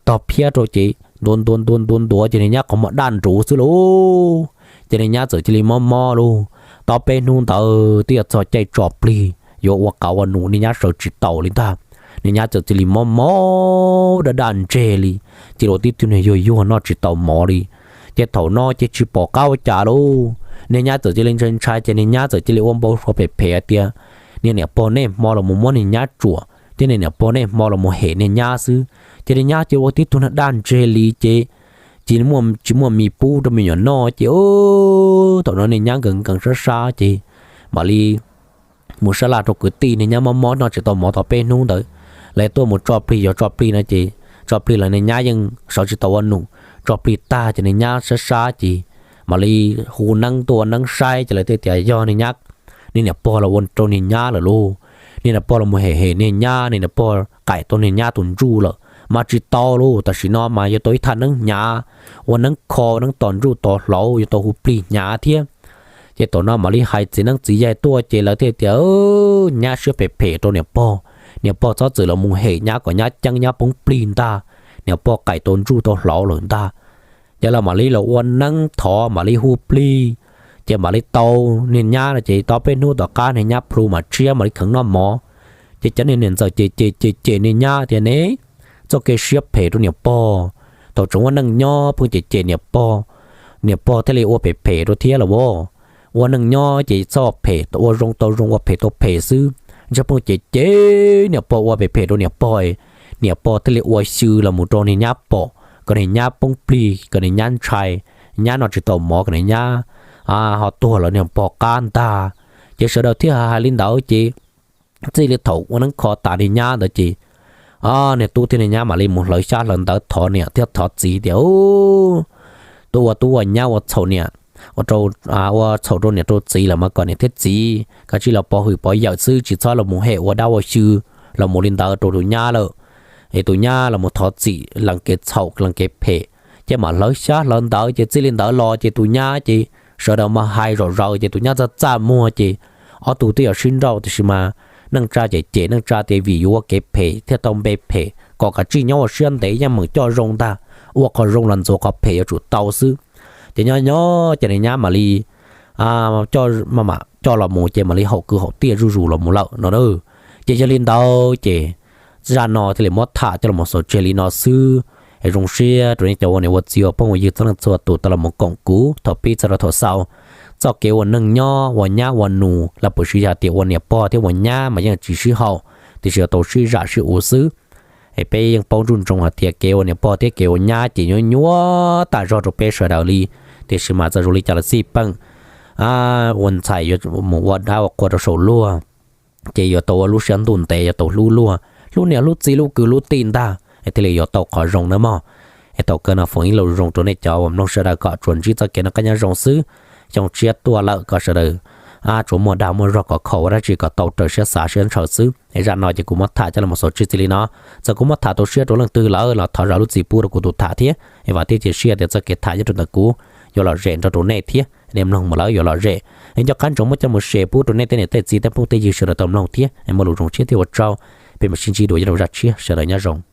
tog phiab rau ces ntuav ntuav ntuav ntuav ntuav ces niag nyab qhov muag daj nruv xwb lauj. Ces niag nyab txawm cia li mob mob lauj. Tau peb hnub ntawd twb yuav txog caij tso plig yuav ua qab ua num, niag nyab sawv tsis tau li ntag. Niag nyab txawm cia li mob mob daj daj ntseg li, cia li ua tib tug niag yuag yuag noj tsis tau mov li. Ces thaum no ces tsis pom qab ua cas lauj, niag nyab txawm cia li ntshai ntshai ces niag nyab txawm cia li ua npau suav phem phem hais tias niag niam pog niaj hmo los mus muab niag nyab tsuam thiab niag niam pog niaj hmo los mus hem niag nyab xwb. Ces niag nyab ces ua tib tug niag daj ntseg li ces tsis muaj mis pub rau me nyuam noj ces thaum no niag nyab nkees nkees sab sab ces mam li mus sab laj rau kwv tij. Niag nyab mob mob noj tsis tau mov tau peb hnub ntawd, lawv tuaj mus tso plig, yog tso plig no ces tso plig los niag nyab yeej sawv tsis tau ua num. Tso plig tag ces niag nyab sab sab ces mam li hu neeb tuaj ua neeb saib ces lawv thiaj tias yog niag nyab, niag niam pog los ua rau niag nyab lawm lauj. Niag niam pog los mus hem hem niag nyab, niag niam pog qaim tau niag nyab tus ntsuj lawm, mas tsis tau lauj, tam sim no mas yuav tau ib thaj neeb hnyav, ua neeb kho neeb tos ntsuj tos hlauv, yuav tau hu plig hnyav thiab. Ces thaum no mam li hais txiv neeb txiv yaig tuaj ces lawv thiaj tias, Nyab siab phem phem rau niam pog, niam pog txhob txwm los mus hem nyab kom nyab ceeb nyab poob plig ntag, niam pog qaim tau ntsuj tau hlauv lawm ntag. Ces lawv mam li los ua neeb thov mam li hu plig, ces mam li tau niag nyab no ces tau peb hnub tom qab niag nyab plhu mam tshiab mam li kheev noj mov. Ces cov niag niam ntxawm ces cem cem cem niag nyab tias, Ne, txoj kev siab phem rau niam pog, thaum tseem ua neej nyob pheej cem cem niam pog, niam pog thiaj li ua phem phem rau thiab los as. Ua neej nyob ces txhob phem, ua zoo tau zoo, ua phem tau phem xwb, ntshe pheej cem cem niam pog, ua phem phem rau niam pog, niam pog thiaj li ua xyw los mus rau niag nyab pom kom niag nyab poob plig, kom niag nyab ntshai, nyab noj tsis tau mov, kom niag nyab ho tuag lawm niag pog qab ntag. Ces sawv daws thiaj hais li ntawd ces txij li thaum ua neeb kho tas niag nyab ntawd ces niag tub thiab niag nyab mam li mus hlawv xyab hlawv ntawv thov niam thiab thov txiv tias, Tub ua tub ua nyab ua txhaum niam, ua txhaum rau niam rau txiv lawm mas kom niam thiab txiv kav tsij los pov hwm pov yawm xwb, tsis txhob los mus hem ua dab ua xyw los mus li ntawd rau tus nyab lawm. Es tus nyab los mus thov txim lees kev txhaum lees kev phem, ces mam hlawv xyab hlawv ntawv ces txij li ntawd los ces tus nyab ces sawv daws mas hais zom zaws ces tus nyab txaj txaj muag ces ob tug twb yuav sib nrauj tiam sis mas neej tsa cem cem neej tsa tias vim yus ua kev phem thiaj tau npe phem, kom kav tsij nyob ua siab ntev yeej meem coj zoo ntag, ua qhov zoo los ntxuav qhov phem yuav tsum tau xwb. Ces nyob nyob ces niag nyab mam li coj los mus ces mam li haum kwv haum tij zuj zus los mus lawm no. Ces yog li ntawd ces zaj no thiaj li muab tham coj los xaus tseg li no xwb. Es zoo siab rau nej cov ua niam ua txiv ua phooj ua ywg txhua leej txhua tus tau los koom kuv thaum pib txog rau thaum xaus. Txoj kev ua neej nyob ua nyab ua nus los puas siv yog tias ua niam pog thiab ua nyab mas yeej tsis sib haum, tiam sis yuav tau sib zam sib uv xwb. Es peb yeej paub nruj ntsoov hais tias kev ua niam pog thiab kev ua nyab ces nyuaj nyuaj tas zog rau peb sawv daws li, tiam sis mas txawm zoo li cas los xij peem ua ntxhais yuav mus ua dab ua qhua rau saum luag, ces yuav tau ua lub siab ntuj ntev, yuav tau hlub luag, hlub niam hlub txiv hlub kwv hlub tij ntag es thiaj li yuav tau qhov zoo nawb mog. Es thaum kawg no foom ib lo lus zoo rau nej cov uas mloog sawv daws kom tsuas ntsib txoj kev noj qab nyob zoo xwb. Xyoo tshiab tuaj lawm kom sawv daws tsuas muaj dag muaj zog kom khaum ua dab tsi kom tau raws siab xav siab ntshaw xwb. Es zaj no ces kuv muab tham coj los xaus tseg txij li no. Txawm kuv muab tham tu siab rau leej twg lawm los thov zam lub txim pub rau kuv tus tham thiab. Es vam thiab cia siab tias txoj kev tham nyob rau ntawm kuv yuav lom zem nrog rau nej thiab nej mloog mus lawm yuav lom zem. Es nco qab ntsoov muab coj mus share pub rau nej tej niam tej txiv tej phooj tej ywg sawv daws tau mloog thiab. Es muaj lus zoo tshiab thiab ua tsaug, peb mam sib ntsib dua nyob rau zaj tshiab, sawv daws nyob zoo.